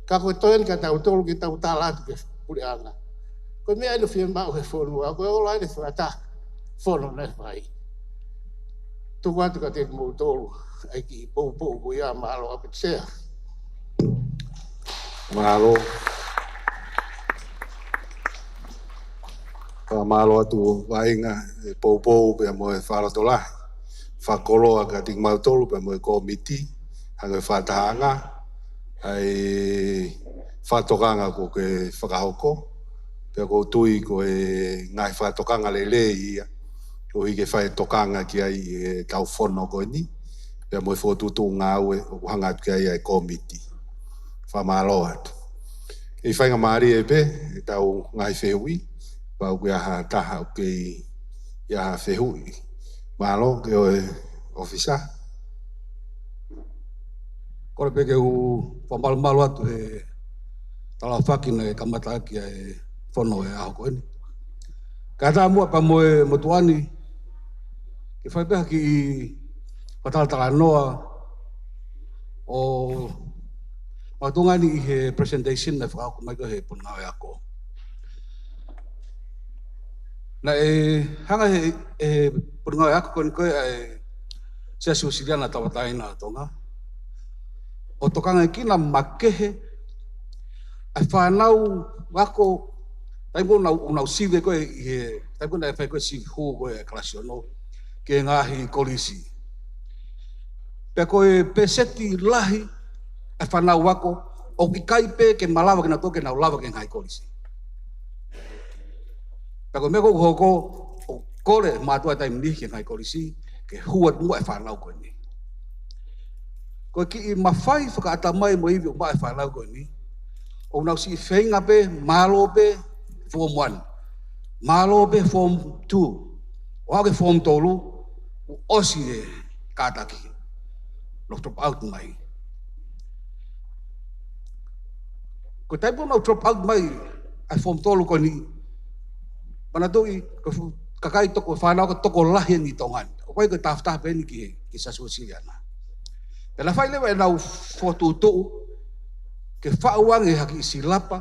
Ka ko e toe eni kia tautolu ke tau tala atu ki he puleʻanga. Ko e meʻa eni ʻoku fiemaʻu he fonua, ko e ola eni fakataha fono naʻe fai. Tuku atu kiate kimoutolu ʻa e kiʻi poupou ko ia, mālō ʻaupito Sea. Mālō. Fakamālō atu Vaʻinga e poupou pea mo e fakalotolahi. Fakakoloa kiate kimautolu pea mo e kōmiti, hangē ko e fakatahaʻanga ʻa e fakatokanga kuo ke fakahoko. Pea ʻoku ou tui ko e ngaahi fakatokanga lelei ia, koeʻuhi ke fai tokanga ki ai ʻetau fono ko eni, pea mo e fokotuʻutuʻu ngāue ʻoku hanga atu ki ai ʻa e kōmiti. Fakamālō atu. ʻE faingamālie pē ʻetau ngaahi fehuʻi, pau ke ʻi ai ha taha ʻoku kei ʻi ai ha fehuʻi. Mālō, ke ʻoe ʻōfisa. Kole pē ke u fakamalumalu atu he talafaki naʻe kamata ʻaki ʻa e fono he ʻaho ko eni. Kae ʻatā muʻa pea mo e motuʻa ni, ke fai pē ha kiʻi fakatalatalanoa ʻo makatuʻunga eni ʻi he presentation naʻe fakahoko mai ko ē he Potungāue Ako. Naʻe hanga he, he Potungāue Ako ko eni ko ē ʻa e Siasi Uēsiliana Tauʻatāina ʻo Tonga ʻo tokangaekina makehe ʻa e fānau ako, taimi ko ē ʻoku nau, ʻoku nau sivi ko ē ʻi he, taimi ko ē naʻe fai ko ē sivi hū ko ē ʻa e kalasi ono ki he ngaahi kolisi. Pea ko e pēseti lahi ʻa e fānau ako ʻoku ʻikai pē ke malava kinautolu ke nau lava ki he ngaahi kolisi. Pea ko e meʻa ʻoku hoko, ʻoku kole e mātuʻa taimi ni ki he ngaahi kolisi ke hū atu muʻa e fānau ko eni. Ko e kiʻi mafai fakaʻatamai mo e ivi ʻoku maʻu ʻe he fānau ko eni, ʻoku nau siʻi feinga pē, mālō pē form one, mālō pē form two, ʻo aʻu ki he form tolu, kuo ʻosi e kātaki, nau drop out mai. Ko e taimi ʻoku nau drop out mai ʻa e form tolu ko eni, manatuʻi, ko e fuʻu kakai toko, fānau ako tokolahi eni ʻi Tonga ni. ʻOku ʻikai ko e tafataha pē eni ki he, ki he Siasi Uēsiliana. Pea naʻe fai leva ʻenau fokotuʻutuʻu ke faʻu ange ha kiʻi silapa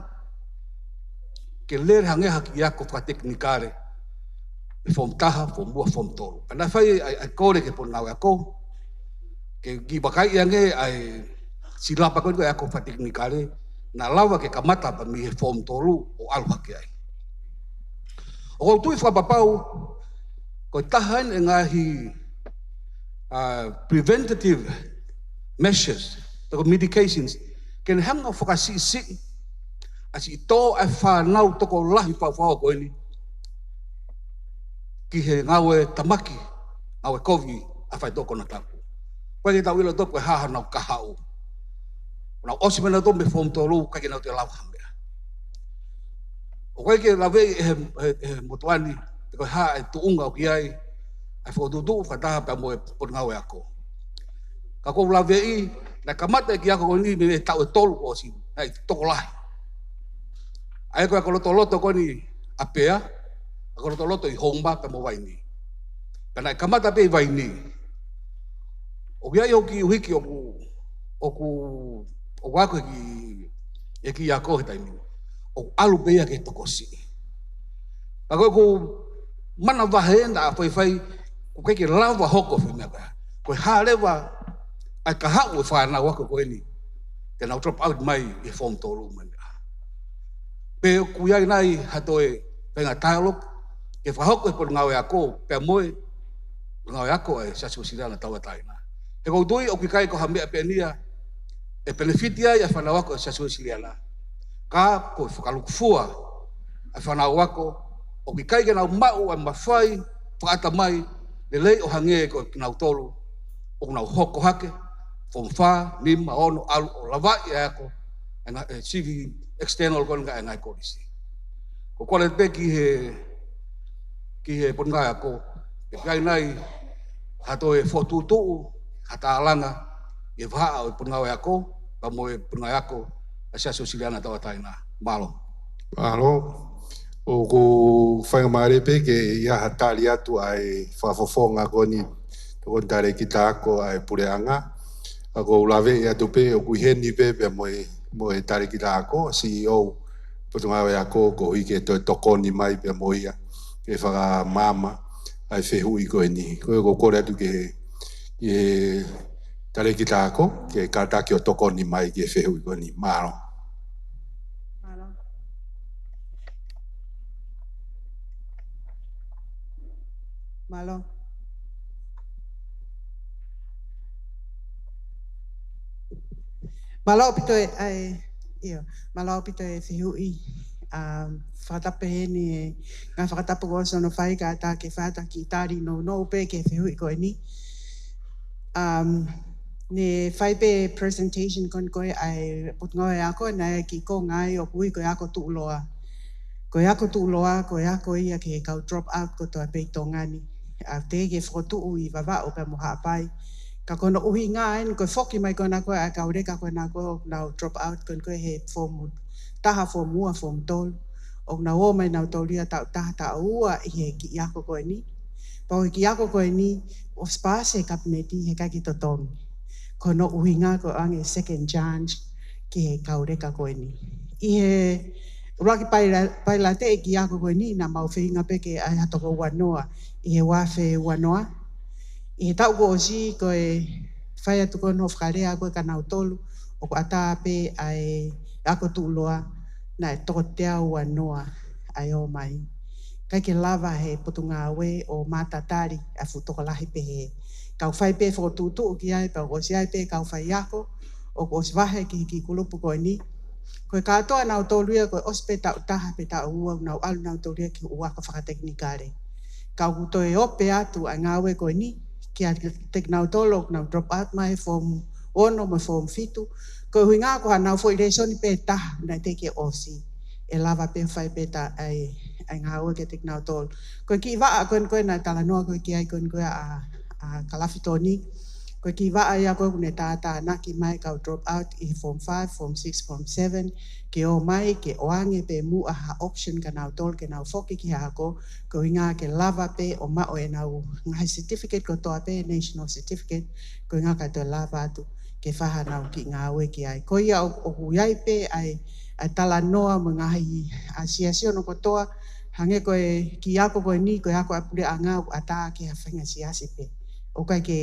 ke lele hangē ha kiʻi ako fakatekinikale, ʻi he form taha, form ua, form tolu. Pea naʻe fai ʻa e, ʻa e kole ki he Potungāue Ako ke kiʻi vakaiʻi ange ʻa e silapa ko eni ko e ako fakatekinikale, naʻa lava ke kamata pē mei he form tolu ʻo ʻalu hake ai. ʻOku ou tui fakapapau, ko e taha eni e ngaahi, uh, preventative measures, pe ko e medications, ke ne hanga ʻo fakasiʻisiʻi ʻa e siʻi tō ʻa e fānau tokolahi fau fau ko eni ki he ngāue tamaki, ngāue kovi ʻa e faitoʻo konatapu. ʻOku ʻikai ke tau ʻilo ʻe tautolu pe ko e hā honau kahaʻu. ʻOku nau ʻosi mai nautolu mei he form tolu, ʻikai ke nau toe lava ha meʻa. ʻOku ʻikai ke laveʻi ʻe he, he, he motuʻa ni pe ko e hā e tuʻunga ʻoku ʻi ai ʻa e fokotuʻutuʻu fakataha pea mo e Potungāue Ako. Ka ʻoku ou laveʻi, naʻe kamata e kiʻi ako ko eni mei he taʻu ʻe tolu kuo ʻosi, naʻe tokolahi. ʻA ia ko e ako lotoloto ko eni ʻa Pea, ako lotoloto ʻi Houma pea mo Vaini. Pea naʻe kamata pē ʻi Vaini. ʻOku ʻi ai hoku kiʻi ʻuhiki ʻoku, ʻoku, ʻoku ako he kiʻi, he kiʻi ako he taimi ni. ʻOku ʻalu pē ia ki he tokosiʻi. Ka ko ʻeku manavahē naʻa faifai, ʻoku ʻikai ke lava hoko e foʻi meʻa ko ia. Ko e hā leva ʻa e kahaʻu e fānau ako ko eni te nau drop out mai ʻi he form tolu mo e meʻa. Pe ʻoku ʻi ai nai ha toe faʻahinga dialogue ke fakahoko ʻe he Potungāue Ako pea mo e Potungāue Ako ʻa e Siasi Uēsiliana Tauʻatāina. He ʻoku ou tui ʻoku ʻikai ko ha meʻa pē eni ia ʻe penefiti ai ʻa e fānau ako ʻa e Siasi Uēsiliana. Ka ko e fakalūkufua ʻa e fānau ako ʻoku ʻikai ke nau maʻu ʻa e mafai fakaʻatamai lelei ʻo hangē ko kinautolu ʻoku nau hoko hake, form five, nima, ono, ʻalu ʻo lavaʻi ʻa e ako, ʻa e ngaahi, ʻa e sivi external ko eni ʻa e ngaahi kolisi. ʻOku ou kole pē ki he, ki he Potungāue Ako, ʻe ʻi ai nai ha toe fokotuʻutuʻu, ha tālanga, ʻi he vahaʻa ʻo e Potungāue Ako, pea mo e Potungāue Ako ʻa e Siasi Uēsiliana Tauʻatāina. Mālō. Mālō. ʻOku ou faingamālie pē ke ʻi ai ha tali atu ʻa e fakafofonga ko eni, tokoni talēkita ako ʻa e Puleʻanga. ʻA ia ʻoku ou laveʻi atu pē ʻoku ʻi heni pē pea mo e, mo e talēkita ako, C E O Potungāue Ako, koeʻuhi ke toe tokoni mai pea mo ia ke fakamaama ʻa e fehuʻi ko eni. Ko ia ʻoku ou kole atu ki he, ki he talēkita ako ke kātaki ʻo tokoni mai ki he fehuʻi ko eni. Mālō. Mālō. Mālō. Mālō ʻaupito e, ʻa e, ʻio, mālō ʻaupito e fehuʻi. Um, fakatapu heni e ngaahi fakatapu kuo ʻosi hono fai, kātaki fata ki tali nounou pē ki he fehuʻi ko eni. Um, ne fai pē presentation ko eni ko e ʻa e Potungāue Ako naʻe kiʻi konga ai ʻoku ui ko e ako tuʻuloa. Ko e ako tuʻuloa, ko e ako ia ki he kau drop out kotoa pē ʻi Tonga ni. ʻA ia teʻeki ke fokotuʻu ʻi Vavaʻu pea mo Haʻapai. Ka ko hono ʻuhinga eni ko e foki mai ko ena ko e ʻa e kau leka ko ena ko ē ʻoku nau drop out ko eni ko e he form taha, form ua, form tolu. ʻOku nau ō mai nautolu ia taʻu taha, taʻu ua ʻi he kiʻi ako ko eni. Pea ko e kiʻi ako ko eni, ʻosi paasi ʻe he Kapineti he ʻikai ke totongi. Ko hono ʻuhinga ko e ʻoange second chance ki he kau leka ko eni. ʻI he ʻuluaki paila-, pailateʻi e kiʻi ako ko eni, naʻa mau feinga pē ke ʻai ha toko ua noa ʻi he ua afe ua noa. ʻI he taʻu kuo ʻosi ko e fai atu ko hono fakalea ko ē kia nautolu, ʻoku ʻatā pē ʻa e ako tuʻuloa, naʻe toko teau ua noa ʻa e ō mai. ʻIkai ke lava ʻe he Potungāue ʻo matatali ʻa e fuʻu tokolahi pehē. Kau fai pē fokotuʻutuʻu ki ai, pea ʻoku ʻosi ʻi ai pē kau faiako ʻoku ʻosi vahe ki he kiʻi kulupu ko eni. Ko e kātoa nautolu ia ko e ʻosi pē taʻu taha pe taʻu ua, nau ʻalu nautolu ia ki he ʻū ako fakatekinikale. Ka ʻoku toe ope atu ʻa e ngāue ko eni kiate kinautolu ʻoku nau drop out mai he form ono mo e form fitu. Ko e ʻuhinga ko haʻanau foʻi lēsoni pē ʻe taha naʻe teʻeki ke ʻosi, ʻe lava pē fai pē ʻa e, ʻa e ngāue kiate kinautolu. Ko e kiʻi vaʻa ko eni ko ē naʻe talanoa ko ē ki ai ko eni ko ē ʻa, ʻa Kalafitoni. Ko e kiʻi vaʻa ia ko ē ʻoku ne tātānaki mai kau drop out ʻi he form five, form six, form seven, ke ō mai ke ʻoange pē muʻa ha option kia nautolu ke nau foki ki he ako, ko e ʻuhinga ke lava pē ʻo maʻu ʻenau ngaahi certificate kotoa pē, national certificate, ko e ʻuhinga kae toe lava atu ke fai haʻanau kiʻi ngāue ki ai. Ko ia ʻo, ʻoku ʻi ai pē ʻa e, ʻa e talanoa mo e ngaahi ʻa e siasi hono kotoa, hangē ko e kiʻi ako ko eni, ko e ako ʻa e Puleʻanga ʻoku ʻatā ki ha faʻahinga siasi pē. ʻOku ʻikai ke,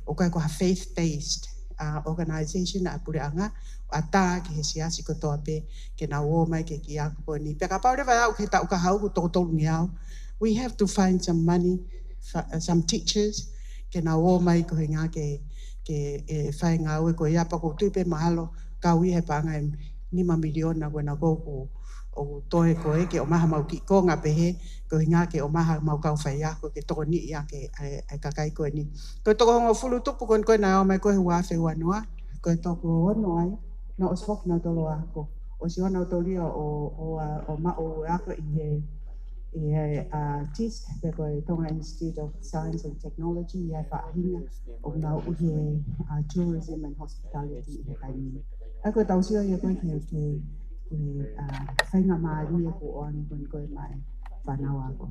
ʻoku ʻikai ko ha faith-based, ʻa, organization ʻa e Puleʻanga, ʻatā ki he siasi kotoa pē ke nau ō mai ki he kiʻi ako ko eni. Pea kapau leva ʻe aʻu ki he taʻu kahaʻu ʻoku toko tolungeau, we have to find some money, fa-, some teachers, ke nau ō mai ko e ʻuhinga ke, ke, ʻe fai e ngāue ko ia, pea ʻoku ou tui pē mahalo kau ia he paʻanga ʻe nima miliona ko ena ko ē ʻoku, ʻoku toe ko ē ke ʻomai haʻamau kiʻi konga pehē, ko e ʻuhinga ke ʻomai haʻamau kau faiako ke tokoniʻi ʻaki ʻa e, ʻa e kakai ko eni. Ko e toko hongofulu tupu ko eni ko ē naʻe ō mai ko ē he ua afe ua noa, ko e toko ono ai, naʻe ʻosi foki nautolu ʻo ako. ʻOsi ō nautolu ia ʻo, ʻo, ʻo, ʻo maʻu ako ʻi he, ʻi he, ʻa, TIST, pe ko e Tonga Institute of Science and Technology, ʻi he faʻahinga ʻoku nau ʻi he, ʻa, Tourism and Hospitality ʻi he taimi ni. ʻA ia ko ʻetau sio ia ko ē ki he, ki he, ʻa, faingamālie kuo ʻoange ko eni ko ē maʻa e fānau ako.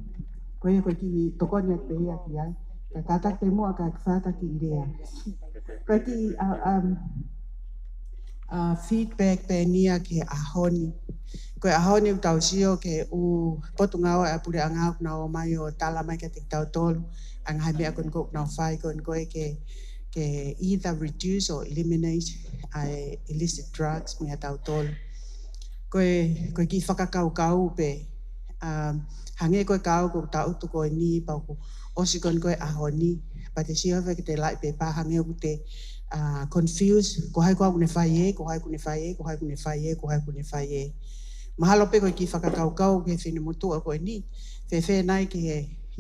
Ko ia ko e kiʻi tokoni atu pē ia ki ai. Ka kātaki pē muʻa kae fai atu ha kiʻi lea. Ko e kiʻi, ʻa, um, ʻa, feedback pē eni ia ki he ʻaho ni. Ko e ʻaho ni ʻoku tau sio ki he ʻū potungāue ʻa e Puleʻanga ʻoku nau ō mai ʻo tala mai kiate kitautolu ʻa e ngaahi meʻa ko eni ko ē ʻoku nau fai ko eni ko ē ke, ke either reduce or eliminate ʻa e illicit drugs meia tautolu. Ko e, ko e kiʻi fakakaukau pē, um, hangē ko e kau ko e taʻutu ko eni pea ʻoku ʻosi ko eni ko e ʻaho ni, pea te sio hake ke te laʻi pē pea hangē ʻoku te, uh, confuse, ko hai ko ē ʻoku ne fai ē, ko hai ʻoku ne fai ē, ko hai ʻoku ne fai ē, ko hai ʻoku ne fai ē. Mahalo pē ko e kiʻi fakakaukau ki he finemotuʻa ko eni, fēfē nai ki he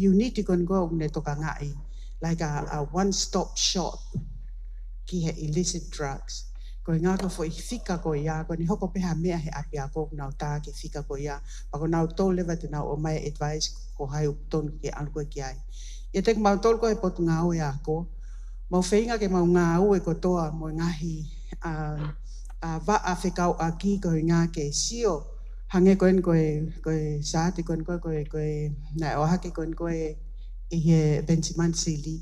unit ko eni ko ē ʻoku ne tokangaʻi, like a, a one-stop shop ki he illicit drugs. Ko e ʻuhinga ko e foʻi fika ko ia, ko eni hoko pē ha meʻa he ʻapiako ʻoku nau tā ki he fika ko ia. Pea ko nautolu leva te nau ʻomai advice ko hai ʻoku tonu ke ʻalu ko ē ki ai. ʻIate kimautolu ko e Potungāue Ako, mau feinga ke mau ngāue kotoa mo e ngaahi, um, uh, vaʻa fekauʻaki ko e ʻuhinga ke sio. Hangē ko eni ko e, ko e sāti ko eni ko e, ko e, ko e, naʻe ʻohake ko eni ko e, ʻi he Penisimani Sili.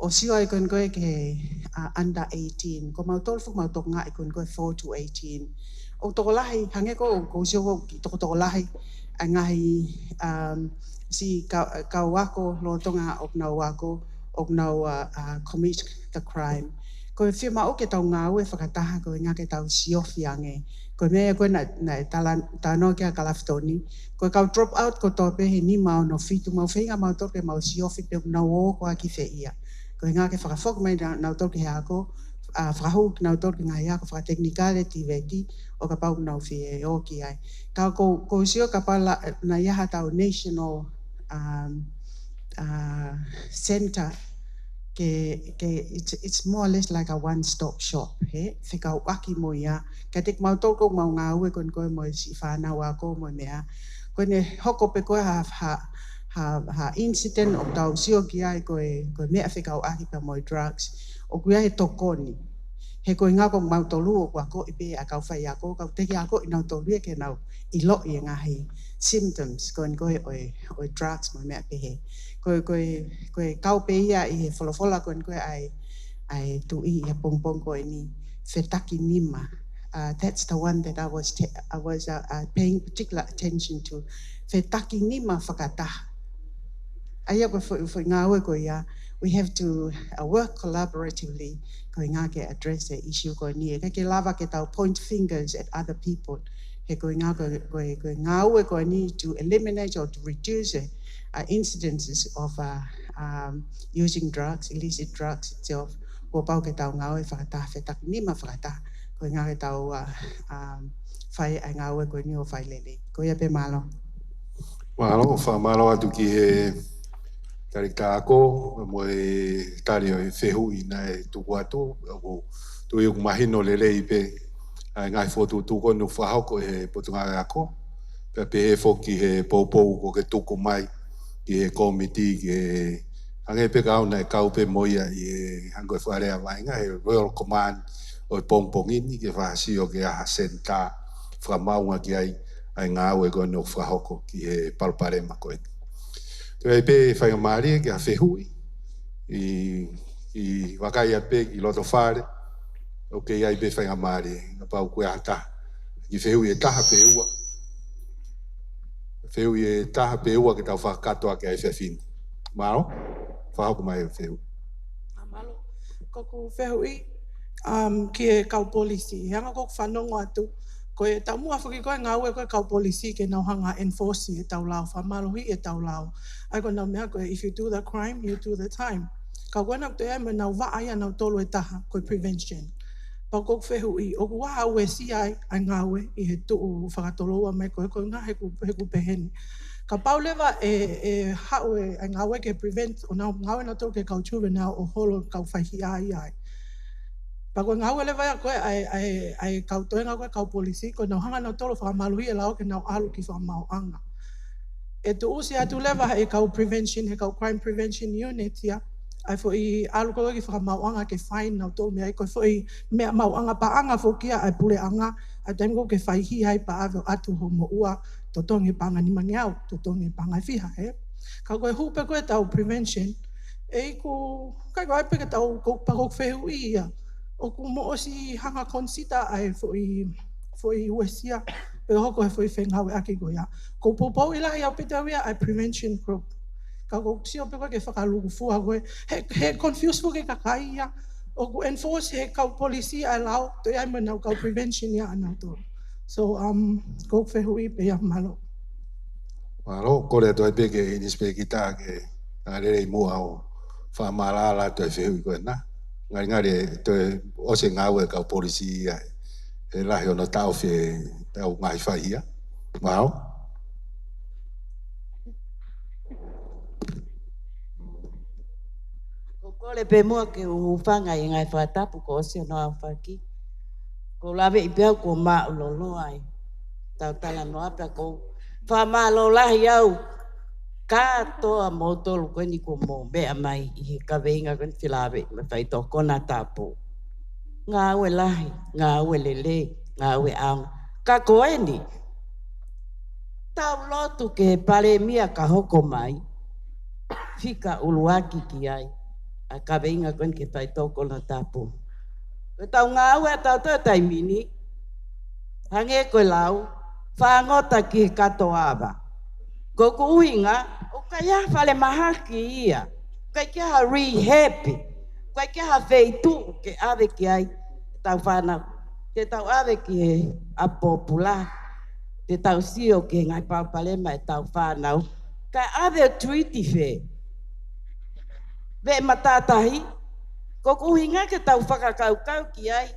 ʻO sio ai ko eni ko e ki he, uh, under eighteen. Ko mautolu foki mau tokangaʻi ko eni ko e four to eighteen. ʻOku tokolahi, hangē ko, ko u sio ko e kiʻi tokotokolahi ʻa e ngaahi, um, siʻi kau, kau ako lolotonga ʻoku nau ako, ʻoku nau, uh, uh, commit the crime. Ko e fiemaʻu ke tau ngāue fakataha ko e ʻuhinga ke tau siofi ange. Ko e meʻa ko ē naʻe, naʻe tala, talanoa ki ai ʻa Kalafitoni. Ko e kau drop out kotoa pē he nima ono fitu, mau feinga mautolu ke mau siofi pe ʻoku nau ō ko ā ki fē ia. Ko e ʻuhinga ke fakafoki mai nau, nautolu ki he ako, uh, fakahū kinautolu ki he ngaahi ako fakatekinikale, TVET, ʻo kapau ʻoku nau fie ō ki ai. Ka ko, ko u sio kapau la, naʻe ʻi ai haʻatau national, um, uh, center, ke, ke, it's, it's more or less like a one-stop shop, he? Fekauʻaki mo ia. Kiate kimautolu ko ē ʻoku mau ngāue ko eni ko e mo e siʻi fānau ako mo e meʻa. Ko eni hoko pē ko e ha, ha, ha, ha incident ʻoku tau sio ki ai ko e, ko e meʻa fekauʻaki pea mo e drugs. ʻOku ʻi ai e tokoni. He ko e ʻuhinga ko mautolu ʻoku akoʻi pē ʻa e kau faiako, kau teʻeki akoʻi nautolu ia ke nau ʻiloʻi e ngaahi symptoms ko eni ko e ʻo e, ʻo e drugs mo e meʻa pehē. Ko e, ko e, ko e kau pē ia ʻi he folofola ko eni ko e ʻa e, ʻa e Tuʻi ʻi he pongipongi ko eni, fetakinima. Uh, that's the one that I was, ta-, I was, uh, uh, paying particular attention to. Fetakinima fakataha. ʻA ia ko e foʻi, foʻi ngāue ko ia, we have to, uh, work collaboratively ko e ʻuhinga ke address the issue ko eni. ʻIkai ke lava ke tau point fingers at other people. He ko e ʻuhinga ko e, ko e, ko e ngāue ko eni to eliminate or to reduce, uh, incidences of, uh, um, using drugs, illicit drugs itself. Kuo pau ke tau ngāue fakataha, fetakinima fakataha. Ko e ʻuhinga ke tau, uh, um, fai ʻa e ngāue ko eni ʻo fai lelei. Ko ia pē, mālō. Mālō, fakamālō atu ki he Talēkita Ako, mo e tali ʻo e fehuʻi naʻe tuku atu, ʻoku ou tui ʻoku mahino lelei pē ʻa e ngaahi fokotuʻutuʻu ko eni ʻoku fakahoko ʻe he Potungāue Ako, pea pehē foki he poupou kuo ke tuku mai ki he kōmiti, ki he, hangē pē ka ʻoku ou kau pē mo ia ʻi he hangē ko e fakalea vaʻinga, he Royal Command ʻo e pongipongi ni, ke fakasio ki ha senitā fakamaʻunga ki ai ʻa e ngāue ko eni ʻoku fakahoko ki he palopalema ko eni. Toe ʻi ai pē faingamālie ki ha fehuʻi, ʻi, ʻi vakai atu pē ki loto fale, ʻoku ʻi ai pē faingamālie, kapau ʻoku ʻi ai ha taha. Kiʻi fehuʻi ʻe taha pe ua. Fehuʻi ʻe taha pe ua ke tau fakakakato ʻaki ʻa e efiafi ni. Mālō, fakahoko mai e fehuʻi. Ā, mālō. Ko ʻeku fehuʻi, um, ki he kau polisi. He anga ko ʻeku fanongo atu, ko e taumuʻa foki ko e ngāue ko e kau polisi ke nau hanga ʻo enforce ʻetau lao, fakamālohiʻi ʻetau lao. ʻA ia ko ʻenau meʻa ko e, if you do the crime, you do the time. Ka ko ena ʻoku toe ʻi ai mo ʻenau vaʻa ia ʻanautolu ʻe taha, ko e prevention. Pea ko ʻeku fehuʻi, ʻoku ʻi ai ha uesia ai ʻa e ngāue ʻi he tuʻu fakatoloua mai ko ē, ko e ʻuhinga he ʻoku, he ʻoku pehē ni. Kapau leva ʻe, ʻe haʻu e, ʻa e ngāue ke prevent, ʻo nau ngāue nautolu ki he kau juvenile ʻo holo kau faihiʻa ia ai. Pea ko e ngāue leva ia ko ē ʻa e, ʻa e, ʻa e kau toenga ko e kau polisi, ko ʻenau hanga nautolu ʻo fakamālohiʻi e lao ke nau ʻalu ki fakamaauʻanga. ʻE tuʻusi atu leva ʻe he kau prevention, he kau crime prevention unit ia, ʻa e foʻi ʻalu ko ē ki fakamaauʻanga ke fine nautolu mei ai, ko e foʻi meʻa maauʻanga paʻanga foki ia ʻa e puleʻanga, ʻa e taimi ko ē ke faihiʻa ai pea ʻave ʻo ʻatu hoʻo moʻua, totongi e paʻanga ʻe nimangeau, totongi e paʻanga ʻe fiha, ē? Ka ko e hū pē ko ē ʻetau prevention, ʻe iku, ʻikai ko e ʻai pē ke tau, ko, pea ko ʻeku fehuʻi ia, ʻoku mou ʻosi hanga ʻo consider ʻa e foʻi, foʻi uesia, pe hoko he foʻi fengāueʻaki ko ia. Ko e poupouʻi lahi ʻaupito ia ʻa e prevention group. Ka ʻoku ou sio pē ko ē ke fakalūkufua ko ē, he, he confuse foki e kakai ia, ʻoku enforce he kau polisi ʻa e lao, toe ʻi ai mo ʻenau kau prevention ia ʻanautolu. So, um, ko e fehuʻi pē ia, mālō. Mālō, kole atu ai pē ki he ʻInisipēkita ke ʻalu lelei muʻa ʻo fakamālōlō atu e fehuʻi ko ena. Ngalingali ʻe toe ʻosi e ngāue e kau polisi ia, ʻe lahi hono taʻofi e ngaahi faihia. Mālō. Ko e kole pē muʻa ke u hūfanga ʻi he ngaahi fakatapu kuo ʻosi hono aofaki. Ko e lave ʻi pē au kuo māʻulalo ai. Tau talanoa pē ko e fakamālō lahi au. Kātoa moutolu ko eni kuo mou meʻa mai ʻi he kaveinga ko eni, felāveʻi mo e faitoʻo konatapu. Ngāue lahi, ngāue lelei, ngāue ʻaonga. Ka ko eni, tau lotu ki he Palēmia ka hoko mai, fika ʻuluaki ki ai ʻa e kaveinga ko eni ki he faitoʻo konatapu. Ko ʻetau ngāue ʻatautolu he taimi ni, hangē ko e lau, fāngota ki he katoa ava. Ko ʻeku ʻuhinga, ʻoku ʻikai ha falemahaki ia, ʻoku ʻikai ke ha rehab, ʻoku ʻikai ke ha feituʻu ke ʻave ki ai ʻetau fānau, ke tau ʻave ki he ʻapi pōpula, ke tau sio ki he ngaahi palopalema ʻetau fānau, kae ʻave ʻo treat fē? Veʻe matātahi, ko ʻeku ʻuhinga ke tau fakakaukau ki ai,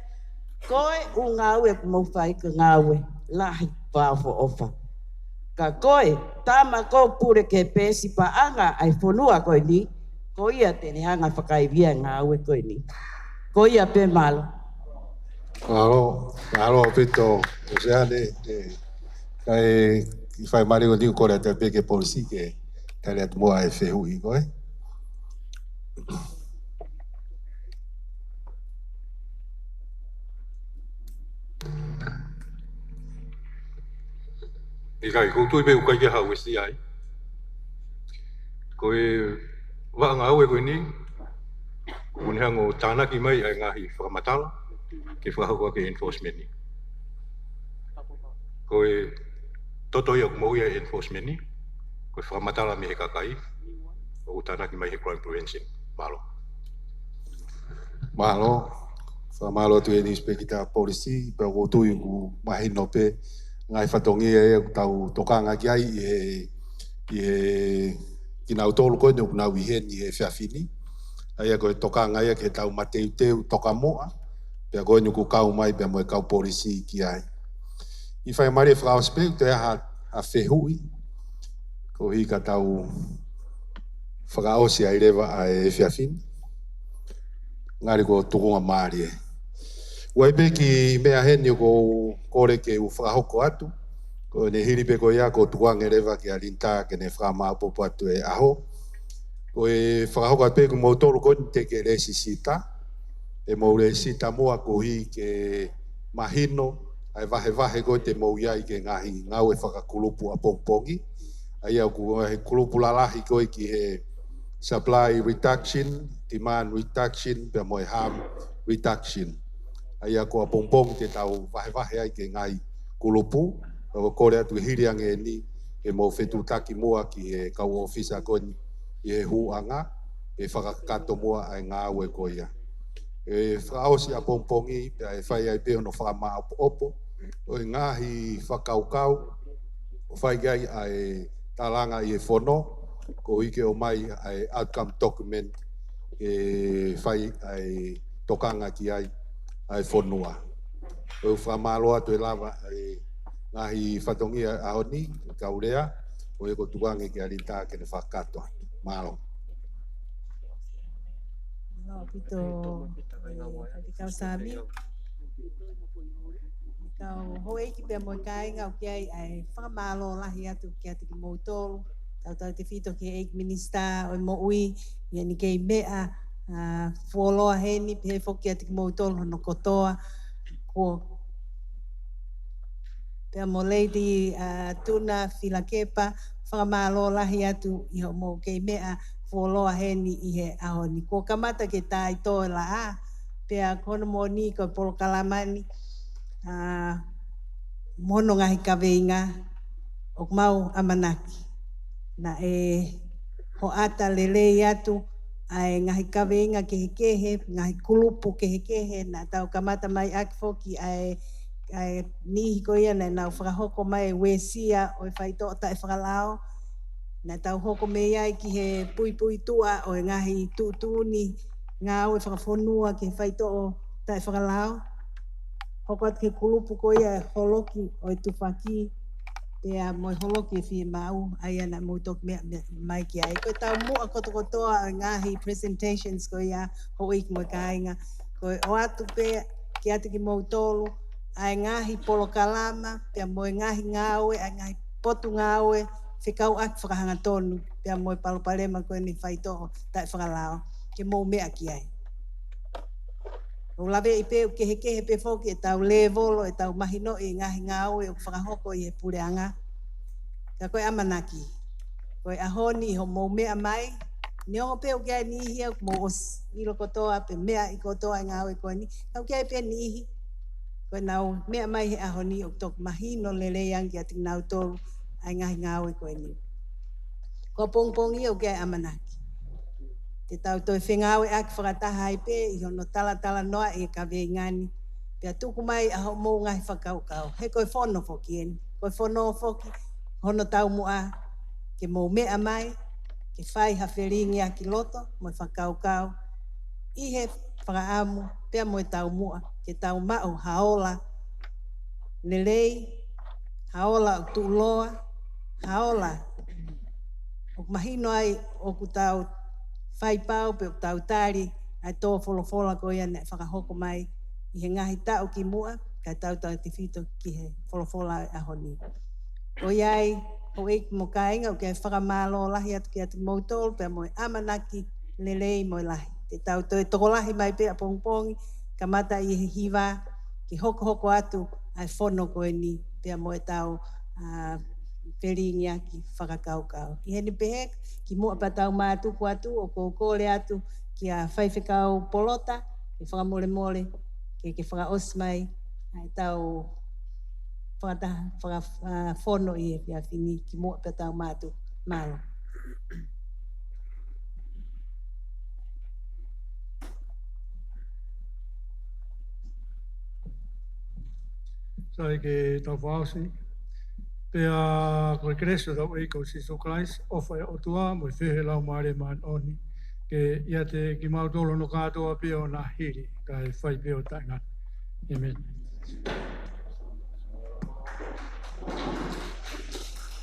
ko e ʻū ngāue ʻoku mou fai ko e ngāue lahi fakaʻofoʻofa. Ka ko e tama ʻoku pule ki he peesi paʻanga ʻa e fonua ko eni, ko ia te ne hanga fakaivia e ngāue ko eni. Ko ia pē, mālō. Mālō, mālō ʻaupito, ʻOseane, ē, kae kiʻi fai mali ko eni kole atu pē ki he polisi ke tali atu muʻa e fehuʻi ko ē. ʻIkai, ʻoku ou tui pē ʻoku ʻikai ke ha uesia ai. Ko e vaʻa ngāue ko eni, ʻoku ne hanga ʻo tānaki mai ʻa e ngaahi fakamatala ke fakahoko ʻaki e enforcement ni. Ko e toto ia ʻoku maʻu ia e enforcement ni, ko e fakamatala mei he kakai, ʻoku tānaki mai he crime prevention. Mālō. Mālō. Fakamālō atu e ʻInisipēkita Polisi, pea ʻoku ou tui ʻoku mahino pē ngaahi fatongia ia ʻoku tau tokanga ki ai ʻi he, ʻi he kinautolu ko eni ʻoku nau ʻi heni he efiafi ni. ʻA ia ko e tokanga ia ki heʻetau mateuteu tokamuʻa, pea ko eni ʻoku kau mai pea mo e kau polisi ki ai. ʻI fai mali e fakaʻosi pē, ʻoku toe ʻi ai ha, ha fehuʻi, koeʻuhi ka tau fakaʻosi ai leva ʻa e efiafi ni. Ngali kuo tukunga mālie. ʻOku ʻi ai pē kiʻi meʻa heni ʻoku ou kole ke u fakahoko atu. Ko ʻene hili pē ko ia ʻoku ou tukuange leva kia Linda ke ne fakamāʻopoʻopo atu e ʻaho. Ko e fakahoko atu pē kimoutolu ko eni te ke lēsisita. ʻE mou lēsisita muʻa koeʻuhi ke mahino ʻa e vahevahe ko ē te mou ʻi ai ki he ngaahi ngāue fakakulupu ʻapongipongi. ʻA ia ʻoku ʻi ai e kulupu lalahi ko ē ki he supply reduction, demand reduction, pea mo e harm reduction. ʻA ia ko ʻapongipongi te tau vahevahe ai ki he ngaahi kulupu, ʻoku ou kole atu ke hili ange eni, ke mou fetuʻutaki muʻa ki he kau ʻōfisa ko eni ʻi he hūʻanga, ke fakakakato muʻa ʻa e ngāue ko ia. ʻE fakaʻosi ʻapongipongi, pea ʻe fai ai pē hono fakamāʻopoʻopo ʻo e ngaahi fakakaukau, ʻo fai ki ai ʻa e tālanga ʻi he fono, koeʻuhi ke ʻomai ʻa e outcome document, ke fai ʻa e tokanga ki ai ʻa e fonua. ʻOku ou fakamālō atu e lava ʻa e ngaahi fatongia ʻaho ni, kau lea, ʻo ʻeku tukuange kia Linda ke ne fakakakato. Mālō. Mālō ʻaupito, ē, Faifekau Sami. Kau houʻeiki pea mo e kāinga, ʻoku ʻi ai ʻa e fakamālō lahi atu kiate kimoutolu. Tautautefito ki he ʻEiki Minisitā ʻo e Moʻui, ʻi heʻene kei meʻa, ʻa, fuoloa heni, pehē foki kiate kimoutolu hono kotoa. Kuo Pea mo Lady, ʻa, Tuna Filakepa, fakamālō lahi atu ʻi hoʻomou kei meʻa fuoloa heni ʻi he ʻaho ni. Kuo kamata ke taʻi toe laʻā, pea ko hono moʻoni ko e polokalama ni, ʻa, mo hono ngaahi kaveinga, ʻoku mau ʻamanaki naʻe hoʻata lelei atu ʻa e ngaahi kaveinga kehekehe, ngaahi kulupu kehekehe, naʻa tau kamata mai ʻaki foki ʻa e ʻa e niʻihi ko ia naʻa nau fakahoko mai e uesia ʻo e faitoʻo taʻefakalao. Naʻa tau hoko mei ai ki he puipuituʻa ʻo e ngaahi tuʻutuʻuni ngāue fakafonua ki he faitoʻo taʻefakalao. Hoko atu ki he kulupu ko ia e holoki ʻo e tufaki, pea mo e holoki e fiemaʻu, ʻa ia naʻa mou toki meʻa, meʻa mai ki ai. Ko e taumuʻa kotokotoa ʻo e ngaahi presentations ko ia, houʻeiki mo e kāinga, ko e ʻoatu pē kiate kimoutolu ʻa e ngaahi polokalama, pea mo e ngaahi ngāue, ʻa e ngaahi potungāue fekauʻaki fakahangatonu pea mo e palopalema ko eni faitoʻo taʻefakalao, ke mou meʻa ki ai. ʻOku ou laveʻi pē ʻoku kehekehe pē foki ʻetau lēvolo, ʻetau mahinoʻi e ngaahi ngāue ʻoku fakahoko ʻi he puleʻanga. Ka ko e ʻamanaki, ko e ʻaho ni ʻi hoʻomou meʻa mai, neongo pē ʻoku ʻi ai e niʻihi ia ʻoku mou ʻosi ʻilo kotoa pe meʻa ʻi kotoa e ngāue ko eni, ka ʻoku ʻi ai pē niʻihi ko ʻenau meʻa mai he ʻaho ni ʻoku toki mahino lelei ange kiate kinautolu ʻa e ngaahi ngāue ko eni. Ko e pongipongi ʻoku ʻi ai e ʻamanaki te tau toe fengāueʻaki fakataha ai pē ʻi hono talatalanoaʻi e kaveinga ni, pea tuku mai ʻa hoʻomou ngaahi fakakaukau. He ko e fono foki eni, ko e fono foki hono taumuʻa ke mou meʻa mai, ke fai ha felingiʻaki loto mo e fakakaukau ʻi he fakaʻamu pea mo e taumuʻa ke tau maʻu ha ola lelei, ha ola ʻoku tuʻuloa, ha ola ʻoku mahino ai ʻoku tau faipau pe ʻoku tau tali ʻa e tō folofola ko ia naʻe fakahoko mai ʻi he ngaahi taʻu kimuʻa, kae tautautefito ki he folofola ʻo e ʻaho ni. ʻOku ʻi ai, houʻeiki mo kāinga, ʻoku ou fakamālō lahi atu kiate kimoutolu pea mo e ʻamanaki lelei mo e lahi. Te tau toe tokolahi mai pē ʻapongipongi, kamata ʻi he hiva, ke hokohoko atu ʻa e fono ko eni pea mo ʻetau, ʻa, felingiʻaki fakakaukau. ʻI heni pehē, kimuʻa pea tau mātuku atu, ʻoku ou kole atu kia Faifekau Polota, ke fakamolemole, ke, ke fakaʻosi mai ʻa ʻetau fakataha, faka-, ʻa, fono ʻi he efiafi ni, kimuʻa pea tau mātuku. Mālō. Sai ke tau fakaʻosi. Pea ko e kelesi ʻa hotau ʻEiki ko Sīsū Kalaisi, ʻofa ʻa e ʻOtua, mo e feohi ʻa e Laumālie Māʻoniʻoni, ke ʻiate kimautolu hono kātoa pē ʻo na hili, kae fai pē ʻo taʻengata. ʻĒmeni.